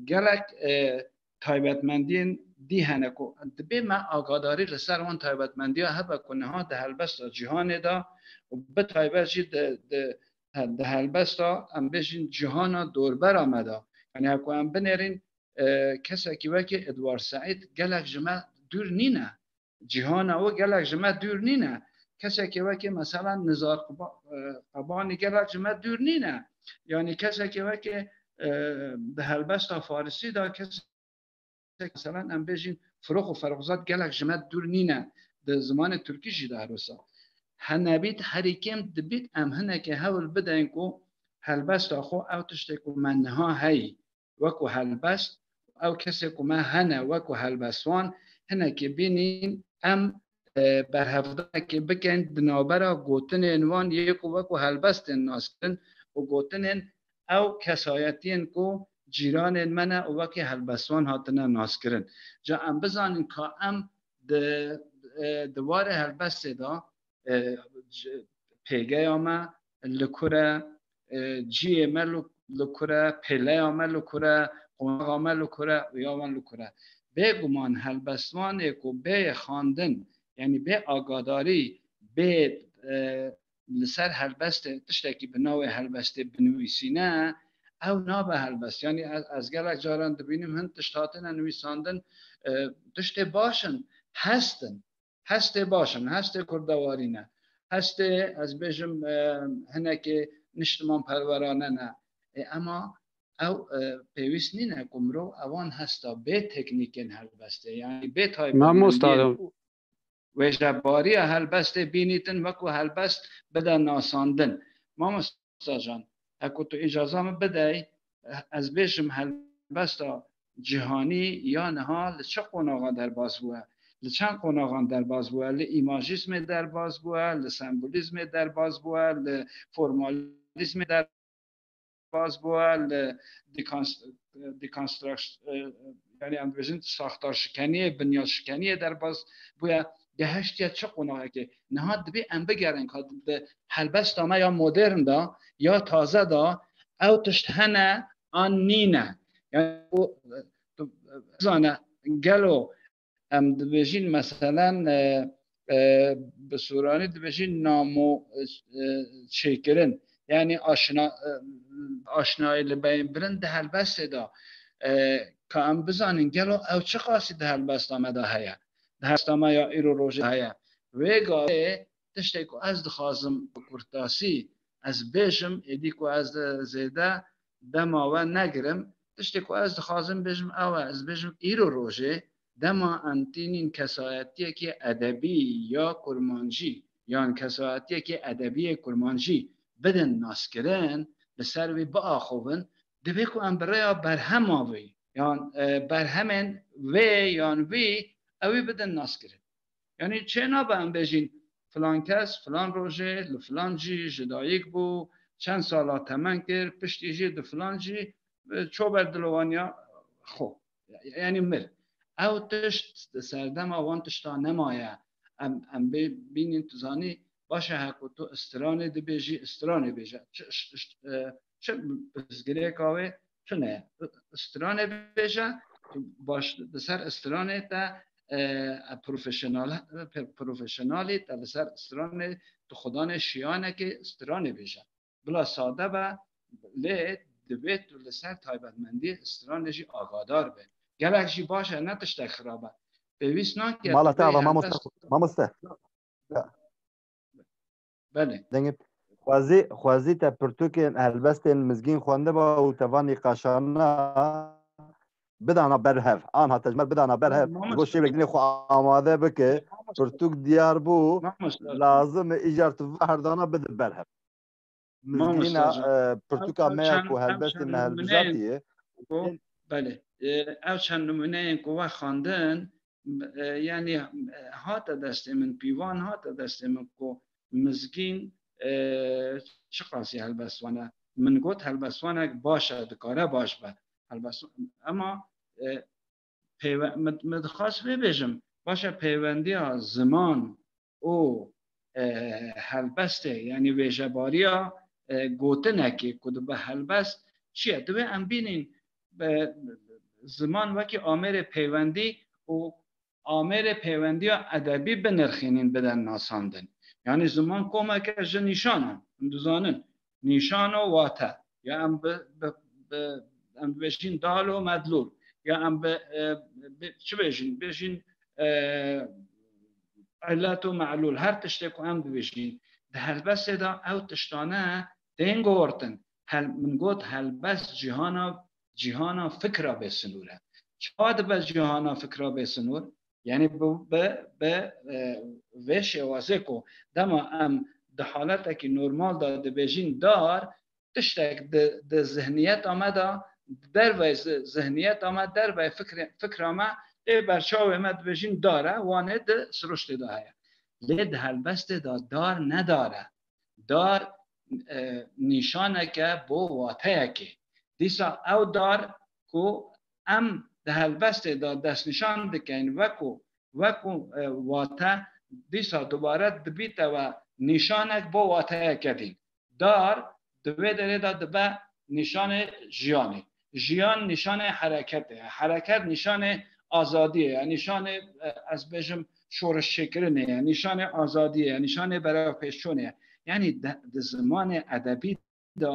Gelek, e, taybetmendiyên dî hene ku dibê me agadarî li ser wan taybetmendiya hebe ku niha di helbesta cîhanê de û bi taybet jî di, di, di helbesta, em bêjin, cîhana dorbera me de. Yanî heko em binêrîn, e, kesekî wekî Edward Said gelek ji me dûr nîne. Cîhana wê gelek ji me dûr nîne. Kesekî wekî mesela Nizar Qeba-, e, Qebanî gelek ji me dûr nîne. Yanî kesekî wekî, e, di helbesta Farisî de kes-, mesela em bêjin Firox û Ferxuzat gelek ji me dûr nîne. Di zimanê Tirkî jî de her wisa. Henebît herî kêm dibît em hinekê hewl bideyin ku helbesta xwe, ew tiştê ku me niha heyî, wekû helbest, ew kesê ku me hene wekû helbestwan, hinekê bînîn em, e, berhevdanekê bikin di navbera gotinên wan yê ku wekû helbestên nas kirin û gotinên ew kesayetiyên ku cîranên me ne û wekî helbestwan hatine nas kirin. Ca em bizanin ka em di, e, di warê helbestê de, e, c-, pêgeya me li kur e, e, ciyê me li, li kur e, pêleya me li kur e, qonaxa me li kur e û ya wan li kur e. Bêguman helbestvanê ku bê xwendin, yanî bê agadarî, bê, e, li ser helbestê tiştekî bi navê helbestê binivîsîne, ew nabe helbest. Yanî ez, ez gelek caran dibînim hin tişt hatine nivîsandin, e, tiştê baş in, hest in. Hestê baş in, hestê kurdewarî ne. Hestê, ez bêjim, e, hinekê niştimanperwerane ne. E, ema ew, e, pêwîst nîne ku mirov ewan hesta bê teknîkên helbestê, yanî bê Mamosta, taybetmendiyên wêjebariya helbestê bînîtin, wekû helbest bide nasandin. Mamosta can, heko tu îcaza min bidey, ez bêjim helbesta cîhanî ya niha li çi qonaxa derbas bûye? Li çend qonaxan derbas bûye? Li îmajîzmê derbas bûye, li sembolîzmê derbas bûye, li formalîzmê derbas bûye, li dîkans-, dîkonstraks-, e, yanî em dibêjin saxtarşikeniyê, binyatşikeniyê derbas bûye, gehiştiye çi qonaxekê? Niha dibê em bigerin ka di helbesta me ya modern de, ya taze de, ew tişt hene an nîne. Yani, o, tu, bizane, gelo em dibêjin, meselen, e, e, bi soranî dibêjin namo, e, çêkirin. Yani aşina-, e, aşnayî li beyên birin di helbestê de, e, ka em bizanin gelo ew çiqasî di helbesta me de heye. Di helbesta me ya îro rojê heye. Wê gavê tiştê ku ez dixwazim bi kurtasî ez bêjim, êdî ku ez zêde dema we negirim, tiştê ku ez dixwazim bêjim ew e, ez bêjim îro rojê dema em tînîn kesayetiyekê edebî ya kurmancî yan kesayetiyekê edebiyê kurmancî bidin naskirin, li ser wî biaxivin, divê ku em bi rêya berhema wî yan, e, berhemên wê yan wî ewî bidin naskirin. Yanî çê nabe em bêjin filan kes filan rojê li filan cî ji dayik bû, çend sala temen kir, piştî jî di filan cî, e, ço ber dilovaniya xwe. Yanî mir. Ew tişt di serdema wan tişta nemaye. Em, em bê bînin, tu zanî, baş e, heko tu stranê dibêjî, stranê bêje. Çi, ş-, ş-, e, çi pirsgirêka wê tune ye. Stranê bêje, tu baş, di ser stranê te, e, profesyonel, profesyonelî te li ser stranê, tu xwedanê şiyanekê stranê bêje. Bila sade be, lê divê tu li ser taybetmendiyê stranê jî agadar be. Gelek jî baş e, ne tiştek xirab e. Pêwîst nake Mala te ava, mamoste, mamoste. Belê. Dengê xwezî, xwezî te pirtûkên helbestên Mizgîn xwendiba û te van nîqaşana bidana ber hev. Anha te ji me bidana ber hev. Ji bo şêwek dinê xwe amade bike. Pirtûk diyar bû. Lazim e îcar tu va herdana bide ber hev. Mizgîna, e, pirtûka me ya ku helbestê me hilbijatiye. Belê. E, ev çend nimûneyên ku we xwendin, e, yanî, e, hate destê min, pîvan hate destê min ku Mizgîn, e, çiqasî helbestvan e. Min got helbestvanek baş e, dikare baş be. Helbest-, ema, e, peywe-, min, min dixwest vê bêjim, baş e, peywendiya ziman û, e, helbestê, yanî wêjebariya, e, gotinekê ku dibe helbest çi ye? Divê em bînîn, e, ziman wekî amêrê peywendî û amêrê peywendiya edebî binirxînîn, biden nasandin. Yanî ziman komeke ji nîşan e, em dizanin. Nîşan û wate. Ya em bi, bi, bi, em dibêjin dal û medlûl. Ya em bi, e, bi, çi bêjin? Bêjin, e, ilet û melûl. Her tiştê ku em dibêjin. Di helbestê de ew tiştane tên guhertin. Hel-, min got helbest cîhana, cîhana fikra bêsinûr e. Çawa dibe cîhana fikra bêsinûr? Yanî bi, bi, bi, e, vê şêwazê ku dema em di haletekî normal de dibêjin dar, tiştek di, di zihniyeta me de, dervey zi-, zihniyeta me, dervey fikre-, fikra me, lê berçavê me dibêjin dar e, wanê di siruştê de heye. Lê di helbestê de dar ne dar e. Dar, e, nîşaneke bo wateyekê. Dîsa ew dar ku em di helbestê de destnîşan dikein, wekû, wekû, e, wate, dîsa dubare dibîte we nîşanek bo wateyeke dîn. Dar di vê derê de dibe nîşanê jiyanê. Jiyan nîşanê hereketê ye. Hereket nîşanê azadiyê ye. Nîşanê, e, ez bêjim, şorişçêkirinê ye. Nîşanê azadiyê ye. Nîşanê berevpêşçûnê ye. Yanî de, di zimanê edebî de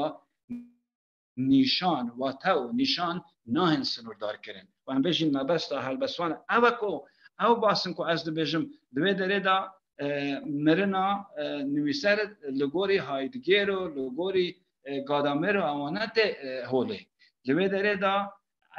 nîşan, wate û nîşan nahên sinûrdarkirin. Û em bêjin mebesta helbestvan ew e ku ew basin ku ez dibêjim di vê derê de, e, mirina, e, nivîser li gorî Heidegger û li gorî, e, Gadamer û ewana tê, e, holê. Li vê derê de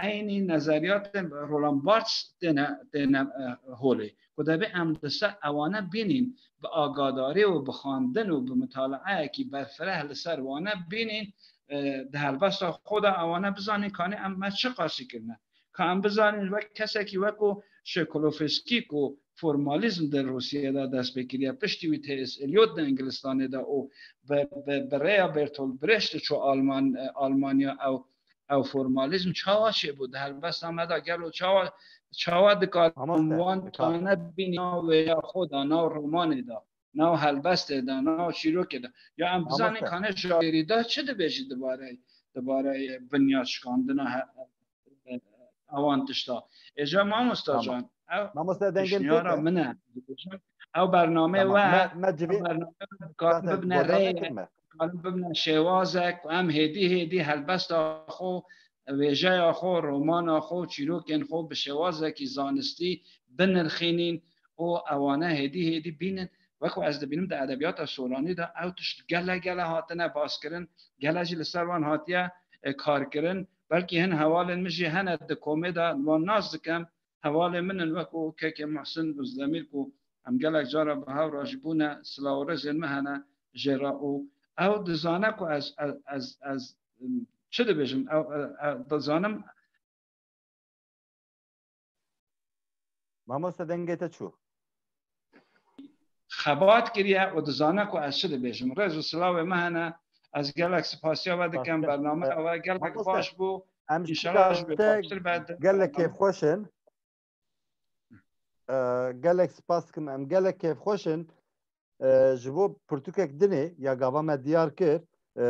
eynî nezeriyatên Roland Barthes têne, têne, e, holê. Ku debê em li ser ewane bînîn, bi agadarî û bi xwendin û bi mitaleyekî berfireh li ser wane bînîn, e, di helbesta xwe de ewane bizanîn kanê em me çi qasî kirine. Ka em bizanîn wek kesekî wekû Şekolofskî ku formalîzm di Rûsiyê de dest pê kiriye, piştî wî T S. Eliot di Ingilistanê de û bi, bi, bi rêya Bertolt Brecht çû Alman-, e, Almanya ew, ew formalîzm çawa çêbû? Di helbesta me de gelo çawa, çawa dikarin Mamoste, wan dikar. Tane bînî nav wêya xwe de, nav romanê de, nav helbestê de, nav çîrokê de? Ya em bizanîn Mamoste. Kane ji Derrîda çi dibêjî dibarê, dibarê binyat şikandina he-, ewan tişta. Êca mamosta Tamam. Can, ew Mamoste dengên pêşniyara pêk e. Min e. Ew bername Tamam. we, Me, me civî ew bername we dikarin Zaten bibine goda rê, nekirme. Dikarin bibine şêwazek, em hêdî hêdî helbesta xwe, wêjeya xwe, romana xwe, çîrokên xwe bi şêwazekî zanistî binirxînîn û ewane hêdî hêdî bînin. Wek ez dibînim di edebiyata soranî de ew tişt gele gele hatine baskirin, gele jî li ser wan hatiye, e, karkirin. Belkî hin hevalên min jî hene di komê de wan nas dikim. Hevalên min in wekû kekê Muhsin Ozdemîr ku em gelek cara bi hev re jî bûne, silav û rêzên min hene jê re û ew dizane ku ez, ez, ez, ez, çi dibêjim, ew, ew, ew dizanim. Mamoste dengê te çû. Xebat kiriye û dizane ku ez çi dibêjim. Rêz û silavê me hene. Ez gelek spasiya we dikim. Spas dikim. Bername E, ew e gelek Mamoste, baş bû. Em ji Înşallah ji te baştir be. Gelek kêfxweş in. E, gelek spas dikim. Em gelek kêfxweş in. E, ji bo pirtûkek dinê ya gava me diyar kir, e,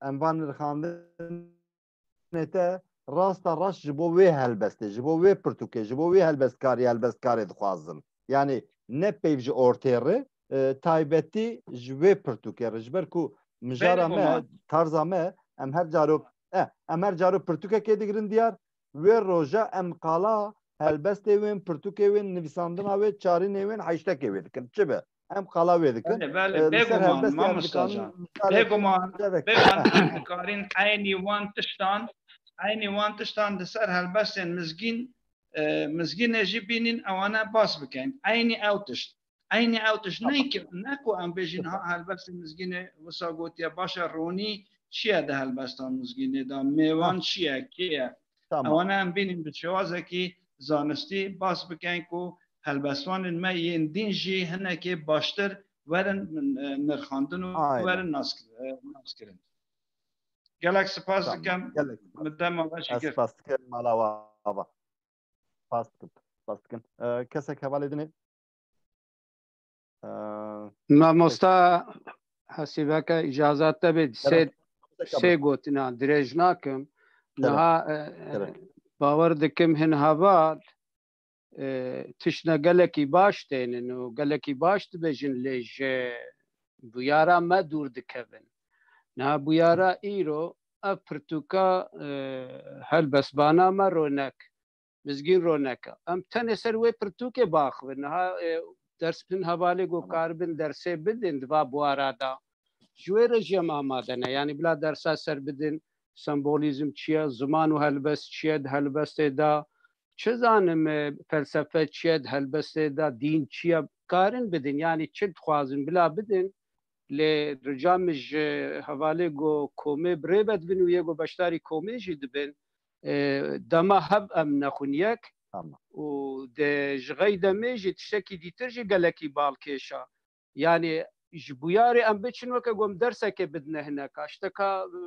em van nirxandin te rasta rast ji bo wê helbestê, ji bo wê pirtûkê, ji bo wê helbestkarî, helbestkarê dixwazin. Yanî ne peyv ji ortê re, e, taybetî ji wê pirtûkê re. Ji ber ku mijara me, Bêguman. Tarza me, em her caro, e, em her caro pirtûkekê digirin diyar, wê roja em qala helbestê wên, pirtûkê wên, nivîsandina wê, çarînê wên, heyştekê wê dikin. Çi be? Em qala wê dikin. Belê, belê, E, li ser bêguman, helbestê em mamosta dikarin can. Bêguman, bêguman em dikarin eynî wan tiştan, eynî wan tiştan li ser helbestên mizgîn, e, mizgînê jî bînin, ewane bas bikin. Eynî ew tişt. Eynî ew tişt. Tamam. Ne ki, ne ku em bêjin, ha, helbestê mizgînê wisa gotiye, baş e, ronî çi ye di helbesta mizgînê de? Mêwan Ha. Çi ye? Kê ye? Tamam. Ewane em bînin bi şêwazekî zanistî bas bikin ku helbestvanên me yên dîn jî hinekê baştir werin, e, nirxandin û Aynen. Werin nas, e, naskirin. Gelek spas Tamam. Dikim. Gelek spas. Min dema we jî Ez girt. Spas dikim, mala we ava. Spas dikim. Spas dikim. E, kesek hevalê dinê? E, Mamosta Hesîbeke, îcazat te bê, sê, Kerem. Sê gotina dirêj nakim. Kerem. Niha, e, e, Kerem. Bawer dikim hin heval, e, tiştine gelekî baş tênin û gelekî baş dibêjin, lê ji bûyara me dûr dikevin. Niha bûyara îro ev pirtûka, e, helbestbana me Ronek, Mizgîn Roneka. Em tenê ser wê pirtûkê biaxivin. Niha, e, ders hin hevalê ku Tamam. Karibin dersê bidin di va buwara de. Ji wê re jî em amade ne. Yanî bila dersa ser bidin, sembolîzm çi ye, ziman û helbest çi ye di helbestê de, çi zanim, e, felsefe çi ye di helbestê de, dîn çi ye, karin bidin. Yanî çi dixwazin bila bidin, lê rica min ji hevalê ku komê bi rê ve dibin û yê ku beşdarî komê jî dibin, e, dema hev em nexwin yek Tamam. Û de ji xey demê jî tiştekî dîtir jî gelekî balkêş a. Yanî ji bûyarê em biçin weke ku em dersekê bidine hineka. Ji teka, e,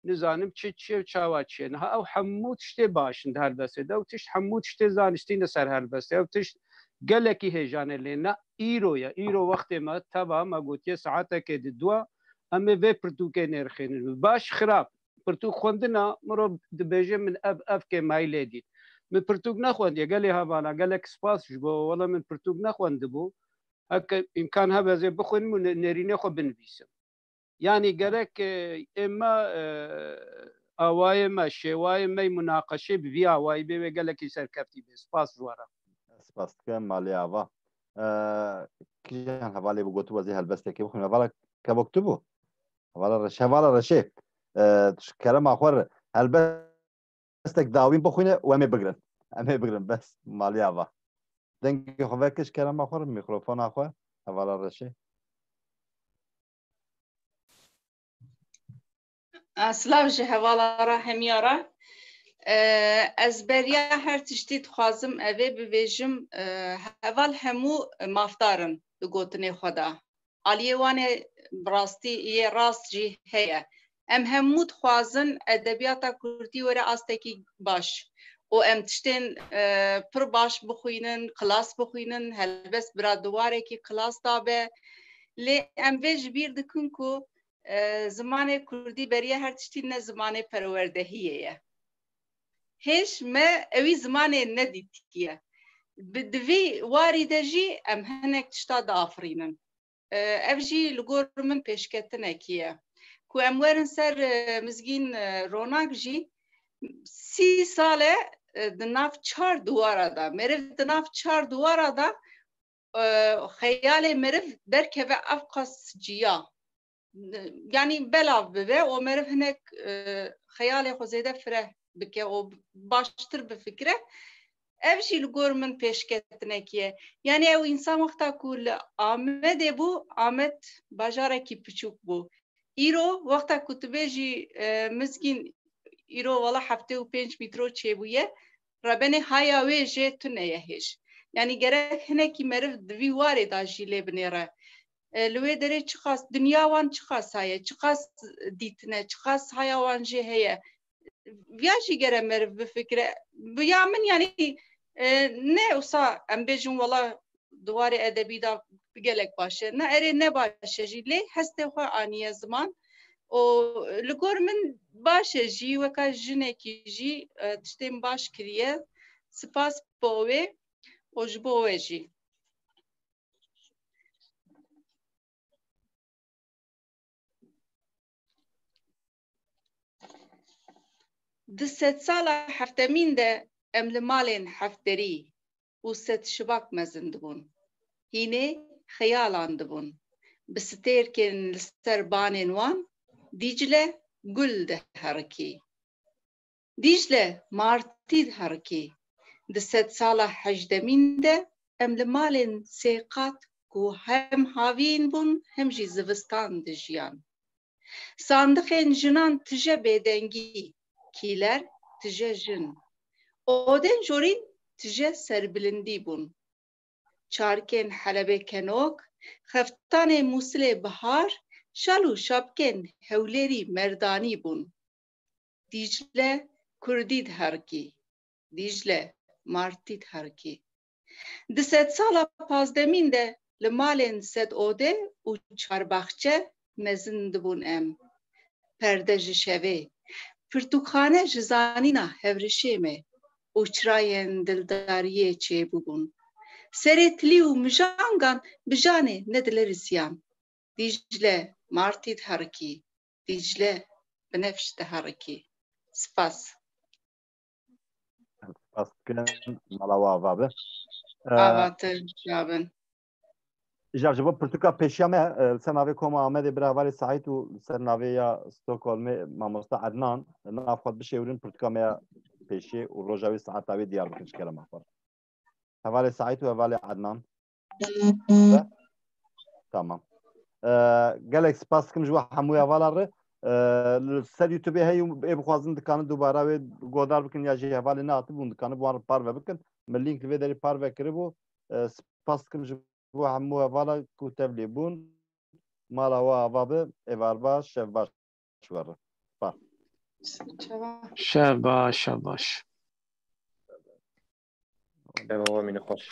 nizanim çi çi ye û çawa çi ye. Niha ew hemû tiştê baş in di helbestê de. Ew tişt hemû tiştê zanistî ne ser helbestê. Ew tişt gelekî hêjan e lê ne îro ye. Îro wextê me teva me gotiye saetekê di dua em ê vê pirtûkê nêrxînin. Baş xirab. Pirtûk xwendina mirov dibêje min ev, ev kêmayî lê dît. Min pirtûk nexwendiye, gelê hevala, gelek spas ji bo, wela min pirtûk nexwendibû. Heke îmkan hebe ez ê bixwînim û ne-, nêrînê xwe binivîsim. Yanî gerek, e, ê me, e, awayê me, şêwayê me yê munaqeşê bi vî awayî bê, wê gelekî serkeftî bê. Spas ji we re. Spas dikim malê ava. E, kîjan hevalê bi gotibû ez ê helbestekê bixwînim. Hevala kevok tu bû? Hevala Reşê. Hevala Reşê. E, tu ji kerema xwe re helbestek dawîn bixwîne û em ê bigirin. Em ê bigirin bes malê ava. Dengê xwe vekir ji kerema xwe re, mîkrofona xwe. Hevala Reşê. Silav ji hevala re hemiya re. E, ez beriya her tiştî dixwazim evê bivêjim, e, heval hemû mafdar in di gotinê xwe de. Aliyê wan ê bi rastî yê rast jî heye. Em hemû dixwazin edebiyata kurdî were astekî baş û em tiştên, e, pir baş bixwînin, xilas bixwînin, helbest bira di warekî xilas de be. Lê em vê ji bîr dikin ku, e, zimanê kurdî beriya her tiştî ne zimanê perwerdehiyê ye. Hêj me ewî zimanê nedîtiye. Bi, di vî warî de jî em hinek tişta diafirînin. E, ev jî li gor min pêşketinekî ye. Ku em werin ser, e, Mizgîn, e, Ronak jî sî sal e, e, di nav çar duwara de, meriv di nav çar duwara de, e, xeyalê meriv derkeve ev qas ciya. Yanî belav bibe û meriv hinek, e, xeyalê xwe zêde fireh bike û baştir bifikire. Ev jî li gor min pêşketinekî ye. Yanî ew însan wexta ku li Amedê bû, Amed bajarekî piçûk bû. Îro wexta ku tu bêjî, e, Mizgîn îro wela heftê û pênc mîtro çêbûye, rebenê haya wê jê tune ye hêj. Yanî gerek hinekî meriv di vî warê de jî lê binêre. E, li wê derê çiqas, dinya wan çiqas heye, çiqas dîtine, çiqas haya wan jê heye. Viya jî gere meriv bifikire. Bi ya min yanî, e, ne wisa em bêjin wela di warê edebî de gelek baş e. Ne erê ne baş e jî, lê hestê xwe aniye ziman. Û li gor min baş e jî, weka jinekî jî, e, tiştên baş kiriye. Spas bo wê û ji bo we jî. Di sedsala heftemîn de em li malên hevderî û sedşibak mezin dibûn. Hînê xeyalan dibûn. Bi stêrkên li ser banên wan Dîcle gul diherikî. Dîcle martî diherikî. Di sedsala hejdemîn de em li malên sê qat ku hem havîn bûn hem jî zivistan dijiyan. Sandiqên jinan tije bêdengî, kîler tije jin. Odên jorîn tije serbilindî bûn. Çarkên Helebê kenok, xeftanê Mûsilê bihar, şal û şapkên Hewlêrî merdanî bûn. Dîcle kurdî diherikî, Dîcle martî diherikî. Di sedsala pazdemîn de li malên Sed Ode û Çarbaxçe mezin dibûn em. Perde ji şevê, pirtûkxane ji zanîna hevrişê me û çirayên dildariyê çêbûbûn. Serê tilî û mijangan bi janê nedilerisiyan. Dîcle martî diherikî, Dîcle binefş diherikî. Spas. Spas dikim, mala we ava be. Ee, Ava te jabin. Îcar ji bo pirtûka pêşiya me, e, li ser navê Koma Amedê bira hevalê Saîd û li ser navê ya Stockholmê mamosta Ednan, nav xwe bişêwirin pirtûka me ya pêşiyê û roja wê saeta wê diyar bikin ji kerema xwe. Hevalê Saîd û hevalê Ednan. Tamam. E, gelek spas dikim ji we hemû hevala re. E, li ser YouTube heye û ê bixwazin dikanin dubara wê godar bikin ya jî hevalê nehatibûn dikanin bi wan re parve bikin. Min lînk li vê derê parve kiribû. E, spas dikim ji bo hemû hevala ku tevlî bûn. Mala we ava be, êvar baş, şev baş were. Spas. Şev baş, şev baş. Şeva we mîne xweş.